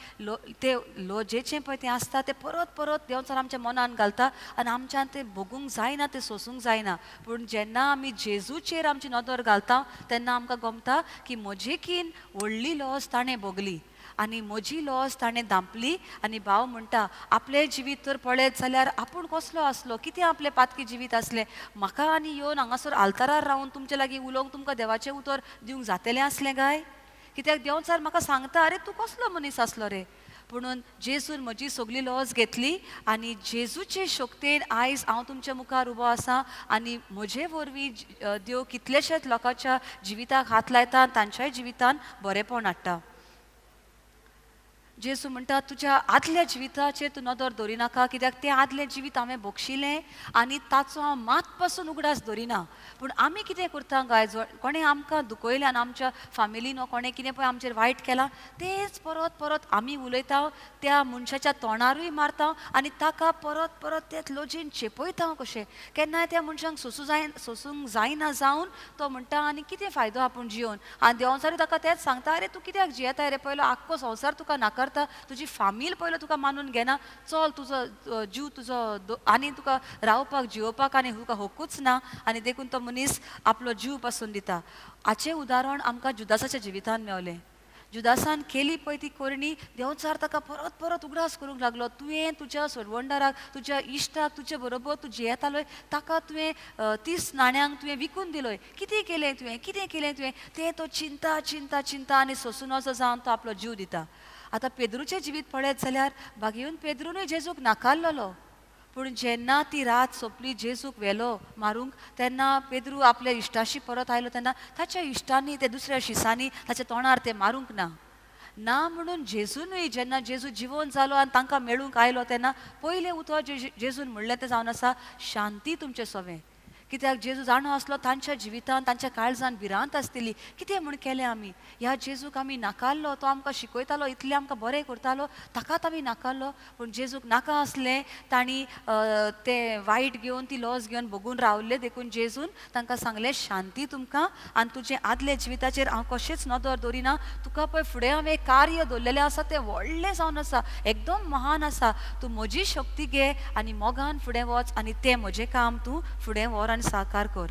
ते लॉजेचें पळय तें आसता तें परत परत देवचार आमच्या मनान घालता आनी आमच्यान तें भोगूंक जायना, तें सोसूंक जायना. पूण जेन्ना आमी जेजूचेर आमची नदर घालता तेन्ना आमकां गमता की म्हजे कीन व्हडली लॉस ताणें भोगली आनी म्हजी लॉस ताणें धांपली. आनी भाव म्हणटा, आपलें जिवीत तर पळयत जाल्यार आपूण कसलो आसलो, कितें आपलें पातकी जिवीत आसलें, म्हाका आनी येवन हांगासर आल्तारार रावन तुमचे लागीं उलोवंक तुमकां देवाचें उतर दिवंक जातलें आसलें काय? कित्याक देवचार म्हाका सांगता, आरे तूं कसलो मनीस आसलो रे. पुणून जेजून म्हजी सगली लॉस घेतली आनी जेजूचे शक्तेन आयज हांव तुमच्या मुखार उबो आसा आनी म्हजे वरवीं देव कितलेशेच लोकांच्या जिविताक हात लायता आनी तांच्याय जिवितान बरेंपण हाडटा. जेजू म्हणटा तुज्या आदल्या जिविताचेर तूं नदर दवरिनाका, कित्याक तें आदलें जिवीत हांवें बक्षिलें आनी ताचो हांव मात पासून उगडास दवरिना. पूण आमी कितें करता गाय, कोणें आमकां दुखयलें आनी आमच्या फामिलीन कोणें कितें पळय आमचेर वायट केलां तेंच परत परत आमी उलयता, त्या मनशाच्या तोंडारूय मारता आनी ताका परत परत तेच लजेन चेपयता. कशें केन्नाय त्या मनशांक सोसूंक जायना जावन तो म्हणटा आनी कितें फायदो आपूण जियोन. आनी देवचारूय ताका तेंच सांगता, अरे तूं कित्याक जियेता रे, पयलो आख्खो संवसार तुका नाकारता, तुजी फामील पयलो तुका मानून घेना, चल तुजो जीव तुजो आनी तुका रावपाक जियोवपाक आनी तुका हकूच ना. आनी देखून तो मनीस आपलो जीव पासून दिता. हाचें उदाहरण आमकां जुदासाच्या जिवितान मेवलें. जुदासान केली पळय ती करणी, देवचार ताका परत परत उगडास करूंक लागलो, तुवें तुज्या सरवंडाराक, तुज्या इश्टाक, तुजे बरोबर तूं जियेतालोय ताका तुवें 30 नाण्यांक तुवें विकून दिलोय, कितें केलें तुवें, कितें केलें तुवें, तें तो चिंता चिंता चिंता आनी सोसूं नजो जावन तो आपलो जीव दिता. आतां पेद्रूचें जिवीत पळयत जाल्यार बागेवन पेद्रूनूय जेजूक नाकारलेलो, पूण जेन्ना ती रात सोंपली, जेजूक व्हेलो मारूंक, तेन्ना पेद्रू आपल्या इश्टाशी परत आयलो तेन्ना ताच्या इश्टांनी, ते दुसऱ्या शिसांनी ताच्या तोंडार ते मारूंक ना ना म्हणून जेजूनूय जेन्ना जेजू जिवोन जालो आनी तांकां मेळूंक आयलो तेन्ना पयलें उतर जेजून म्हणलें तें जावन आसा, शांती तुमचें सवें. कित्याक जेजू जाणो आसलो तांच्या जिवितान, तांच्या काळजान भिरांत आसतली, कितें म्हूण केलें आमी, ह्या जेजूक आमी नाकारलो, तो आमकां शिकयतालो, इतलें आमकां बरें करतालो, ताकाच आमी नाकारलो. पूण जेजूक नाका आसलें, तांणी तें वायट घेवन ती लॉस घेवन भोगून रावले. देखून जेजून तांकां सांगलें, शांती तुमकां आनी तुजें आदल्या जिविताचेर हांव कशेंच नदर दवरिना, तुका पळय फुडें हांवें कार्य दवरलेलें आसा तें व्हडलें जावन आसा, एकदम महान आसा, तूं म्हजी शक्ती घे आनी मोगान फुडें वच आनी तें म्हजें काम तूं फुडें व्हर आनी साकार कर.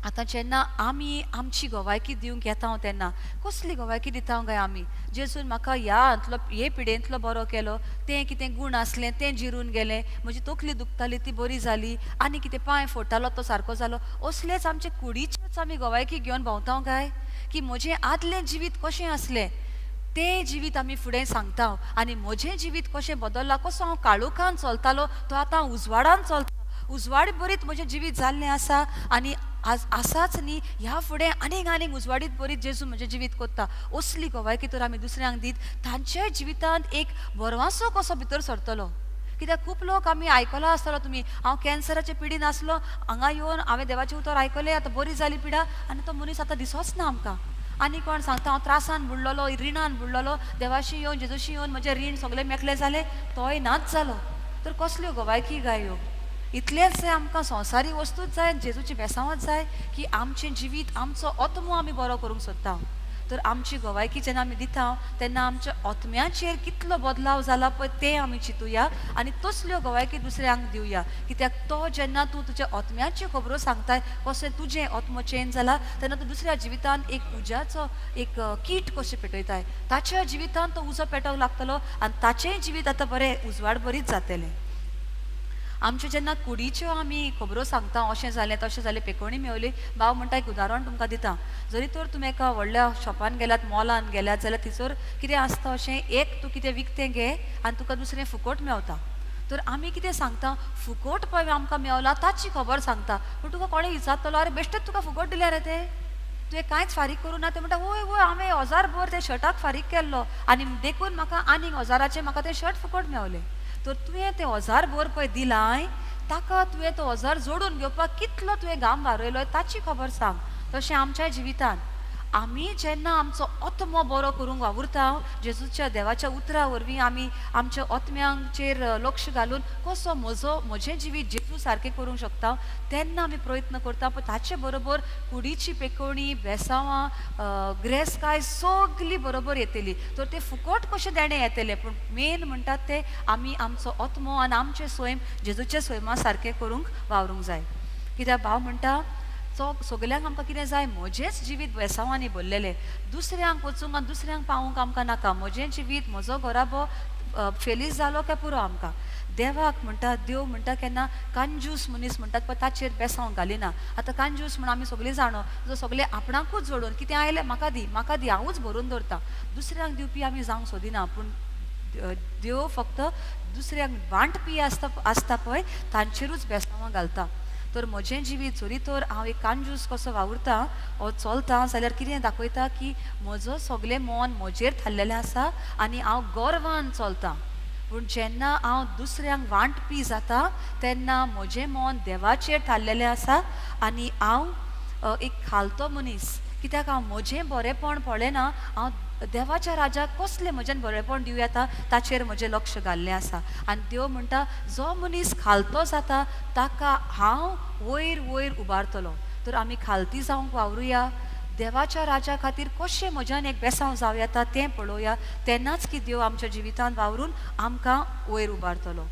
आतां जेन्ना आमी आमची गवायकी दिवंक येता तेन्ना कसली गवायकी दिता काय आमी? जेजून म्हाका ह्या हातलो हे पिडेंतलो बरो केलो, तें कितें गूण आसलें तें जिरून गेलें, म्हजी तकली दुखताली ती बरी जाली, आनी कितें पांय फोडटालो तो सारको जालो, असलेच आमचे कुडीचेच आमी गवायकी घेवन भोंवता काय? की म्हजें आदलें जिवीत कशें आसलें तें जिवीत आमी फुडें सांगता आनी म्हजें जिवीत कशें बदल्लां, कसो हांव काळोखान चलतालो तो आतां उजवाडान चलता, उजवाड बरीत म्हजें जिवीत जाल्लें आसा आनी आज आसाच न्ही, ह्या फुडें आनीक आनीक उजवाडीत बरीत जेजू म्हजें जिवीत कोत्ता. असली गवायकी तर आमी दुसऱ्यांक दीत तांच्या जिवितांत एक बरवासो कसो भितर सरतलो. कित्याक खूब लोक आमी आयकला आसतलो तुमी, हांव कॅन्सराचे पिडीन आसलो, हांगा येवन हांवें देवाचें उतर आयकलें, आतां बरी जाली पिडा, आनी तो मनीस आतां दिसोच ना आमकां. आनी कोण सांगता हांव त्रासान बुडलेलो, रिणान बुडलेलो, देवाशी येवन जेजूशी येवन म्हजें रीण सगळें मेकळें जालें, तोय नाच जालो. तर कसल्यो गवायकी गायो? इतलेंच जाय आमकां संवसारी वस्तूच जाय, जेजूची बेसांवच जाय की आमचें जिवीत, आमचो आत्मो आमी बरो करूंक सोदता. तर आमची गवायकी जेन्ना आमी दिता तेन्ना आमच्या आत्म्याचेर कितलो बदलाव जाला पळय तें आमी चिंतुया आनी तसल्यो गवायकी दुसऱ्यांक दिवया. कित्याक तो जेन्ना तूं तुज्या आत्म्याच्यो खबरो सांगताय कशें तुजें आत्मो चेंज जाला तेन्ना तूं दुसऱ्या जिवितान एक उज्याचो एक कीट कशें पेटयताय, ताच्या जिवितान तो उजो पेटोवंक लागतलो आनी ताचेंय जिवीत आतां बरें उजवाड बरीच जातलें. आमच्यो जेन्ना कुडीच्यो आमी खबरो सांगता, अशें जालें तशें जालें, पेकोणी मेवली, भाव म्हणटा एक उदाहरण तुमकां दिता. जरी तर तुमी एका व्हडल्या शॉपान गेल्यात, मॉलान गेल्यात जाल्यार थंयसर कितें आसता अशें, एक तूं कितें विकतें घे आनी तुका दुसरें फुकट मेवता. तर आमी कितें सांगता, फुकट पळय आमकां मेवला ताची खबर सांगता, पूण तुका कोणें विचारतलो, अरे बेश्टेच तुका फुकट दिल्या रे तें, तुवें कांयच फारीक करूं ना. तें म्हणटा वय वय हांवें 1000 भर ते शर्टाक फारीक केल्लो आनी देखून म्हाका आनीक 1000 म्हाका तें शर्ट फुकट मेवलें. तर तुवें तें 1000 भर पळय दिलाय ताका तुवें तो 1000 जोडून घेवपाक कितलो तुवें घाम वारयलो ताची खबर सांग. तशें आमच्या जिवितान आमी जेन्ना आमचो आत्मो बरो करूंक वावुरता, जेजूच्या देवाच्या उतरा वरवीं आमी आमच्या आत्म्यांचेर लक्ष घालून कसो म्हजो म्हजें जिवीत जेजू सारकें करूंक शकता तेन्ना आमी प्रयत्न करता. पूण ताचे बरोबर कुडीची पेकोवणी, बेसांवां, ग्रेसकाय सगली बरोबर येतली. तर ते फुकट कशें देणें येतलें, पूण मेन म्हणटात ते आमी आमचो आत्मो आनी आमचें स्वयं जेजूच्या स्वयंमा सारकें करूंक वावरूंक जाय. कित्याक भाव म्हणटा सगल्यांक आमकां कितें जाय, म्हजेंच जिवीत बेसांवांनी भरलेलें, दुसऱ्यांक वचूंक आनी दुसऱ्यांक पावूंक आमकां नाका. म्हजें जिवीत, म्हजो घराबो फेलीस जालो काय पुरो आमकां. देवाक म्हणटा, देव म्हणटा केन्ना कांजूस मनीस म्हणटात पळय ताचेर बेसांव घालिना. आतां कांजूस म्हण आमी सगळीं जाणो, जो सगळें आपणाकूच जोडून कितें आयलें म्हाका दी म्हाका दी, हांवूच भरून दवरता, दुसऱ्यांक दिवपी आमी जावंक सोदिना. पूण देव फक्त दुसऱ्यांक वांटपी आसता आसता पळय तांचेरूच बेसांवां घालता. तर म्हजें जिवीत जरी तर हांव एक कांजूस कसो वावुरता वो चलता जाल्यार कितें दाखयता की म्हजो सगळें मन म्हजेर थारलेलें आसा आनी हांव गर्वान चलतां. पूण जेन्ना हांव दुसऱ्यांक वांटपी जाता तेन्ना म्हजें मन देवाचेर थारलेलें आसा आनी हांव एक खालतो मनीस, कित्याक हांव म्हजें बरेंपण पळयना, हांव देवाच्या राजाक कसलें म्हज्यान बरेंपण दिवं येता ताचेर म्हजें लक्ष घाल्लें आसा. आनी देव म्हणटा जो मनीस खालतो जाता ताका हांव वयर वयर उबारतलो. तर आमी खालती जावंक वावरुया, देवाच्या राजा खातीर कशें म्हज्यान एक बेसांव जावं येता तें पळोवया, तेन्नाच की देव आमच्या जिवितांत वावरून आमकां वयर उबारतलो.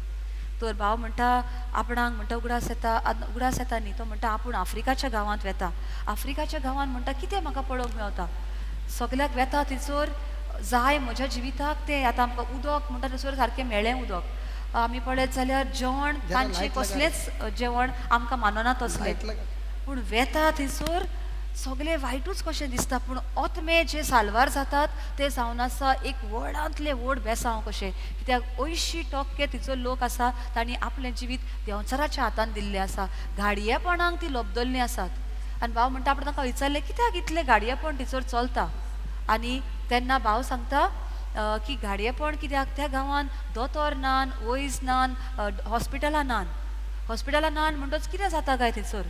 तर भाव म्हणटा आपणाक म्हणटा उगडास येता, उगडास येता न्ही, तो म्हणटा आपूण आफ्रिकाच्या गांवांत वेता. आफ्रिकाच्या गांवांत म्हणटा कितें म्हाका पळोवंक मेवता, सगल्याक वेता थंयसर जाय म्हज्या जिविताक तें. आतां आमकां उदक म्हणटा थंयसर सारकें मेळ्ळें उदक, आमी पळयत जाल्यार जेवण तांचें कसलेंच जेवण आमकां मानना तसलें, पूण वेता थंयसर सगळें वायटूच कशें दिसता. पूण ओतमे जे साल्वार जातात ते जावन आसा एक व्हडांतले व्हड बेसांव कशें, कित्याक 80% तिचो लोक आसा तांणी आपलें जिवीत देंवचाराच्या हातान दिल्लें आसा, गाडयेपणाक ती लब्दल्लीं आसात. आनी भाव म्हणटा आपण तांकां विचारलें कित्याक इतलें गाडयेपण थंयसर चलता, आनी तेन्ना भाव सांगता की गाडयेपण कित्याक त्या गांवांत दोतोर नान, वैज नान, हॉस्पिटलां नान. हॉस्पिटलां नान म्हणटच कितें जाता काय थंयसर,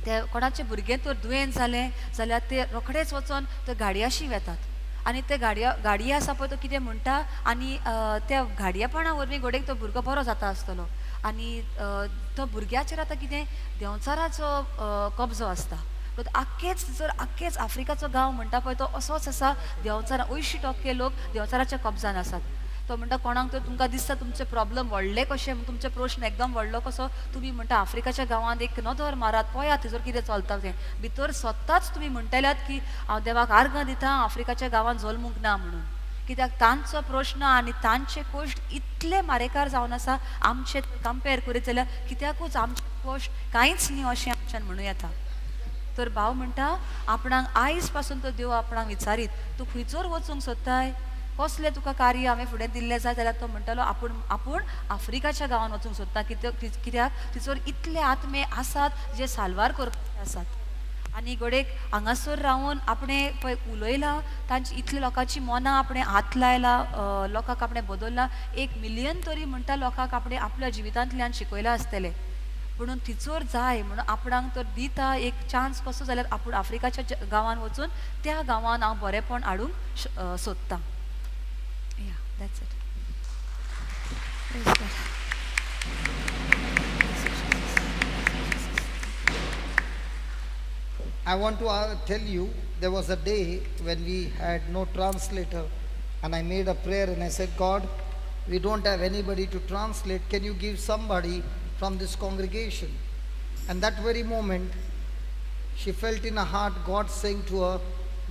ते कोणाचें भुरगें तर दुयेंत जालें जाल्यार ते रोखडेच वचोन ते गाडयाशी वेतात आनी ते गाडये आसा पळय तो कितें म्हणटा आनी त्या गाडयेपणा वरवीं घोडेक तो भुरगो बरो जाता आसतलो. आनी तो भुरग्याचेर आतां कितें देंवचाराचो कब्जो आसता. आख्खेच जर आख्खेच आफ्रिकाचो गांव म्हणटा पळय तो असोच आसा, देंवचारा 80% लोक देंवचाराच्या कब्जान आसात. तो म्हणटा कोणाक तर तुमकां दिसता तुमचे प्रॉब्लम व्हडले कशे, तुमचे प्रश्न एकदम व्हडलो कसो, तुमी म्हणटा आफ्रिकाच्या गांवांत एक नदर मारात, पळयात थंयसर कितें चलता तें, भितर स्वताच तुमी म्हणटल्यात की हांव देवाक आर्गां दिता आफ्रिकाच्या गांवांत जल्मूंक ना म्हणून, कित्याक तांचो प्रश्न आनी तांचे कश्ट इतले मारेकार जावन आसा आमचे कंपेर करीत जाल्यार कित्याकूच आमचे कश्ट कांयच न्ही अशें आमच्यान म्हणूं येता. तर भाव म्हणटा आपणाक आयज पासून तो देव आपणाक विचारीत तूं खंयचोर वचूंक सोदताय, कसलें तुका कार्य हांवें फुडें दिल्लें जाय, जाल्यार तो म्हणटालो आपूण आपूण आफ्रिकाच्या गांवांत वचूंक सोदता, कित्याक थंयसर इतले आत्मे आसात जे साल्वार करपाचे आसात. आनी घडयेक हांगासर रावन आपणें पळय उलयलां, तांची इतले लोकांची मनां आपणें हात लायला, लोकांक आपणें बदल्ला, 1 मिलियन तरी म्हणटा लोकांक आपणें आपल्या जिवितांतल्यान शिकयलां आसतलें. म्हणून थंयसर जाय म्हणून आपणाक तर दिता एक चान्स कसो जाल्यार आपूण आफ्रिकाच्या गांवांत वचून त्या गांवांत हांव बरेंपण हाडूंक सोदतां. Yeah, that's it. Praise God. I want to tell you, there was a day when we had no translator and I made a prayer and I said, God, we don't have anybody to translate. Can you give somebody from this congregation? And that very moment, she felt in her heart God saying to her,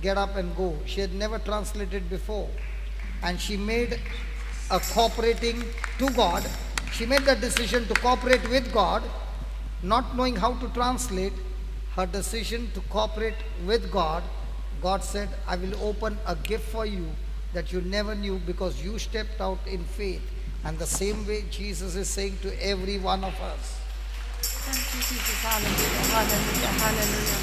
get up and go. She had never translated before. And she made a cooperating to God. She made that decision to cooperate with God, not knowing how to translate. Her decision to cooperate with God, God said, I will open a gift for you that you never knew because you stepped out in faith. And the same way Jesus is saying to every one of us. Thank you, Jesus. Hallelujah, hallelujah, hallelujah.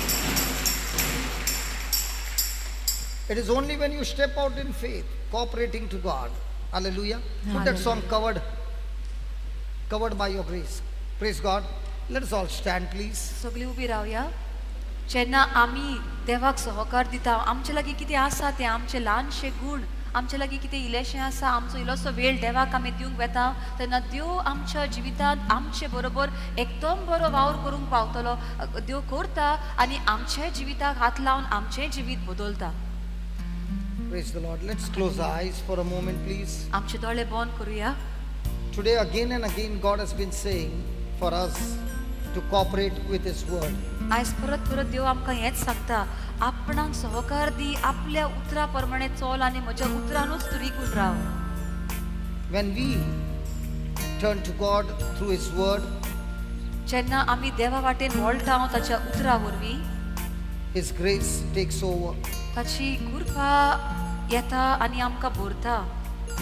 It is only when you step out in faith, cooperating to God. Hallelujah. Put that song, covered by your grace. Praise God. Let us all stand, please. सगळी उबी रावया. जेन्ना आमी देवाक सहकार दिता, आमचे लागीं कितें आसा तें आमचे ल्हानशे गूण, आमचे लागीं कितें इल्लेशें आसा, आमचो इल्लोसो वेळ देवाक आमी दिवंक वेता, तेन्ना देव आमच्या जिवितांत आमचे बरोबर एकदम बरो वावर करूंक पावतलो. देव करता आनी आमच्या जिविताक हात लावन आमचें जिवीत बदलता. Praise the Lord. Let's close our eyes for a moment, please. आमचे दोळे बंद करूया. Today again and again God has been saying for us to cooperate with His word. आयज परत परत देव आमकां हेंच सांगता, आपणाक सहकार दी, आपल्या उतरा प्रमाणे चल आनी म्हज्या उतरानूच तूं रिगून राव. When we turn to God through His word, जेन्ना आमी देवा वाटेन वळटा ताच्या उतरा वरवीं, His grace takes over. ताची कृपा येता आनी आमकां भरता.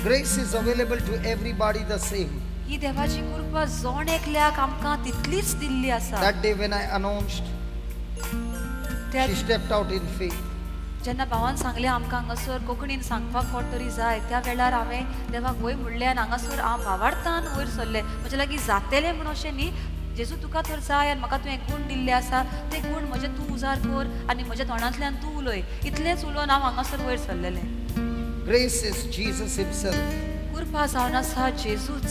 Grace is available to everybody the same. ही देवाची कृपा जण एकल्याक आमकां तितलीच दिल्ली आसा. That day when I announced, त्या she stepped out in faith. जेन्ना भावान सांगलें आमकां हांगासर कोंकणीन सांगपाक कोण तरी जाय, त्या वेळार हांवें देवाक वय म्हणलें आनी हांगासर हांव भावार्थान वयर सरलें. म्हज्या लागीं जातेलें म्हूण अशें न्ही, जेजू तुका तर जाय आनी म्हाका तुवें गूण दिल्ले आसा, ते गूण म्हजे तूं उजार कर आनी म्हज्या तोंडांतल्यान तूं उलय, इतलेंच उलोवन हांव हांगासर वयर सरलेलें. Grace is Jesus Himself. कृपा जावन आसा जेजूच.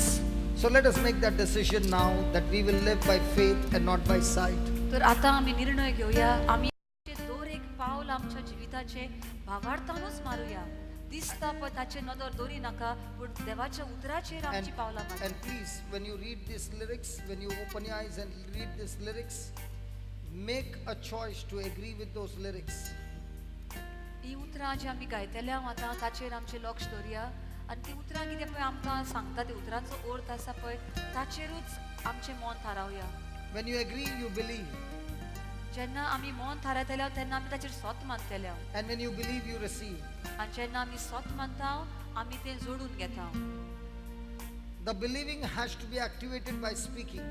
So let us make that decision now that we will live by faith and not by sight. तर आतां आमी निर्णय घेवया, आमी दर एक पावल आमच्या जिविताचें भावार्थानूच मारुया. दिसता पळय ताचेर नदर दवरी नाका, पूण देवाच्या उतराचेर And, आमची पावलां मारुया. and please, when you read these lyrics, when you open your eyes and read these lyrics, make a choice to agree with those lyrics. ही उतरां जी आमी गायतले आतां ताचेर आमचें लक्ष दवरया आनी ती उतरां कितें पळय आमकां सांगता, ती उतरांचो अर्थ आसा पळय ताचेरूच आमचें मन थारावया. When you agree, you believe. जेन्ना आमी मन थारायतले तेन्ना आमी ताचेर सोत मानतले. And when you believe, you receive. आनी जेन्ना आमी सोत मानता आमी तें जोडून घेता. The believing has to be activated by speaking.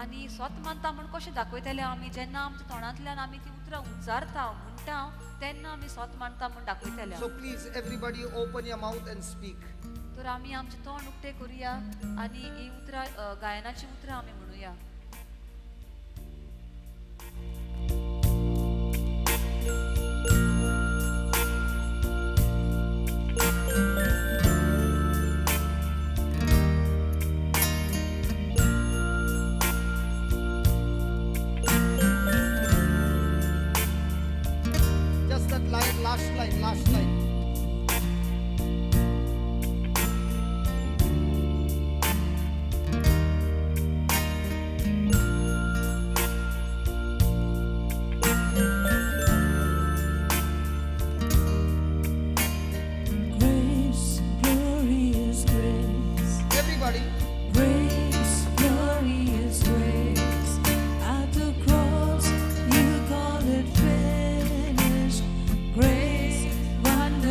आनी सोत मानता म्हूण कशें दाखयतले आमी, जेन्ना आमच्या तोंडांतल्यान आमी ती उतरां उच्चारता म्हणटा तेन्ना आमी सोत मानता म्हूण दाखयतले. So please, everybody, open your mouth and speak. तर आमी आमचें तोंड उक्तें करुया आनी ही उतरां गायनाची उतरां आमी म्हणुया. Just that line, last line, last line. Grace, glorious grace. Everybody. Grace, glorious grace. At the cross, you call it finished. Grace, wonderful.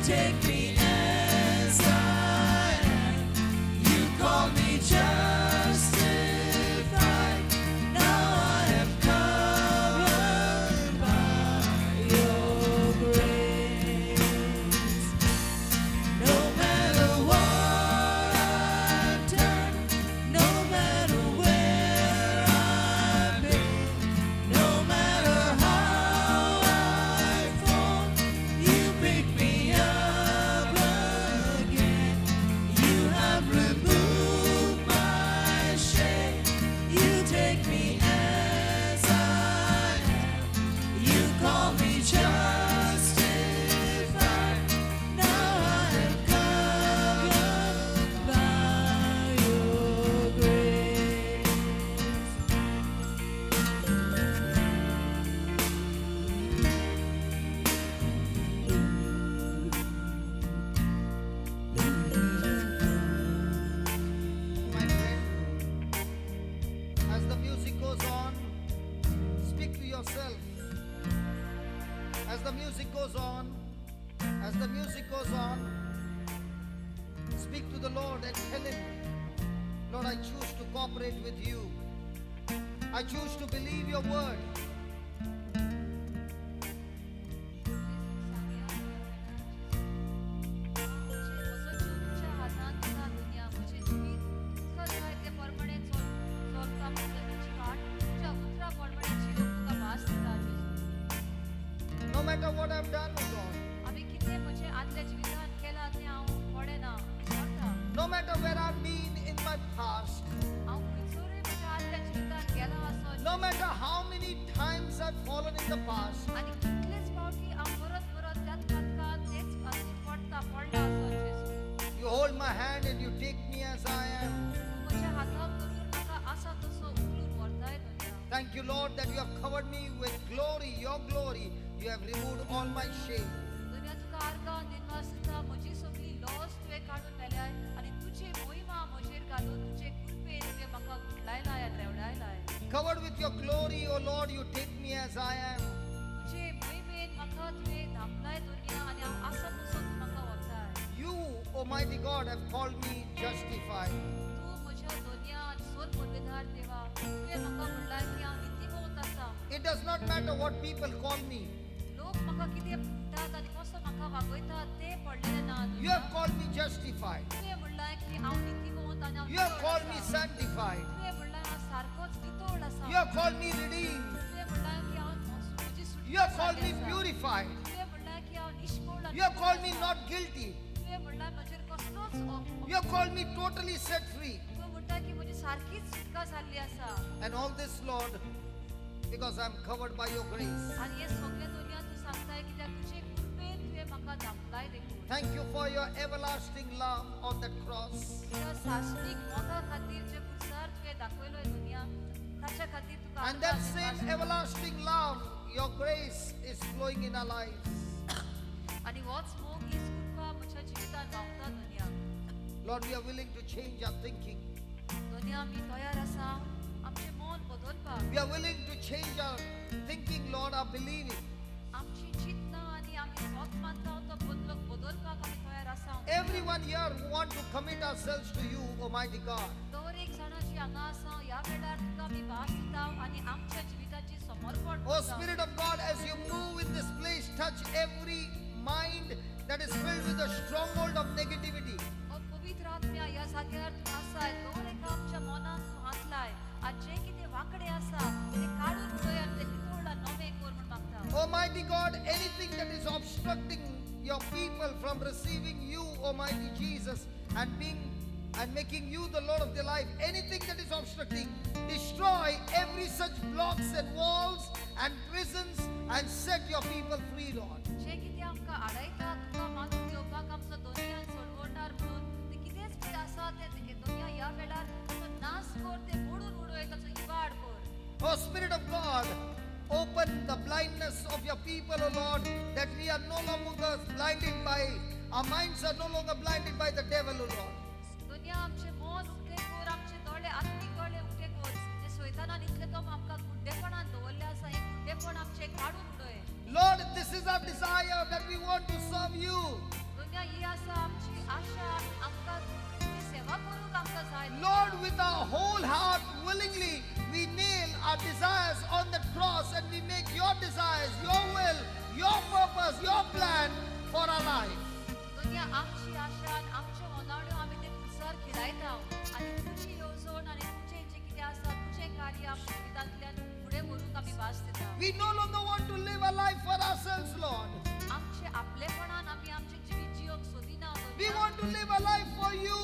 take me as I am. You call me justified. Now I am covered by your grace. No matter what I've done, no matter where I've been, no matter how I fall, you pick me up again. You have removed my shame. You take me as I am. You call me justified. Now I am covered by your grace. My friend, as the music goes on, speak to yourself. As the music goes on, as the music goes on, speak to the Lord and tell Him, "Lord, I choose to cooperate with you. I choose to believe your word." म्हजो जीव तुज्या हातांत दिता दुनिया म्हजें जिवीत तुका जाय ते प्रमाणे चल चलता म्हजो म्हजी वाट तुज्या उतरा प्रमाणे जिवूंक तुका भास दिता जेजू. No matter what I've done, oh God, आमी कितें म्हजें आदल्या जिवितांत केलां तें हांव पळयना विसरता. No matter where I've been in my past, हांव खंयसरूय म्हज्या आदल्या जिवितांत गेलां आसो no matter how many times I've fallen in the past, आनी कितलेच फावटी हांव परत परत त्याच पातकात तेच हातूंत पडटा पडला आसो जेजू, you hold my hand and you take me as I am. तूं म्हज्या हाताक धरून म्हाका आसा तसो उखलून व्हरताय दुनिया. Thank you, Lord, that you have covered me with glory, your glory. You have removed all my shame. दुनिया तुका आर्गां दिनवास दिता म्हजी सगळी लॉस तुवें काडून व्हेल्याय आनी तुजी मोहिमा म्हजेर घालून तुजे कृपेन तुवें म्हाका गुटलायलाय आनी रेवडायलाय. Covered with your glory, O Lord, you take me as I am. तुजे मोहिमेन म्हाका तुवें धांपलाय दुनिया आनी हांव आसा तसो तूं म्हाका व्हरताय. You, Almighty God, have called me justified. तूं म्हज्या दुनिया सोर पुर्वेदार देवा तुवें म्हाका म्हणलाय की हांव नितीमंत आसा. It does not matter what people call me. लोक म्हाका कितें म्हणटात आनी कसो म्हाका वागयतात तें पडलेलें ना You दुनिया. have called me justified. तुवें म्हणलाय की हांव नितीमंत आनी हांव You have नितळ called me आसा. Sanctified. तुवें म्हणलाय हांव सारकोच नितळ आसा. You have called me redeemed. तुवें म्हणलाय की हांव म्हजी सुटका You have called जाल्ली me आसा. Purified. तुवें म्हणलाय की हांव निष्मूळ आनी You have called me नितळ आसा. Not guilty. तुवें म्हणलाय म्हजेर कसलोच You have called me totally set free. तूं म्हणटा की म्हजी सारकीच सुटका जाल्ली आसा. And all this, Lord, because I'm covered by your grace. आनी हें सगळें दुनिया तूं सांगताय कित्याक तुजे कृपेन तुवें म्हाका धांपलाय देखून. Thank you for your everlasting love on that cross. तुज्या सासणीक मोगा खातीर जे पुरसार तुवें दाखयलो दुनिया ताच्या खातीर तुका And that आर्गां same दिनवास. Everlasting love, your grace is flowing in our lives. आनी होच मोग हीच कृपा म्हज्या जिवितांत व्हांवता दुनिया. Lord, we are willing to change our thinking. दुनिया आमी तयार आसा आमचें मन बदलपाक. We are willing to change our thinking, Lord, our believing. आमची चिंतना आनी आमी स्वत मानता तो बदल बदलपाक आमी तयार आसा. Everyone here who want to commit ourselves to you, Almighty God. दर एक जाणाची हांगा आसा ह्या वेळार तुका आमी भास दिता आनी आमच्या जिविताची समर्पण Oh, करता. Spirit of God, as you move in this place, touch every mind that is filled with the stronghold of negativity. ओ पवित्र आत्म्या ह्या जाग्यार तूं आसाय दर एका आमच्या मनाक तूं हात लाय आनी जें कितें वांकडें आसा तें काडून उडय आनी तें नितळ आनी नवें कर म्हूण मागता. Almighty God, anything that is obstructing your people from receiving you, Almighty Jesus, and being and making you the Lord of their life, anything that is obstructing, destroy every such blocks and walls and prisons and set your people free, Lord. जें कितें आमकां आडयता तुका मानून घेवपाक आमचो दोनयान सोडवणार म्हणून तें कितेंच पळय आसा तें दोनया ह्या वेळार ताचो नाश कर तें मोडून उडय ताचो इबाड कर. Oh, Spirit of God, open the blindness of your people, O Lord, that we are no longer blinded by, our minds are no longer blinded by the devil, O Lord. दुनिया आमचे मन उक्ते कर आमचे दोळे आत्मीक दोळे उक्ते कर जे सोयतानान इतले तो आमकां गुड्डेपणान दवरले आसा हें गुड्डेपण आमचें काडून उडय. Lord, this is our desire that we want to serve you. दोन्या ही आसा आमची आशा आमकां तुजी सेवा करूंक आमकां जाय. Lord, with our whole heart, willingly, we nail our desires on the cross and we make your desires, your will, your purpose, your plan for our life. दोन्या आमची आशा आनी आमच्यो होनावण्यो आमी ते क्रुसार खिळायता आनी तुजी येवजण आनी तुजें जें कितें आसा तुजें कार्य आमच्या जिवितांतल्यान फुडें व्हरूंक आमी वास दिता. We no longer want to live a life for ourselves, Lord. आमचे आपलेपणान आमी आमचें जिवीत जियोंक सोदिना We दोन्या. Want to live a life for you.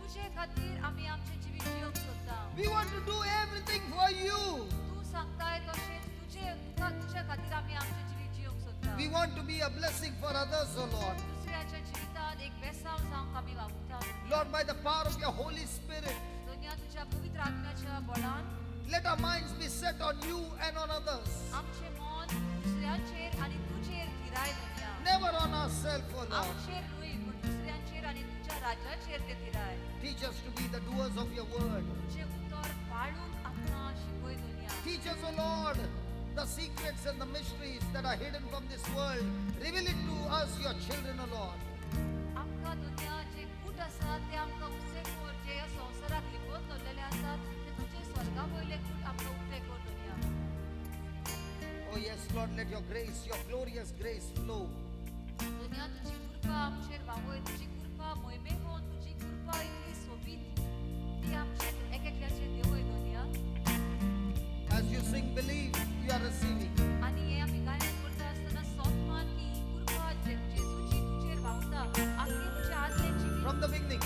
तुजे खातीर आमी आमचें जिवीत जियोंक सोदता. We want to do everything for you. तूं सांगताय तशें तुजे तुका तुज्या खातीर आमी आमचें जिवीत जियोंक सोदता. We want to be a blessing for others, O Lord. दुसऱ्याच्या जिवितांत एक बेसांव जावंक आमी वावुरता. Lord, by the power of your Holy Spirit, दोन्या तुज्या पवित्र आत्म्याच्या बळान let our minds be set on you and on others. आमचें मन दुसऱ्यांचेर आनी तुजेर थिराय दोन्या. Never on ourselves, O Lord. आमचेर न्हय पूण दुसऱ्यांचेर आनी तुज्या राज्याचेर ते थिराय. Teach us to be the doers of your word. तुजें उतर पाळूंक आमकां शिकय दोन्या. Teach us, O Lord, the secrets and the mysteries that are hidden from this world. Reveal it to us, your children, O Lord. आमकां दोन्या जे कूट आसा ते आमकां उक्ते कर जे ह्या संवसाराक लिपोवन दवरलेले आसात ते तुजे स्वर्गा वयले कूट आमकां उक्ते कर दोन्या. Oh, yes, Lord, let your grace, your glorious grace flow. दोन्या तुजी कृपा आमचेर वावय तुजी कृपा मोहिमेवन तुजी कृपा इतली सोबीत ती आमचेर एक एकल्याचेर देंवय दोन्या. As you sing, believe you are receiving. आनी हें आमी गायन करता आसतना सोदमान की ही कृपा जेजूची तुजेर व्हांवता आख्खें तुजें आदलें जिवीत From the beginning.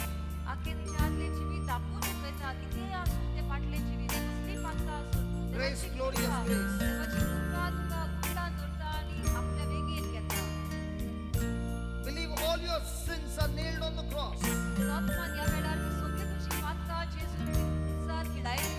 आख्खें तुजें आदलें जिवीत दाखोवन उडयता कितेंय आसूं तें फाटलें जिवीत कसलीय पात्रां आसूं Grace, देवाची glorious कृपा grace. देवाची कृपा तुका गुटलान धरता आनी आपल्या वेगेन घेता. Believe all your sins are nailed on the cross. सोदमान ह्या वेळार की सगळीं तुजी पात्रां जेजून क्रुसार खिळायली.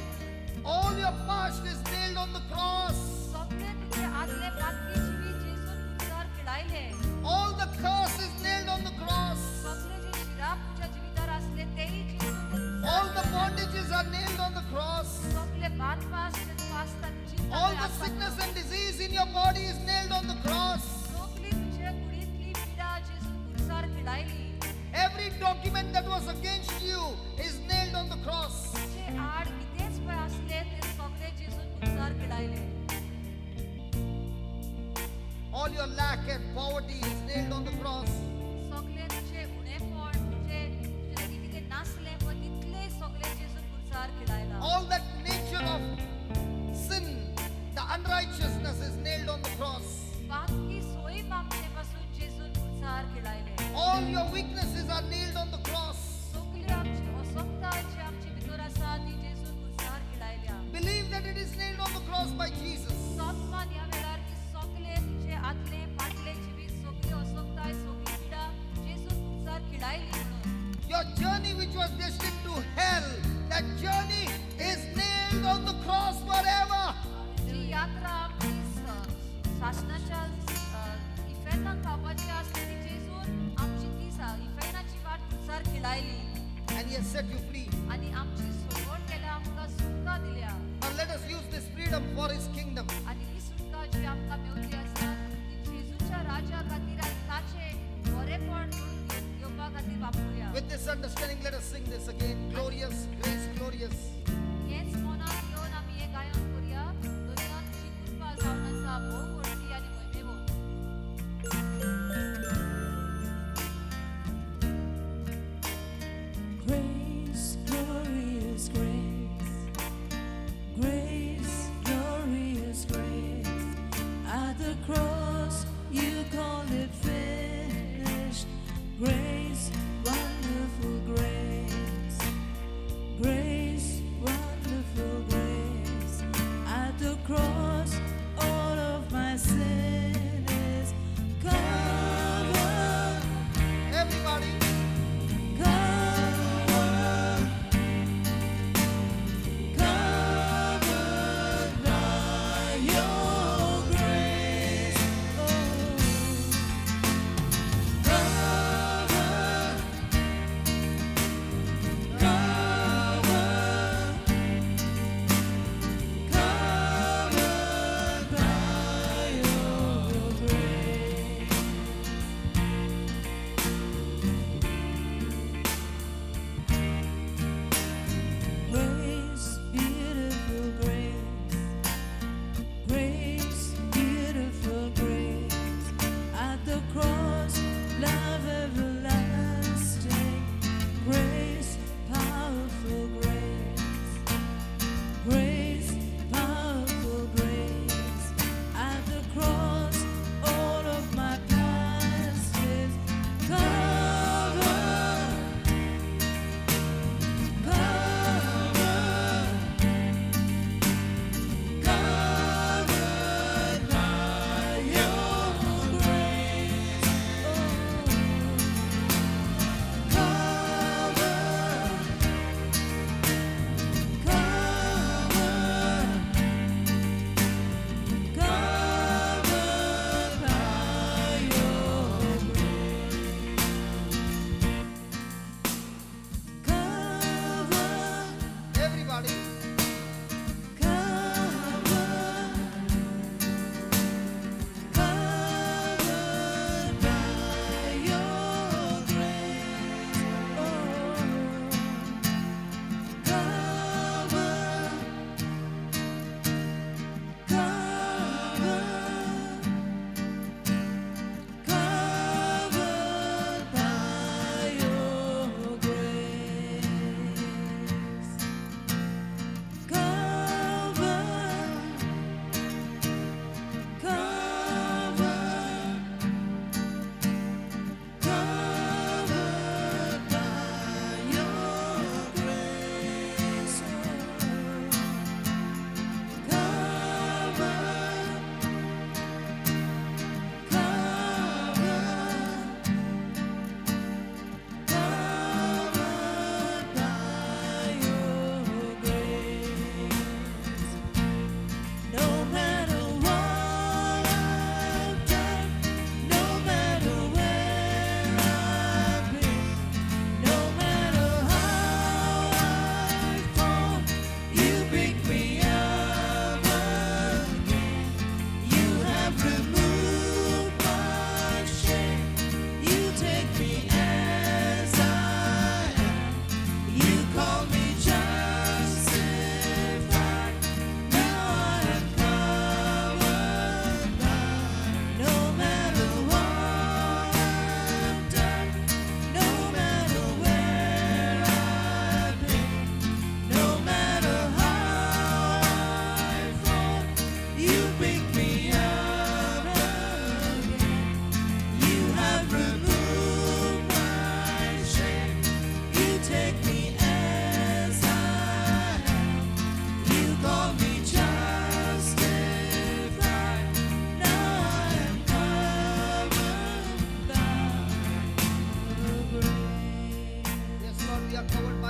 All your past is nailed on the cross. सगळें तुजें आदलें पातकी जिवीत जेजून क्रुसार खिळायलें. All the curse is nailed on the cross. सगळे जे शिराप तुज्या जिवितार आसले तेय जेजून ते क्रुसार All the खिळायले. Bondages are nailed on the cross. सगळे बांदपास जे तूं आसता तुजी All the sickness and disease in your body is nailed on the cross. सगळी तुझ्या कुडींतली पिडा जेजून क्रुसार खिळायली. Every document that was against you is nailed on the cross. तुझे आड कितेंच पळय आसले ते सगळे जेजून क्रुसार खिळायले. All your lack and poverty is nailed on the cross. सगळे तुझे उणेपण तुझे तुजे लागीं कितें नासलें पळय तितलें सगळें जेजून क्रुसार खिळायला. All that nature of sin, the unrighteousness is nailed on the cross. बाकी सोयीम आमचे पासून जेजून क्रुसार खिळायले. All your weaknesses are nailed on the cross. सगळी आमची असक्ताय जी आमचे भितर आसा ती जेजून क्रुसार खिळायल्या. Believe that it is nailed on the cross by Jesus. सोदमान ह्या वेळार की सगळे तुझे आदले फाटले जिवीत सगळी असक्ताय सगळी पिडा जेजून क्रुसार खिळायली म्हणून. Your journey, which was destined to hell, that journey is nailed on the cross forever. जी यात्रा आमची सासणाच्या इफेर्नाक पावपाची आसली ती जेजून आमची ती इफेर्नाची वाट क्रुसार खिळायली. And He has set you free. आनी आमची सोडवण केल्या आमकां सुटका दिल्या. Now let us use this freedom for His kingdom. आनी ही सुटका जी आमकां मेवली आसा ती जेजूच्या राजा खातीर आनी ताचें बरेपण घेवपा खातीर वापरुया. With this understanding, let us sing this again. Glorious, grace, glorious. हेच मनात घेवन आमी हें गायन करुया दोनया तुजी कृपा जावन आसा भोव व्हडली आनी म्हयनेभर. Grace, glorious grace, grace, glorious grace. At the cross, you call it finished. Grace, wonderful grace, grace,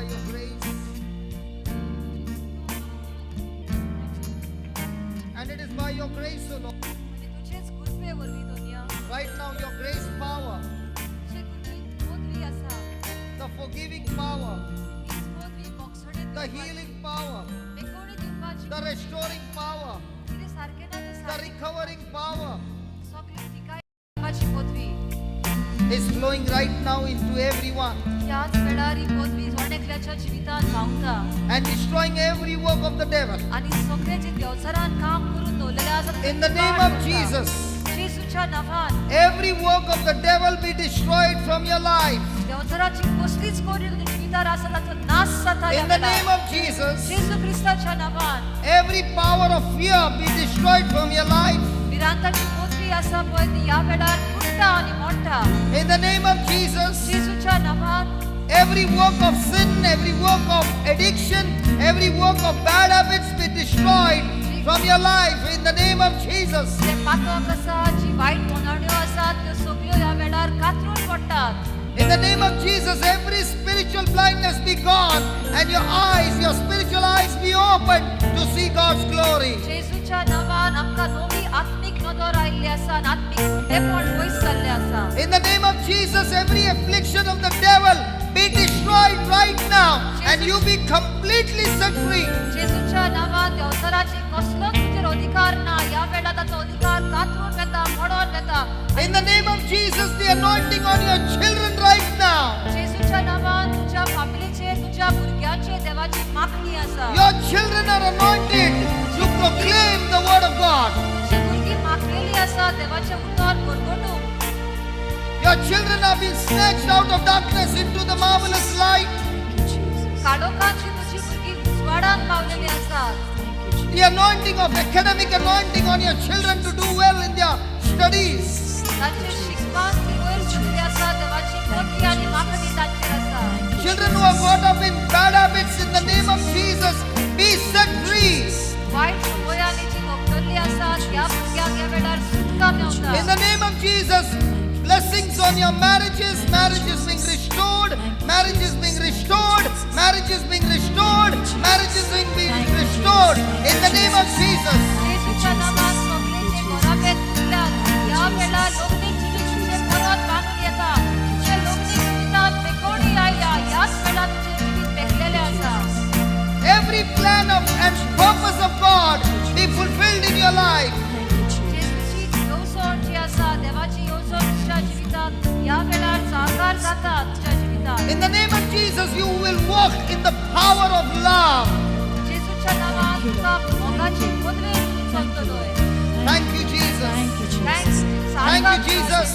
by your grace. And it is by your grace, O Lord. आनी तुजेच कृपे वरवीं दोनया Right now, your grace power, तुजे कृपेन पदवी आसा the forgiving power, हीच पदवी बोगसणे the healing power, मेकोवणी दिवपाची the restoring power, कितें सारकें ना तें the सारकें recovering power सगळें थिकाय दिवपाची पदवी is flowing right now into everyone ह्याच वेळार ही पदवी जण एकल्याच्या जिवितांत व्हांवता and destroying every work of the devil. आनी सगळे जे देवचारान काम करून दवरलेलें आसा तें In the name of करता. Jesus, जेजूच्या नांवान every work of the devil be destroyed from your life. देवचाराची कसलीच कोरी तुज्या जिवितार आसा ताचो नाश जाता ह्या In the वेळार. name of Jesus, जेजू क्रिस्ताच्या नांवान every power of fear be destroyed from your life. भिरांताची पदवी आसा पळय ती ह्या वेळार तुट्टा आनी मोडटा In the name of Jesus, जेजूच्या नांवान every work of sin, every work of addiction, every work of bad habits be destroyed from your life. In the name of Jesus. जे पातक आसा जी वायट मोनाण्यो आसात त्यो सगळ्यो ह्या वेळार कातरून पडटात In the name of Jesus, every spiritual blindness be gone and your eyes, your spiritual eyes be open to see God's glory. जेजूच्या नांवान आमकां नवी आत्मीक नदर आयिल्ली आसा आनी आत्मीक कुड्डेपण पयस जाल्लें आसा In the name of Jesus, every affliction of the devil be destroyed right now and you be completely set free. जेजूच्या नांवान देवचाराची कसलोच तुजेर अधिकार ना ह्या वेळार ताचो अधिकार कातरून वेता मोडोन वेता In the name of Jesus, the anointing on your children right now. जेजूच्या नांवान तुज्या फामिलीचेर तुज्या भुरग्यांचेर देवाची मागणी आसा Your children are anointed to proclaim the word of God. तुजी भुरगीं मागलेली आसा देवाचें उतर परगटूंक Your children have been snatched out of darkness into the marvelous light. काळोखाची तुजी भुरगीं उजवाडान पावलेली आसात The anointing of academic anointing on your children to do well in their studies. तांचे शिकपाक ती वयर सरिल्ली आसा देवाची मोठी आनी मागणी तांचेर आसा Children who are caught up in bad habits, in the name of Jesus, be set free. वायट संवयांनी जी वखदल्ली आसा ह्या भुरग्यांक ह्या वेळार सुटका मेवता In the name of Jesus, blessings on your marriages, marriages being restored, marriages being restored, marriages being restored, marriages being restored. In the name of Jesus. जेजूच्या नांवान सगळे जे घराबे तुटल्यात ह्या वेळार लग्नीक जिवीत तुजें परत बांदून येता तुजें लग्नीक जिवितांत मेकोवणी आयल्या ह्याच वेळार तुजें जिवीत पेकलेलें आसा Every plan of and purpose of God be fulfilled in your life. जेजूची येवजण जी आसा देवाची येवजण तुज्या जिवितांत ह्या वेळार साकार जाता तुज्या जिवितांत In the name of Jesus, you will walk in the power of love. जेजूच्या नांवान तुका मोगाची पदवी चलतलोय Thank you, Jesus. Thank you, Jesus. Thank you, Jesus.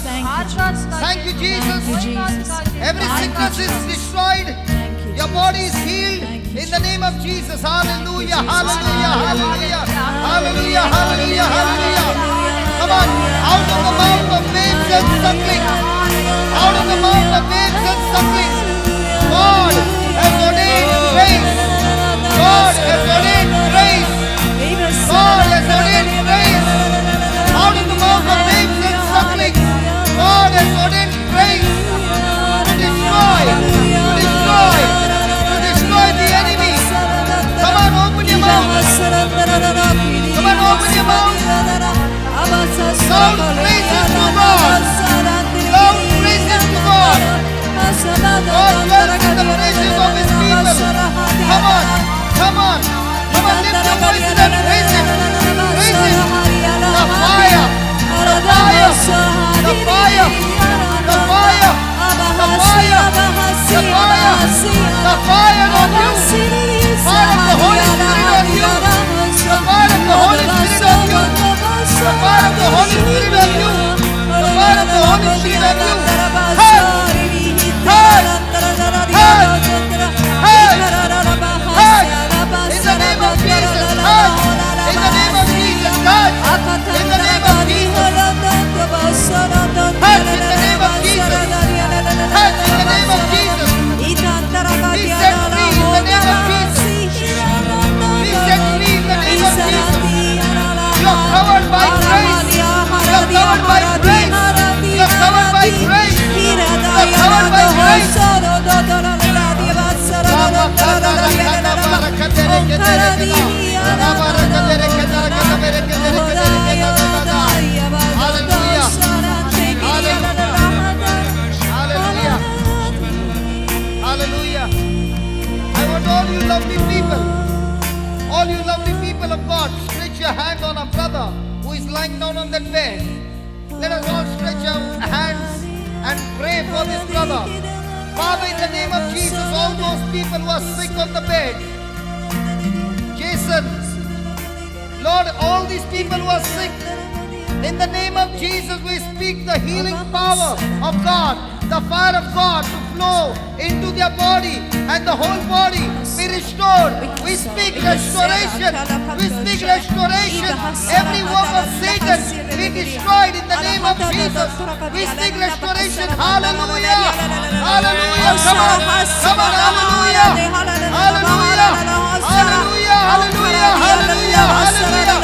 Thank you, Jesus. Every sickness is destroyed. Thank you. Your body is healed in the name of Jesus. Hallelujah, hallelujah, hallelujah, hallelujah, hallelujah, hallelujah. Come on, out of the mouth of babes and sucklings, out of the mouth of babes and sucklings, God has ordained grace. God has ordained grace. God has ordained grace. Out of the mouth of babes and sucklings, God has ordained grace to destroy, to destroy, to destroy the enemy. Come on, open your mouth. Come on, open your mouth. Loud praises to God. Loud praises to God. God dwells in the praises of His people. Come on, come on, come on, lift your voices and praise Him. Praise Him. The fire, the fire, the fire, the fire, the fire, the fire, the fire on you. Fire of the Holy Spirit on you. The fire of the Holy Spirit on you. The fire of the Holy Spirit on you. The fire of the Holy Spirit on you. Hey! Hey! Hey! Hey! Hey! In the name of Jesus, touch! In the name of Jesus, touch! In the name of Jesus, touch in the name of Jesus, touch in the name of Jesus. Be set free in the name of Jesus. Be set free in the name of Jesus. You are covered by grace. You are covered by grace. You are covered you lovely people, all you lovely people of God, stretch your hand on our brother who is lying down on that bed. Let us all stretch our hands and pray for this brother. Father, in the name of Jesus, all those people who are sick on the bed, Jason, Lord, all these people who are sick, in the name of Jesus, we speak the healing power of God, the fire of God to flow into their body, and the whole body be restored. We speak restoration. We speak restoration. Every work of Satan be destroyed in the name of Jesus. We speak restoration. Hallelujah. Hallelujah. Come on. Come on. Hallelujah. Hallelujah. Hallelujah. Hallelujah. Hallelujah.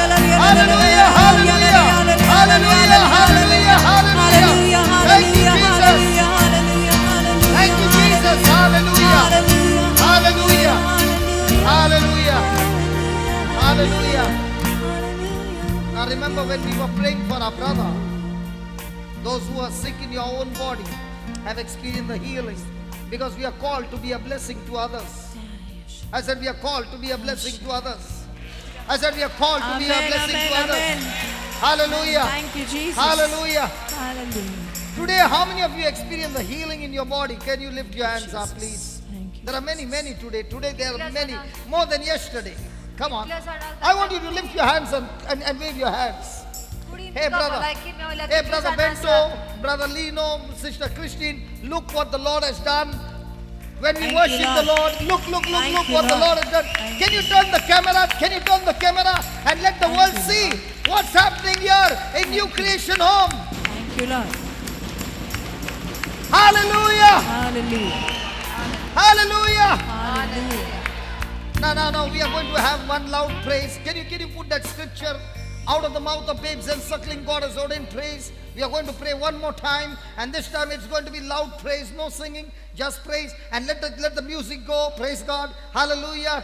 Hallelujah. Hallelujah. Hallelujah. Hallelujah. Hallelujah. Thank you, Jesus. Thank you, Jesus. Hallelujah. Hallelujah. Hallelujah. Hallelujah. Now remember when we were praying for our brother, those who are sick in your own body have experienced the healing, because we are called to be a blessing to others. I said we are called to be a blessing to others. I said we are called to be a Amen, blessing amen, to others. Amen. Hallelujah. Thank you, Jesus. Hallelujah. Hallelujah. Today, how many of you experience the healing in your body? Can you lift your hands up, please? Thank you. There are many, many today. Today there are many, more than yesterday. Come on. I want you to lift your hands and wave your hands. Hey brother, hey brother Bento, brother Lino, sister Christine, look what the Lord has done. When we Thank you, worship the Lord. Lord, look, look, look, Thank look you, what the Lord. Lord has done. Thank Can you turn the camera? Can you turn the camera and let the world you, see what's happening here in New Creation Home? Thank you, Lord. Hallelujah! Hallelujah. Hallelujah! Hallelujah. No, no, no. We are going to have one loud praise. Can you put that scripture? Out of the mouth of babes and suckling, God has ordained praise. We are going to pray one more time, and this time it's going to be loud praise, no singing, just praise. And let the music go. Praise God. Hallelujah.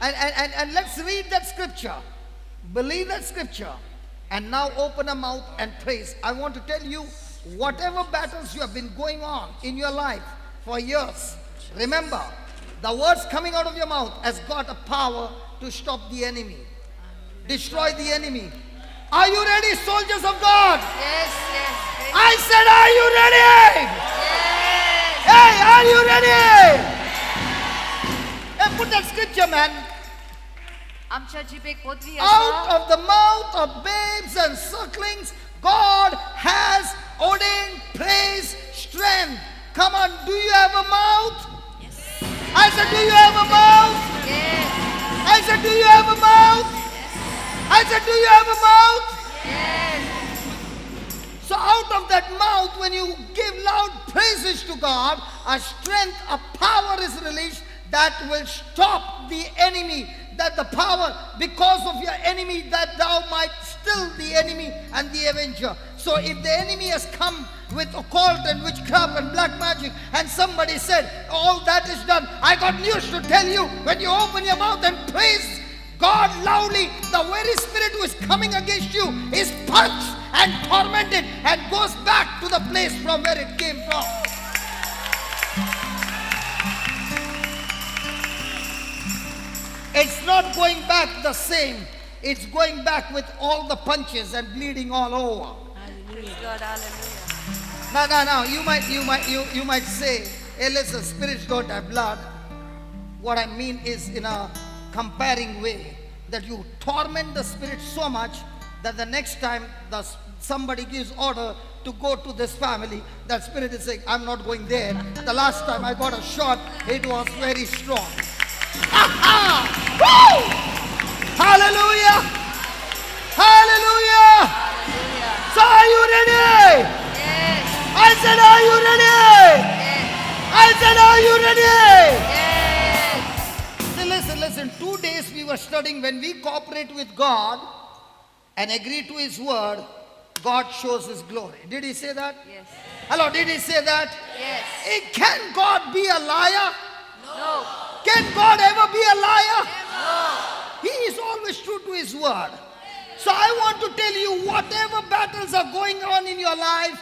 And let's read that scripture. Believe that scripture. And now open a mouth and praise. I want to tell you, whatever battles you have been going on in your life for years, remember, the words coming out of your mouth has got a power to stop the enemy, destroy the enemy. Are you ready, soldiers of God? Yes. I said, are you ready? Yes. Hey, are you ready? Hey, put that scripture, man. आमच्या जिबेक पदवी Out आसा. Of the mouth of babes and sucklings, God has ordained praise, strength. Come on, do you have a mouth? Yes. I said, do you have a mouth? Yes. I said, do you have a mouth? I said, do you have a mouth? Yes. So out of that mouth, when you give loud praises to God, a strength, a power is released that will stop the enemy. That the power, because of your enemy, that thou might still the enemy and the avenger. So if the enemy has come with occult and witchcraft and black magic, and somebody said, all that is done, I got news to tell you. When you open your mouth and praise God loudly, the very spirit who is coming against you is punched and tormented and goes back to the place from where it came from. It's not going back the same. It's going back with all the punches and bleeding all over. Praise God, hallelujah. Now, now, now, you might say, hey, listen, spirits don't have blood. What I mean is in a comparing way, that you torment the spirit so much that the next time somebody gives order to go to this family, that spirit is saying, I'm not going there. The last time I got a shot, it was very strong. Aha! Woo! Hallelujah! Hallelujah! Hallelujah. So are you ready? Yes. I said, are you ready? Yes. I said, are you ready? Yes. See, listen, listen. 2 days we were studying, when we cooperate with God and agree to His word, God shows His glory. Did He say that? Yes. Hello, did He say that? Yes. Eh, can God be a liar? No. Can God ever be a liar? No. He is always true to His word. So I want to tell you, whatever battles are going on in your life,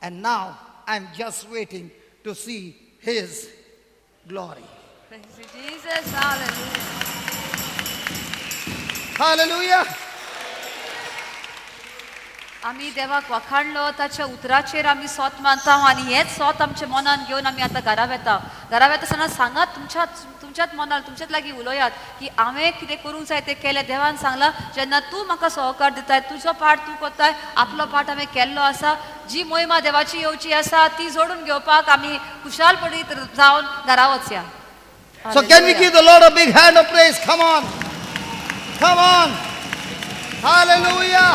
And now I'm just waiting to see His glory. Praise you, Jesus. Hallelujah. Hallelujah. आमी देवाक वाखाणलो ताच्या उतराचेर आमी सोत मानता आनी हेच सोत आमच्या मनान घेवन आमी आतां घरा वेता. घरा वेता आसतना सांगात तुमच्याच तुमच्याच मनान तुमच्याच लागीं उलयात की हांवें कितें करूंक जाय तें केलें. देवान सांगलां जेन्ना तूं म्हाका सहकार दिताय तुजो पार्ट तूं करताय आपलो पार्ट हांवें केल्लो आसा. जी मोहिमा देवाची येवची आसा ती जोडून घेवपाक आमी खुशालपणीत जावन घरा वचया. So can we give the Lord a big hand of praise? Come on. Come on. Hallelujah.